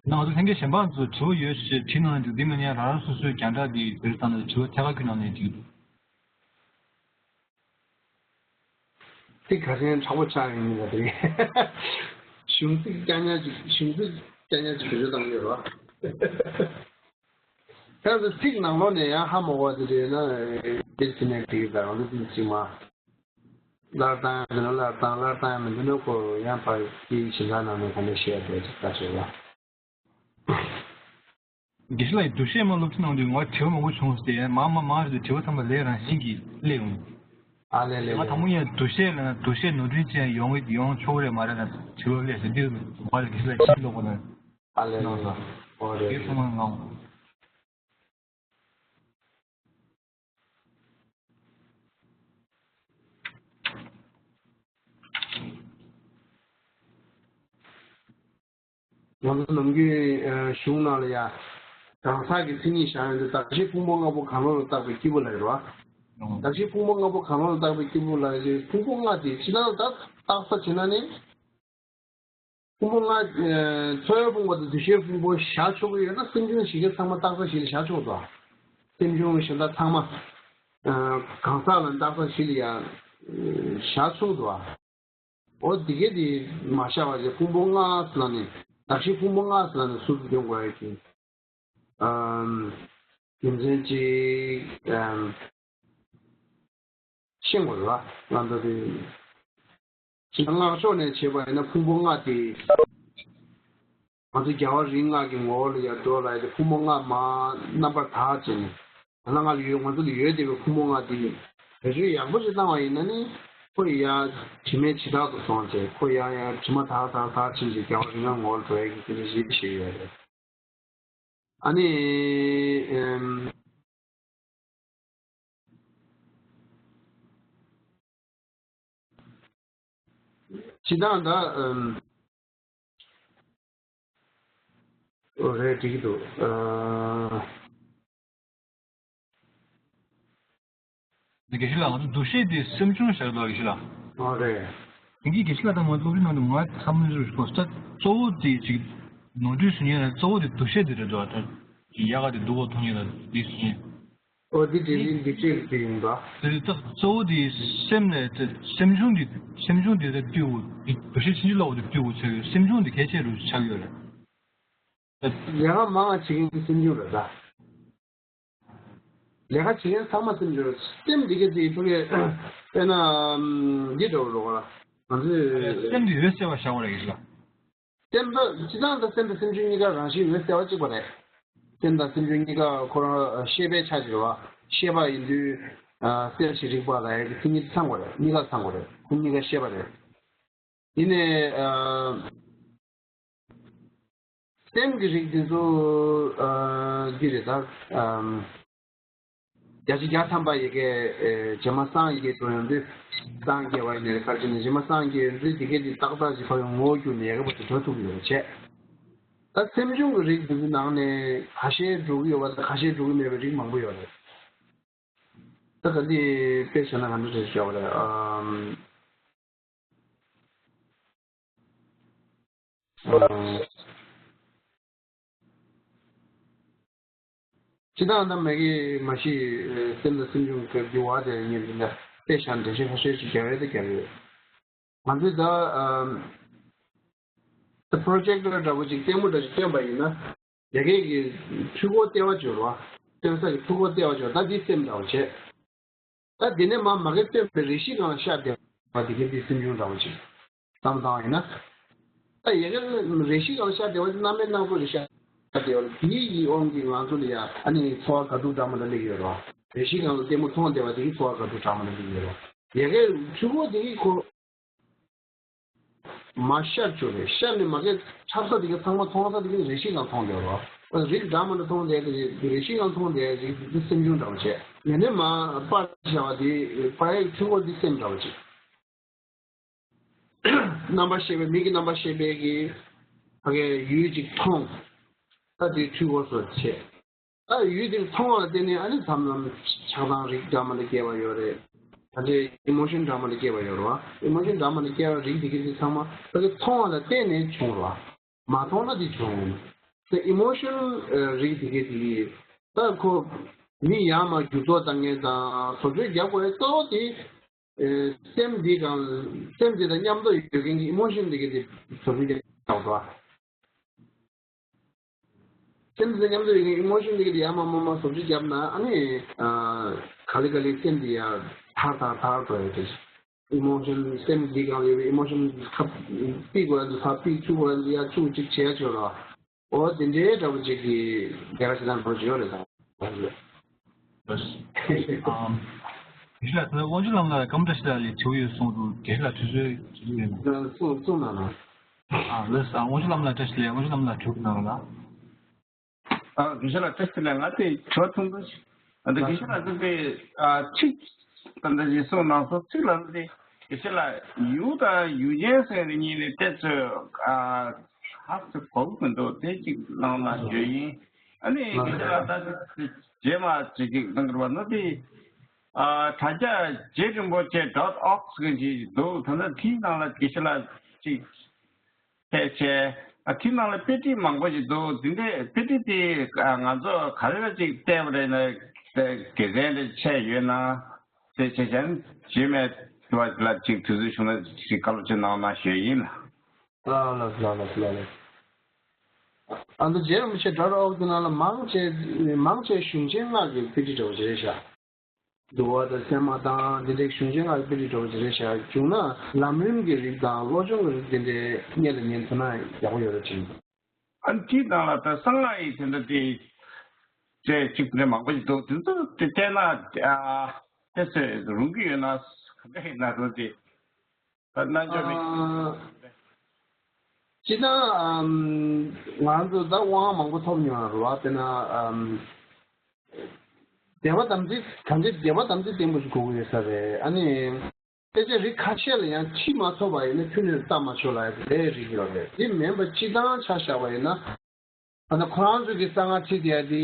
ནང་དུ་ལྷན་རྒྱས་གཞན་པ་ཚོ་དྲི་བ་ཡོད་ཞེས་བྲིས་གནང་ནས་འདུག་འདི་མིན་ཡང་རང་རང་སོ་སོའི་རྒྱང་བསྒྲགས་འདི་བེད་སྤྱོད་བཏང་ནས་དྲི་བ་ཐད་ཀར་བསྐུར་གནང་ནས་འགྲིག་འདུག་ཚིག་ག་ཚོད་མཁྲེགས་པོ་ཆགས་ཡོད་མེད་ལ་དེ་རེད། གཞུང་ཚིག་རྐྱང་ཉག་ཅིག་གཞུང་ཚིག་རྐྱང་ཉག་ཅིག་བེད་སྤྱོད་བཏང་གི་ཡོད་རེད་བ། ཁྱེད་ཚོ་ཚིག་ནང་ལོགས་ནས་ཡང་ཧ་མ་གོ་བ་དེ་རེད་ན། དེ་ཚིག་ནས་འགྲིག་གི་དང་ལོ་ཚིག་ཅིག་མ། སླར་བཏང་ཡང་མིན་ན་སླར་བཏང་། སླར་བཏང་ཡང་མིན་ན་ཁོ་ཡང་ཕར་དེའི་གཞན་དག་ནང་ནས་ག་འདྲ་བཤད་པའི་ཅིག་ལྟ་ཆོག་ལ། དགེ་བཤེས་ལགས་འདུ་ཤེས་མ་སློབ་ཁྲིད་གནང་དུས་ང་དྲི་བ་མང་པོ་བྱུང་སྟེ་མང་མང་མང་རེད། དྲི་བ་ཚང་མ་ལས་རང་བཞིན་གྱིས་སླེབས་ཡོང་། ཨ་ལས་ལས་ང་དང་པོ་ཡང་འདུ་ཤེས་ལ་འདུ་ཤེས་ནོར་འཁྲུལ་ཅན་ཡོང་གི་ཡོང་ཆོག་གི་རེད་མ་རེད་ན་དྲི་བ་སླེབས་ཟེར་དུས་ང་ལ་དགེ་བཤེས་ལགས་ཕྱིན་ལོག་པ་ན། ཨ་ལས་ལས། གནང་སོང་། ཨོ་རེད། དེ་རེད། ཚང་མ་ངའོ། ང་ཚོ་ནམ་རྒྱུན་གཞུང་ནང་ལ་ཡ། གང་ཟག་གི་མཚན་ཉིད་བཞག་ཡོང་དུས་གདགས་གཞི་ཕུང་པོ་ལྔ་པོ་གང་རུང་ལ་བཏགས་པའི་སྐྱེས་བུ་ལ་ཡོད་རེད་བ། གདགས་གཞི་ཕུང་པོ་ལྔ་པོ་གང་རུང་ལ་བཏགས་པའི་སྐྱེས་བུ་ལ་ཡོད། ཕུང་པོ་ལྔ་དེ་ཕྱི་ནང་ལ་བཏགས་ས་བྱས་ན་ནི། ཕུང་པོ་ལྔ། ཨ། ཚོར་བའི་ཕུང་པོ་དང་འདུ་ཤེས་ཕུང་པོ་བཞག་ཆོག་གི་ཡོད་ན་སེམས་བྱུང་བཞི་ཀ་ཚང་མ་བཏགས་ས་གཞི་ལ་བཞག་ཆོག་འདུག་སེམས་བྱུང་གཞན་དག་ཚང་མ། ཨ། གང་ཟག་ལ་བཏགས་ས་གཞི་ལ་ཡང་བཞག་ཆོག་འདུག་འོ་འདི་གས་དེ་མ་བཞག་པ་བྱས་ཕུང་པོ་ལྔ་ཟེར་ནས་གདགས་གཞི་ཕུང་པོ་ལྔ་ཟེར་ནས་ཟུར་དུ་འདོན་དགོས་ཡ་གི། ཨམ། རྒྱུ་མཚན་ཅིག་ཨམ། ཤེས་དགོས་རེད་བ། ང་ཚོ་དེ། ཕྱི་སྔགས་ཕྱོགས་ནས་བྱས་པ་ཡིན་ན་ཕུང་པོ་ལྔ་དེ། ང་ཚོ་རྒྱལ་བ་རིགས་ལྔ་གི་ངོ་བོ་ལ་ཡར་འགྲོ་ལ་ཡ་དེ་ཕུང་པོ་ལྔ་མར་རྣམ་པར་དག་བྱས་ནས། ང་ལ་ང་ལ་ཡོད། ང་ཚོ་ལ་ཡོད་བསྡད་པའི་ཕུང་པོ་ལྔ་དེ། བེད་སྤྱོད་ཡག་པོ་ཞིག་བཏང་བ་ཡིན་ན་ནི། ཁོ་ཡ་དྲི་མེད་ཇི་ལྟར་དུ་སོང་བྱས། ཁོ་ཡ་ཡ་དྲི་མ་དག་དག་དག་ཕྱིན་ཅིག་རྒྱལ་བ་རིགས་ལྔ་ངོ་བོར་འགྲོ་ཡ་གི་དེ་འདྲ་ཞིག་བཤད་ཡོད་རེད། ཨ་ནི། ཨེམ། སྤྱིར་བཏང་ད། ཨེམ། ཨོ་རེད། འགྲིག་གི་འདུག་ཨ། དགེ་བཤེས་ལགས། ང་ཚོ་འདུ་ཤེས་དེ་སེམས་བྱུང་བཞག་འདུག་དགེ་བཤེས་ལགས། ཨོ་རེད། དེང་གི་དགེ་བཤེས་ལགས་དང་ང་ཚོ་སློབ་གྲྭའི་ནང་དུ་ང་བསམ་བློ་ཞིག་གོ་ས་གཙོ་བོ་དེ་ཅིག་ནོར་འཁྲུལ་བཟོ་མཁན་ལ་གཙོ་བོ་དེ་འདུ་ཤེས་དེ་རེད་འདུག་ད་ཡག་ག་དེ་སྡུག་ག་མཐོང་མཁན་ལ་དེ་བཟོ་མཁན། ཨོ་དེ་དེ་དེ་འདི་ཅིག་དེ་ཡིན་པ། དེ་ད་གཙོ་བོ་དེ་སེམས་ལས་དེ་སེམས་བྱུང་དེ་སེམས་བྱུང་དེ་ད་བཏུལ་དགོས། འདུ་ཤེས་ཕྱིན་ཅི་ལོག་དེ་བཏུལ་དགོས་ཆགས་ཡོད། སེམས་བྱུང་དེ་གལ་ཆེ་རུ་ཆགས་ཡོད་རེད། ལས་ཀ་མང་བ་བྱེད་མཁན་གྱི་སེམས་བྱུང་རེད་ད། ལས་ཀ་བྱེད་མཁན་ཚང་མ་སེམས་བྱུང་རེད། སེམས་འདི་ག་དེ་ཕ་གི་དཔེར་ན་འདི་འདྲ་བོ་རེད་བ། ང་ཚོས་སེམས་འདི་འོད་གསལ་བ་བཞག་པ་རེད་ལ། སེམས་དང་སྤྱི་བཏང་དང་སེམས་དང་སེམས་བྱུང་གཉིས་ཀ་རང་བཞིན་འོད་གསལ་བ་གཅིག་པ་རེད། སེམས་དང་སེམས་བྱུང་གཉིས་ཀ་ཁོ་རང་ཤེས་པའི་ཆ་ཅིག་རེད་བ། ཤེས་པ་ཡིན་དུས་གསལ་ཞིང་རིག་པ་ལ་ཡང་མཚན་ཉིད་ཚང་དགོས་རེད། གཉིས་ཀ་ཚང་དགོས་རེད། ཁོ་གཉིས་ཀ་ཤེས་པ་རེད། ཡིན་ནའི། སེམས་ཀྱི་རིགས་འདི་ཚོ་འདི་རེད་ད། བརྒྱ་ཆ་བརྒྱ་ཐམ་པ་ཡི་གེ་རྗེས་མ་སངས་ཡི་གེ་འགྲོ་ཡོང་དུས་སངས་རྒྱས་པ་ཡིན་ནའི་ག་རེ་བྱས་ནས་རྗེས་མ་སངས་རྒྱས་ཡོང་དུས་འདི་གས་འདི་ཏག་ཏག་ཅིག་ཕ་གི་ངོ་བོ་གྱུར་ནས་ཡ་གི་བར་དུ་འགྲོ་ཐུབ་ཀྱི་ཡོད་པ་བྱས། ད་སེམས་བྱུང་གི་རིགས་འདི་ཚོའི་ནང་ནས་ཁ་ཤས་འགྲོ་གི་ཡོད་པ་དང་ཁ་ཤས་འགྲོ་གི་མེད་པའི་རིགས་མང་པོ་ཡོད་རེད། ད་ག་འདི་དཔེ་བཞག་ན་ག་འདྲ་རེད་ཤོག་རེད། ཨམ། ཨམ། སྤྱི་བཏང་ད་མ་གི་མ་གཞི་སེམས་དང་སེམས་བྱུང་གི་འགྱུར་བ་དེ་ཉིད་འདི་ལ་དཔེ་བཞག་ན་འགྲེལ་བཤད་ཁ་ཤས་ཤིག་རྒྱག་ཡས་དེ་རྒྱག་ཡོད། ང་ཚོས་ད་ཨམ། ད་པྲོ་ཇེག་ཊར་འདྲ་པོ་ཅིག་ལྟད་མོ་འདྲ་ཅིག་སྟོན་པ་ཡིན་ན། ཡ་གི་གི་འཕྲུལ་འཁོར་ལྟེ་བ་སྦྱོར་བ། སྟོན་ས་ཀྱི་འཕྲུལ་འཁོར་ལྟེ་བ་སྦྱོར་ད་འདི་སེམས་འདྲ་བོ་བྱས། ད་འདི་ནས་མ་མ་གི་སྟོན་པའི་རེ་ཞིག་གང་ལ་ཤར་བསྡད་པ་འདི་གི་འདི་སེམས་བྱུང་འདྲ་བོ་ཅིག་བསམ་བཏང་བ་ཡིན་ན། ད་ཡ་གི་རེ་ཞིག་གང་ལ་ཤར་བསྡད་པ་འདི་རྣམ་སྨིན་སྣ་ཚོགས་ལ་ཤར་བསྡད་པ་འདི་ཡི་དབང་གིས་ང་ཚོ་ལ་ཡ་ཨ་ནི་ཚོར་བ་དགའ་སྡུག་འདྲ་མི་འདྲ་སླེབས་ཡོད་རེད་བ། རེ་ཞིག་གང་ལ་ལྟད་མོ་མཐོང་བསྡད་པ་འདི་གི་ཚོར་བ་དགའ་སྡུག་འདྲ་མི་འདྲ་སླེབས་ཡོད་རེད་བ། ཡ་གི་འཕྲུལ་འཁོར་འདི་གི་ཁོ། མ་ཤར་བཅུག་རེད། ཤར་ནས་མ་གི་འཁྲབ་ས་དེ་ག་ཚང་མ་མཐོང་ས་དེ་ག་རེ་ཞིག་གང་མཐོང་བསྡད་རོ། རིགས་འདྲ་མི་འདྲ་མཐོང་བསྡད་དེ་རེ་ཞིག་གང་མཐོང་བསྡད་རིགས་དེ་སེམས་བྱུང་འདྲ་བོ་བྱས། ཡེ་ནས་མ་པར་བྱ་བ་དེ་པར་ཡིག་འཕྲུལ་འཁོར་དེ་སེམས་འདྲ་བོ་བྱས། རྣམ་པ་ཤེས་པའི་མིག་གི་རྣམ་པ་ཤེས་པའི་གི་ཕ་གི་ཡུལ་ཅིག་མཐོང་། ད་དེ་འཕྲུལ་འཁོར་སོགས་བྱས། ད་ཡུལ་དེ་མཐོང་བ་ལ་བརྟེན་ནས་ཨ་ནི་མཚམས་མཚམས་ཆགས་སྡང་རིགས་འདྲ་མི་འདྲ་སྐྱེ་བ་ཡོད་རེད། ད་ཆའི་ཨི་མོ་ཤོན་འདྲ་མི་འདྲ་སྐྱེ་བ་ཡོད་རེད་བ། ཨི་མོ་ཤོན་འདྲ་མི་འདྲ་སྐྱེ་བ་རིགས་དེ་གའི་དེ་ཚང་མ་ད་གི་མཐོང་བ་ལ་བརྟེན་ནས་བྱུང་རེད་བ། མ་མཐོང་ན་དེ་བྱུང་། ད་ཨི་མོ་ཤོན་རིགས་དེ་གའི་དེ་གི་ད་ཁོ་མི་ཡར་མར་འགྱུར་ལྡོག་བཏང་མཁན་དང་བཟོ་བཅོས་རྒྱག་དགོས་གཙོ་བོ་དེ་སེམས་འདི་གང་སེམས་འདི་དང་མཉམ་དུ་ཡོད་མཁན་གྱི་ཨི་མོ་ཤོན་དེ་གའི་དེ་བཟོ་བཅོས་རྒྱག་དགོས་རེད་བ། སེམས་དང་མཉམ་དུ་ཡོད་མཁན་ཨི་མོ་ཤོན་དེ་ག་དེ་ཡར་མར་མར་མར་བཟོ་བཅོས་བརྒྱབ་ན་ཨ་ནི། ག་ལེ་ག་ལེ་སེམས་དེ་ཡར་ཐར་ཐར་ཐར་འགྲོ་ཡོད་དེ། ཨི་མོ་ཤོན་སེམས་འདི་གང་ཡོད་པའི་ཨི་མོ་ཤོན་ཁ་པིག་གོ་ཡ་འདུག་ཁ་པིག་ཆུ་གོ་ཡ་འདུག་ཡ་ཆུ་གཅིག་བྱས་ཆོག་ལ། འོ་དེ་འདྲའི་འདྲ་པོ་ཅིག་གི་ལས་ཀ་བྱེད་སྟངས་འགྲོ་བཞིན་ཡོད་རེད་ད། ཨམ། དེ་ལ་དབང་ཕྱུག་ལམ་ལ་སྐར་མ་བཀྲ་ཤིས་ལགས་ལ་དྲི་བ་ཡོད་གསུངས་འདུག་དེ་ལ་དུས་ཚོད་དུས་ཚོད་ཡོད་ན། གསུངས་གསུངས་གནང་ན། ཨ་ལགས་སོ། དབང་ཕྱུག་ལམ་ལ་བཀྲ་ཤིས་བདེ་ལེགས། དབང་ཕྱུག་ལམ་ལ་དྲི་བ་གནང་རོགས་གནང་། ཨ་དགེ་བཤེས་ལགས་བཀྲ་ཤིས་བདེ་ལེགས། ང་དེ་དྲི་བ་ཐུང་ཐུང་ཞིག་ཨ་ད་དགེ་བཤེས་ལགས་ཚོ་དེ་ཨ་ཚིག་ད་ལྟ་ཞིག་གསུངས་གནང་སོང་། ཚིག་ལ་དེ་དགེ་བཤེས་ལགས་ཡུལ་དང་ཡུལ་ཅན་ཟེར་ནས་གཉིས་ནས་དེ་ཚོས་ཨ་ཧ་ཅང་གོ་གི་མི་འདུག་དེ་གཅིག་གནང་ན་ཞུ་ཡིན། ཨ་ནི་དགེ་བཤེས་ལགས་ད་རྗེས་མ་ཅིག་ཅིག་གནང་གི་རེད་བ། ན་དེ་ཨ་དྲ་རྒྱ་རྗེ་རིན་པོ་ཆེ་dot org་ཟེར་མཁན་ཅིག་འདུག་ད་ལྟ་དེའི་ནང་ལ་དགེ་བཤེས་ལགས་ཅིག་ཕེབས་བྱས། ཨ་དེའི་ནང་ལ་དཔེ་ཁྲིད་མང་པོ་ཞིག་འདུག་དེ་འདྲའི་དཔེ་ཁྲིད་དེ་ཨ་ང་ཚོ་ག་རེ་ལ་ཅིག་བལྟས་པ་རེད་ན་དགེ་མཚན་རེ་ཆད་ཡོད་ན་དེ་བྱས་ཙང་རྗེས་མའི་དུས་ལ་ཅིག་དུས་ཚོད་བྱུང་ན་ཅིག་བཀའ་སློབ་ཅིག་གནང་ན་ཞུ་ཡིན་ལ། ལགས་ལགས་ལགས་ལགས་ལགས། ཨ་ནི་རྗེ་རིན་པོ་ཆེ་dot org་དེ་ནང་ལ་མང་ཆེ་མང་ཆེ་གཞུང་ཆེན་ལྔ་གི་དཔེ་ཁྲིད་འདྲ་བོ་ཅིག་རེད་ཤག་འདུལ་བ་དང་སེམས་མ་དང་འདི་འདྲའི་གཞུང་ཆེན་ལྔ་གི་དཔེ་ཁྲིད་འདྲ་བོ་ཅིག་རེད་ཤག་བྱུང་ན་ལམ་རིམ་གྱི་རིགས་དང་བློ་སྦྱོང་གི་རིགས་དེ་འདྲའི་སྔོན་ལ་ཉན་ཐུབ་ན་ཡག་པོ་ཡོད་རེད་ཅིང་། ཨ་ནི་དེའི་ནང་ལ་ད་གསང་སྔགས་ཡི་དེ་འདྲ་དེ་ཚེ་གཅིག་དེ་འདྲ་མང་པོ་ཞིག་འདུག་དེ་ཚོ་དེ་བལྟས་ན་ཨ་དེ་ཚོ་རུང་གི་ཡོད་ན་ག་འདྲ་ཡིན་ན་རུང་དེ། ད་རྣལ་འབྱོར་མའི། ཨ། སྤྱིར་བཏང་ང་ཚོ་ད་དབང་མང་པོ་ཐོབ་མྱོང་རེད་བ། དཔེར་ན་བདེ་བ་དམ་ཚིག་གང་ཅི་བདེ་བ་དམ་ཚིག་བརྟན་པོ་ཞིག་དགོས་ཀྱི་ཡོད་ས་རེད། ཨ་ནི་དཔེ་ཆ་རིགས་ཁ་ཤས་ལ་ཡང་ཁྲིད་མ་ཐུབ་པ་ཡིན་ན་ཐུན་ནས་བལྟ་མ་ཆོག་ལབ་ཡ་དེ་རིགས་ཡོད་རེད། དེ་མིན་པ་སྤྱིར་བཏང་ཆ་བཞག་པ་ཡིན་ན། ད་ལྟ་ཁོ་རང་ཚོ་གི་གསང་སྔགས་ཁྲིད་བསྡད་ཡ་དེ་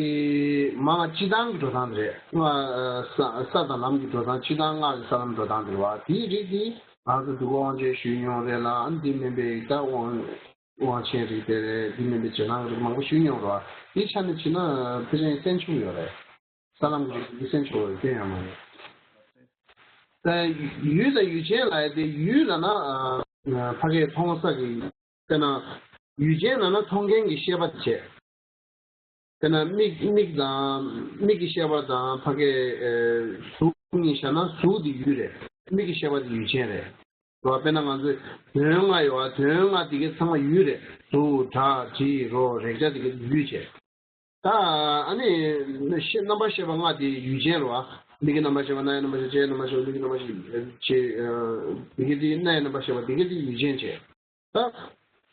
མ་སྤྱི་བཏང་གི་འགྲོ་སྟངས་དེ་རེད། ས་ས་དང་ལམ་གྱི་འགྲོ་སྟངས་སྤྱི་བཏང་སྔགས་ཀྱི་ས་ལམ་འགྲོ་སྟངས་དེ་རེད་བ། དེའི་རིགས་དེ་ང་ཚོ་འདུལ་བ་དབང་ཆེན་ཞུས་མྱོང་རེད་ལ། ཨ་ནི་དེ་མིན་པའི་ད་དབང་དབང་ཆེན་རིགས་དེ་རེད། དེ་མིན་པའི་རྗེས་གནང་རིགས་མང་པོ་ཞུས་མྱོང་རེད་བ། དེའི་ཆ་ནས་བྱས་ན་ཕལ་ཆེར་སེམས་ཆུང་ཡོད་རེད། ས་ལམ་གྱི་རིགས་ཀྱི་སེམས་ཤོར་བའི་སྐྱོན་ཡང་མ་རེད། ད་ཡུལ་དང་ཡུལ་ཅན་ལབ་ཡ་དེ་ཡུལ་ལབ་ན་ཨ་ཕ་གིའི་མཐོང་ས་གི་དཔེར་ན་ཡུལ་ཅན་ལབ་ན་མཐོང་མཁན་གྱི་ཤེས་པ་དེ་བྱས། དཔེར་ན་མིག་མིག་དང་མིག་གི་ཤེས་པ་དང་ཕ་གིའི་ཨ་གཟུགས་གཉིས་བཞག་ན་གཟུགས་དེ་ཡུལ་རེད། མིག་གི་ཤེས་པ་དེ་ཡུལ་ཅན་རེད། རེད་བ། དཔེར་ན་ང་ཚོའི་དོན་ལྔ་ཡོད་བ། དོན་ལྔ་དེ་གའི་ཚང་མ་ཡུལ་རེད། གཟུགས་སྒྲ་དྲི་རོ་རེག་བྱ་དེ་གའི་ཡུལ་བྱས། ད་ཨ་ནི་ཤེས་རྣམ་པར་ཤེས་པ་ལྔ་དེ་ཡུལ་ཅན་རེད་བ། མིག་གི་རྣམ་པར་ཤེས་པ། རྣ་ཡི་རྣམ་པར་ཤེས་པ། ལྕེའི་རྣམ་པར་ཤེས་པ། ལུས་ཀྱི་རྣམ་པར་ཤེས་པ། ལྕེ་ཨ་དེ་གའི་དེ་རྣ་ཡི་རྣམ་པར་ཤེས་པ་དེ་གའི་དེ་ཡུལ་ཅན་བྱས། ད་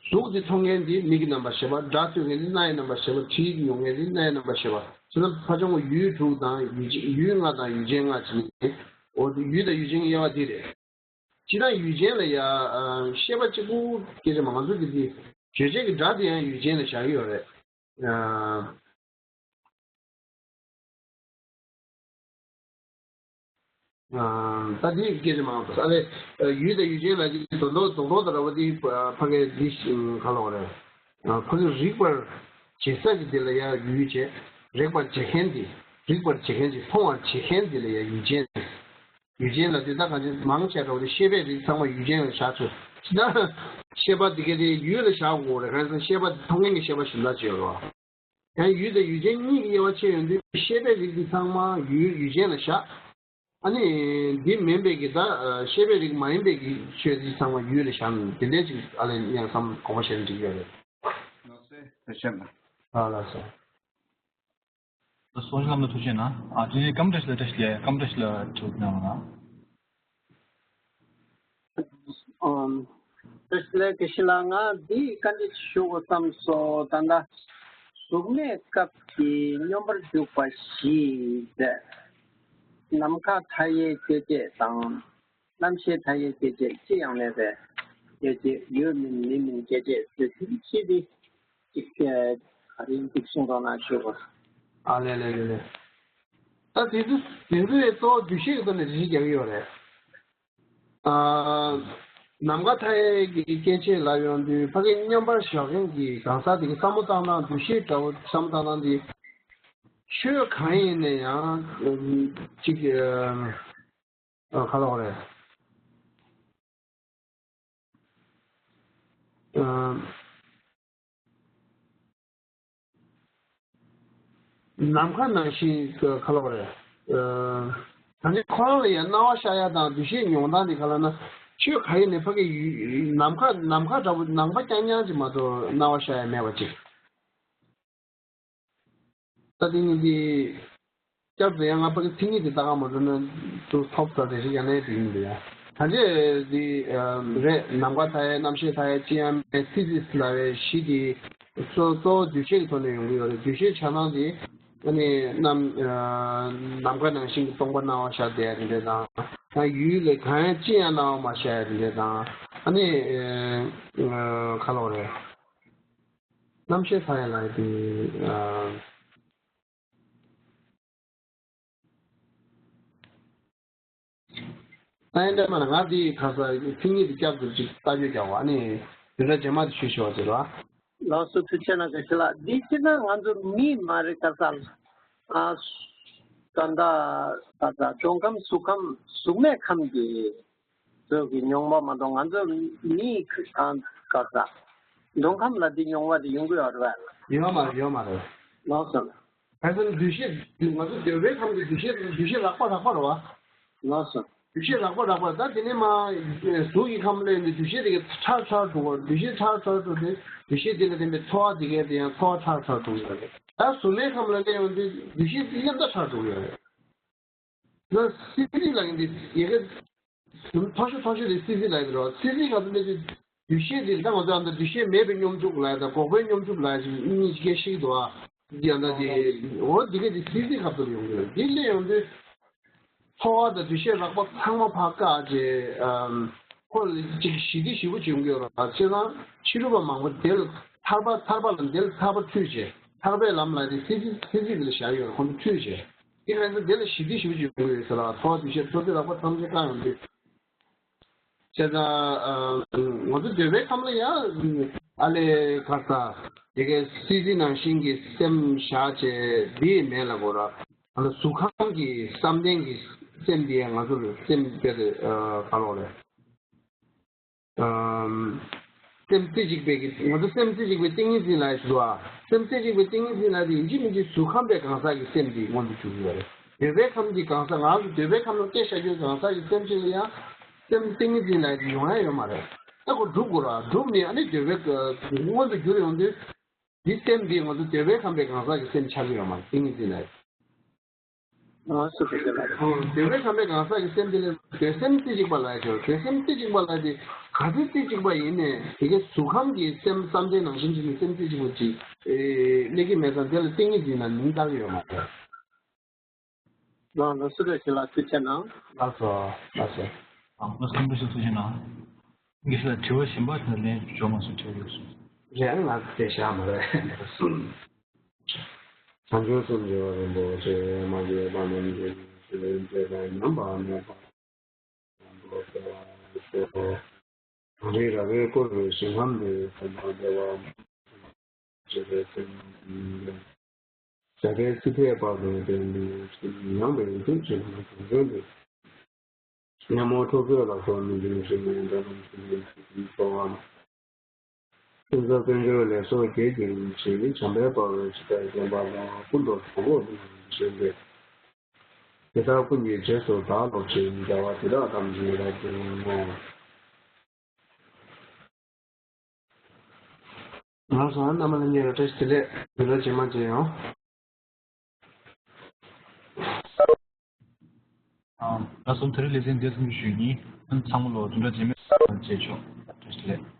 གཟུགས་དེ་མཐོང་མཁན་དེ་མིག་གི་རྣམ་པར་ཤེས་པ། སྒྲ་ཐོས་མཁན་དེ་རྣ་ཡི་རྣམ་པར་ཤེས་པ། དྲི་མྱོང་མཁན་དེ་རྣ་ཡི་རྣམ་པར་ཤེས་པ། བྱས་ན་ཕར་ཕྱོགས་ཡུལ་དྲུག་དང་ཡུལ་ཅན་ཡུལ་ལྔ་དང་ཡུལ་ཅན་ལྔ་བྱས་ནས་འོ་དེ་ཡུལ་དང་ཡུལ་ཅན་གྱི་དབྱེ་བ་དེ་རེད། སྤྱིར་བཏང་ཡུལ་ཅན་ལ་ཡ་ཨ་ཤེས་པ་གཅིག་པུ་སྐད་ཆ་མ། ང་ཚོ་གི་དེ་བརྗོད་བྱེད་ཀྱི་སྒྲ་དེ་ཡང་ཡུལ་ཅན་ལ་བཞག་གི་ཡོད་རེད། ཨ་ཨ་ད་དེ་སྐད་ཆ་མ། ཨ་ལས་ཡུལ་དང་ཡུལ་ཅན་ལ་དེ་རྡོག་རྡོག་རྡོག་རྡོག་དང་ར་བ་དེ་ཕ་གི་དེ་ག་ལབ་དགོས་རེད། ཨ་ཕ་གི་རིག་པར་བྱེད་ས་གི་དེ་ལ་ཡ་ཡུལ་བྱས། རེག་པར་བྱེད་མཁན་དེ། རིག་པར་བྱེད་མཁན་དེ། མཐོང་བར་བྱེད་མཁན་དེ་ལ་ཡ་ཡུལ་ཅན། ཡུལ་ཅན་ལ་དེ་ད་གང་ཅི་མང་ཆེ་འགྲོ་བ་དེ་ཤེས་པའི་རིགས་ཚང་མ་ཡུལ་ཅན་ལ་བཞག་ཆོག་ཅི་ན། ཤེས་པ་དེ་ག་དེ་ཡུལ་ལ་བཞག་དགོས་རེད། གང་ཡིན་ཟེར་ན་ཤེས་པ་དེ་མཐོང་མཁན་གྱི་ཤེས་པ་གཞན་དག་ཅིག་ཡོད་རེད་བ། ཡང་ཡུལ་དང་ཡུལ་ཅན་གཉིས་ཀྱི་དབྱེ་བ་ཕྱེ་ཡོང་དུས་ཤེས་པའི་རིགས་དེ་ཚང་མ་ཡུལ་ཡུལ་ཅན་ལ་བཞག་ཨ་ནི་འདི་མིན་པའི་གི་ད་ཤེས་པའི་རིགས་མ་ཡིན་པའི་གི་ཆོས་དེ་ཚང་མ་ཡུལ་ལ་བཞག་ནས་དེ་འདྲའི་ཅིག་ཨ་ལས་ཡང་བསམ་དགོངས་པ་བཞེས་ན་འགྲིག་ཡོད་རེད། ལགས་སོ། ཐུགས་རྗེ་གནང་། ཨ་ལགས་སོ། སོ་སོ་ལམ་ལ་ཐུགས་རྗེ་གནང་། ཨ་དེ་ནས་ཀམ་བཀྲ་ཤིས་ལགས། བཀྲ་ཤིས་ལགས། ཀམ་བཀྲ་ཤིས་ལགས་ཐུགས་གནང་ལ། ཨམ། བཀྲ་ཤིས་ལགས། བཀྲ་ཤིས་ལགས། ང་འདི་བཀའ་འདྲི་ཞུ་དགོས་བསམ་སོང་། ད་ལྟ་གཟུགས་མེད་སྐབས་ཀྱི་སྙོམས་པར་འཇུག་པ་བཞི་ཟེར། ནམ་མཁའ་མཐའ་ཡས་སྐྱེ་མཆེད་དང་། རྣམ་ཤེས་མཐའ་ཡས་སྐྱེ་མཆེད་ཅི་ཡང་མེད་པའི་སྐྱེ་མཆེད། ཡོད་མིན་མེད་མིན་སྐྱེ་མཆེད་ཟེར་དེ་བཞི་དེ། གཅིག་ག་རེ་གཅིག་གསུང་རོགས་གནང་ཞུ་དགོས། ཨ་ལས་ལས་ལས་ལས། ད་དེ་ཚོ་དེ་ཚོ་ཡི་གཙོ་བོ་འདུ་ཤེས་ཀྱི་ཐོག་ནས་འགྲེལ་བཤད་རྒྱག་གི་ཡོད་རེད། ཨ་ནམ་མཁའ་མཐའ་ཡས་ཀྱི་སྐྱེ་མཆེད་ལབ་ཡོང་དུས་ཕ་གི་མཉམ་པར་བཞག་མཁན་གྱི་གང་ཟག་དེ་གི་བསམ་བློ་བཏང་སྟངས། འདུ་ཤེས་འདྲ་བོ་བསམ་བློ་བཏང་སྟངས་དེ་ཆོས་གང་ཡིན་ན་ཡང་གཅིག་ཨ་ག་ལབ་དགོས་རེད། ཨ། ནམ་མཁའ་ནང་བཞིན་ག་ལབ་དགོས་རེད། ཨ། ད་ནི་ཁོ་རང་ལ་ཡང་སྣང་བ་ཤར་ཡ་དང་འདུ་ཤེས་མྱོང་སྟངས་དེ་ག་ལབ་ན། ཆོས་ག་ཡིན་ནའི་ཕ་གི་ཡུལ་ནམ་མཁའ་ནམ་མཁའ་འདྲ་བོ། ནམ་མཁའ་རྐྱང་རྐྱང་ཅིག་མ་གཏོགས་སྣང་བ་ཤར་ཡ་མེད་པ་ཅིག་ད་དེ་ནི་འདི་སྐྱབས་དེ་ཡང་ང་ཕ་གི་མཚན་ཉིད་དེ་ལྟ་ག་མ་འགྲོ་ན་ཏུ་ཐོབ་ས་རེ་རེ་ཡང་ནས་དེ་ཡིན་འདི་ཡ། ད་ཆ་འདི་རེད། ནམ་མཁའ་མཐའ་ཡས། རྣམ་ཤེས་མཐའ་ཡས། ཅི་ཡང་མེད། སི་སི་ལ་བའི་གཞི་དེ་གཙོ་གཙོ་བོ་འདུ་ཤེས་ཀྱི་ཐོག་ནས་ཡོང་གི་ཡོད་རེད། འདུ་ཤེས་འཆར་སྣང་དེ་ཨ་ནི་ནམ་ནམ་མཁའ་ནང་བཞིན་གྱི་སྟོང་པ་སྣང་བ་ཤར་བསྡད་ཡ་དེ་འདྲ་དང་། ཡུལ་ལ་གང་ཡང་ཅི་ཡང་སྣང་བ་མ་ཤར་ཡ་དེ་འདྲ་དང་། ཨ་ནི་ག་ལབ་དགོས་རེད། རྣམ་ཤེས་མཐའ་ཡས་ལ་དེ། ཨ་ཡིན་འདྲ་མ་ན་ང་འདི་ག་ས་མཚན་ཉིད་དེ་སྐྱབས་འགྲོ་ཅིག་ལྟ་རྒྱུ་རྒྱག་པ་ནི་དེ་འདྲ་རྗེས་མ་དེ་ཞུས་ཞུ་བ་ཟེར་བ། ལགས་སོ། ཐུགས་རྗེ་གནང་། བཀྲ་ཤིས་ལགས། འདི་སྤྱིར་ན་ང་ཚོ་མི་མ་རེད་ག་ས། ཨ་ད་ལྟ་ག་ས་འབྱུང་ཁམས་གཟུགས་ཁམས་གཟུགས་མེད་ཁམས་ཀྱི་ཚོས་ཀྱི་མྱོང་བ་མ་གཏོགས་ང་ཚོ་མི་ཁ་ག་ས་འབྱུང་ཁམས་ལ་འདི་མྱོང་བ་དེ་ཡོང་གི་ཡོད་རེད་པས། ཡོད་མ་རེད། ཡོད་མ་རེད། ལགས་སོ། ཁ་སང་འདུ་ཤེས་ང་ཚོ་འདོད་པའི་ཁམས་ཀྱི་འདུ་ཤེས་འདུ་ཤེས་རགས་པ་རགས་པ་རེད་བ། ལགས་སོ། འདུ་ཤེས་རགས་པ་རགས་པ། ད་དེ་ནས་མ་གཟུགས་ཀྱི་ཁམས་སླེབས་ནས་འདུ་ཤེས་དེ་ག་ཕྲ་ཕྲ་འགྲོ་བ། འདུ་ཤེས་ཕྲ་ཕྲ་འགྲོ་དུས་འདུ་ཤེས་དེ་ལ་བརྟེན་པའི་ཚོར་བ་དེ་གའི་དེ་ཡང་ཚོར་བ་ཕྲ་ཕྲ་འགྲོ་གི་ཡོད་རེད། ད་གཟུགས་མེད་ཁམས་ལ་སླེབས་ཡོང་དུས་འདུ་ཤེས་དེ་ཡང་ད་ཕྲ་འགྲོ་གི་ཡོད་རེད། ད་སི་སི་ལ་ཡིན་དུས་ཡ་གི་མཐོ་ཤོས་མཐོ་ཤོས་དེ་སི་སི་ལ་ཡིན་རོ། སི་སི་ག་ཚོད་སླེབས་དུས། འདུ་ཤེས་དེ་ད་ང་ཚོ་ཨ་མདའ་འདུ་ཤེས་མེད་པའི་སྙོམས་འཇུག་ལ་དང་འགོག་པའི་སྙོམས་འཇུག་ལ་ཞིག་གཉིས་ཀྱི་སྐད་ཤིག་འདུག་ཨ། འདི་ཨ་མདའ་དེ་འོ་འདི་ག་དེ་སི་སི་ཁ་ཐུག་ཡོང་གི་ཡོད། འདི་སླེབས་ཡོང་དུས་ཚོར་བ་དང་འདུ་ཤེས་རགས་པ་ཚང་མ་ཕར་བཀག་བྱས། ཨམ་ཁོ་ལ་ཅིག་ཞི་བདེ་ཞེ་པོ་ཅིག་ཡོང་གི་ཡོད་རེད། བྱས་ཙང་ཕྱི་རོལ་པ་མང་པོ་དེ་ལ་ཐར་པ་ཐར་པ་ལ་འདི་ལ་ཐར་པ་འཁྲུལ་བྱས། ཐར་པའི་ལམ་ལ་དེ་སི་སི་སི་སི་དེ་ལ་བཞག་ཡོད་རེད། ཁོ་ཚོ་འཁྲུལ་བྱས། དེ་ག་ཚོད་དེ་ལ་ཞི་བདེ་ཞེ་པོ་ཅིག་ཡོང་གི་ཡོད་ཟེར་ལ། ཚོར་བ་འདུ་ཤེས་ཚོར་འདུ་རགས་པ་ཐམས་ཅད་བཀག་ཡོང་དུས། བྱས་ཙང་ང་ཚོ་འདོད་པའི་ཁམས་ལ་ཡང་ཨ་ལས་ག་ས་དེ་གའི་སི་སི་ནང་བཞིན་གྱི་སེམས་བཞག་བྱས་འདི་མེད་ལ་གོ་ར། ཨ་ལ་གཟུགས་ཁམས་ཀྱི་བསམ་གཏན་གྱི་སེམས་དེ་ང་ཚོ་ལ་སེམས་དཔེ་དེ་ཨ་ག་ལོག་རེད། ཨམ། སེམས་རྩེ་གཅིག་པའི་གི་ང་ཚོ་སེམས་རྩེ་གཅིག་པའི་ཏིང་ངེ་འཛིན་ལ་ཞུ་བ། སེམས་རྩེ་གཅིག་པའི་ཏིང་ངེ་འཛིན་ལ་དེ་ཡིན་གཅིག་མིན་གཅིག་གཟུགས་ཁམས་པའི་གང་ཟག་གི་སེམས་དེ་མངོན་དུ་གྱུར་ཡོད་རེད། འདོད་པའི་ཁམས་ཀྱི་གང་ཟག་ང་ཚོ་འདོད་པའི་ཁམས་ལ་བལྟས་བཞག་རྒྱུའི་གང་ཟག་གི་སེམས་ཅིག་ལ་ཡང་སེམས་ཏིང་ངེ་འཛིན་ལ་དེ་ཡོང་ཡ་ཡོད་མ་རེད། ཨ་ཁོ་སྒྲུབ་དགོས་ར་སྒྲུབ་ནས་ཨ་ནི་འདོད་པའི་མངོན་དུ་གྱུར་ཡོང་དུས། འདི་སེམས་འདི་ང་ཚོ་འདོད་པའི་ཁམས་པའི་གང་ཟག་གི་སེམས་ཆགས་ཀྱི་ཡོད་མ་རེད། ཏིང་ངེ་འཛིན་ལ། ཨ་སུ་ཁ་ཁ་ལ། འདོད་པའི་ཁམས་པའི་གང་ཟག་གི་སེམས་འདི་ལ་འདོད་སེམས་རྩེ་གཅིག་པ་ལ་ཡོད། འདོད་སེམས་རྩེ་གཅིག་པ་ལ་དེ་ག་ཚོད་རྩེ་གཅིག་པ་ཡིན་ནས་དེ་གའི་གཟུགས་ཁམས་ཀྱི་སེམས་བསམ་གཏན་ནང་བཞིན་གྱི་སེམས་རྩེ་གཅིག་པ་ཅིག་སླེབས་ཀྱི་མེད་ཙང་དེ་ལ་ཏིང་ངེ་འཛིན་ལ་མིང་བཏགས་ཀྱི་ཡོད་མ་རེད། ལགས་ལགས་སུ་རེད་ཞེས་ལ་ཐུགས་ཆེ་གནང་། ལགས་སོ་ལགས་སོ། ཨ་ཁོ་སེམས་པ་ཞིག་ཐུགས་ཆེ་གནང་། དགེ་བཤེས་ལགས་དྲི་བ་གཞན་པ་དེ་ལན་འཇོག་མ་སོང་དྲི་བ་ཡོད་སོང་། རེད་ང་དེ་བཞག་མ་རེད། བྱང་ཆུབ་སེམས་མཆོག་རིན་པོ་ཆེ་མ་སྐྱེས་པ་རྣམས་ཀྱི་ཚེ་མཛད་པ་ཉམས་པ་མེད་པ། གང་རིགས་ར་བས་བསྐོར་བའི་ཞིང་ཁམས་འདིར་སེམས་དཔའ་བདེ་བ་ཅེས་པའི་སེམས་ལ་བྱ་བའི་སྲིད་མཐའི་བར་དུ་བརྟན་པའི་ཚུལ་ཡང་པའི་མཐུ་ཆེན་པོའི་དོན་དུ། ཉོན་མོངས་འཁྲུགས་རྩོད་ལ་སོགས་མི་མཐུན་ཕྱོགས་ནས་དགྲ་རྣམས་ཚུར་འདུལ་ཕྱིར་གསོལ་བ། ཀུན་རྫོབ་དཔལ་འབྱོར་ལེགས་སོགས་རྒྱས་གྱུར་ཅིག་བྱམས་པས་སྤང་བའི་ཕྱིར་དང་བདེན་པ་ལ་ཀུན་ཏུ་གྲོགས་པོ་དང་བཞིན་ཏེ། དེ་དག་ཀུན་གྱི་རྗེས་སུ་བདག་སློབ་ཅིང་། བྱ་བ་དེ་དག་ཐམས་ཅད་རབ་ཏུ་བསྔོ། ང་ཚོ་རྣམ་པ་ལྷན་རྒྱས་ལ་བཀྲ་ཤིས་བདེ་ལེགས། བདུན་ཕྲག་རྗེས་མ་མཇལ་ཡོང་། ཨ། ད་གསུམ་དེ་རིང་ལེ་ཚན་འདིར་ཐུང་ཞུས་ཡིན། ཚང་མ་ལོ་བདུན་ཕྲག་རྗེས་མའི་མཇལ་ཆོག་བཀྲ་ཤིས་བདེ་ལེགས།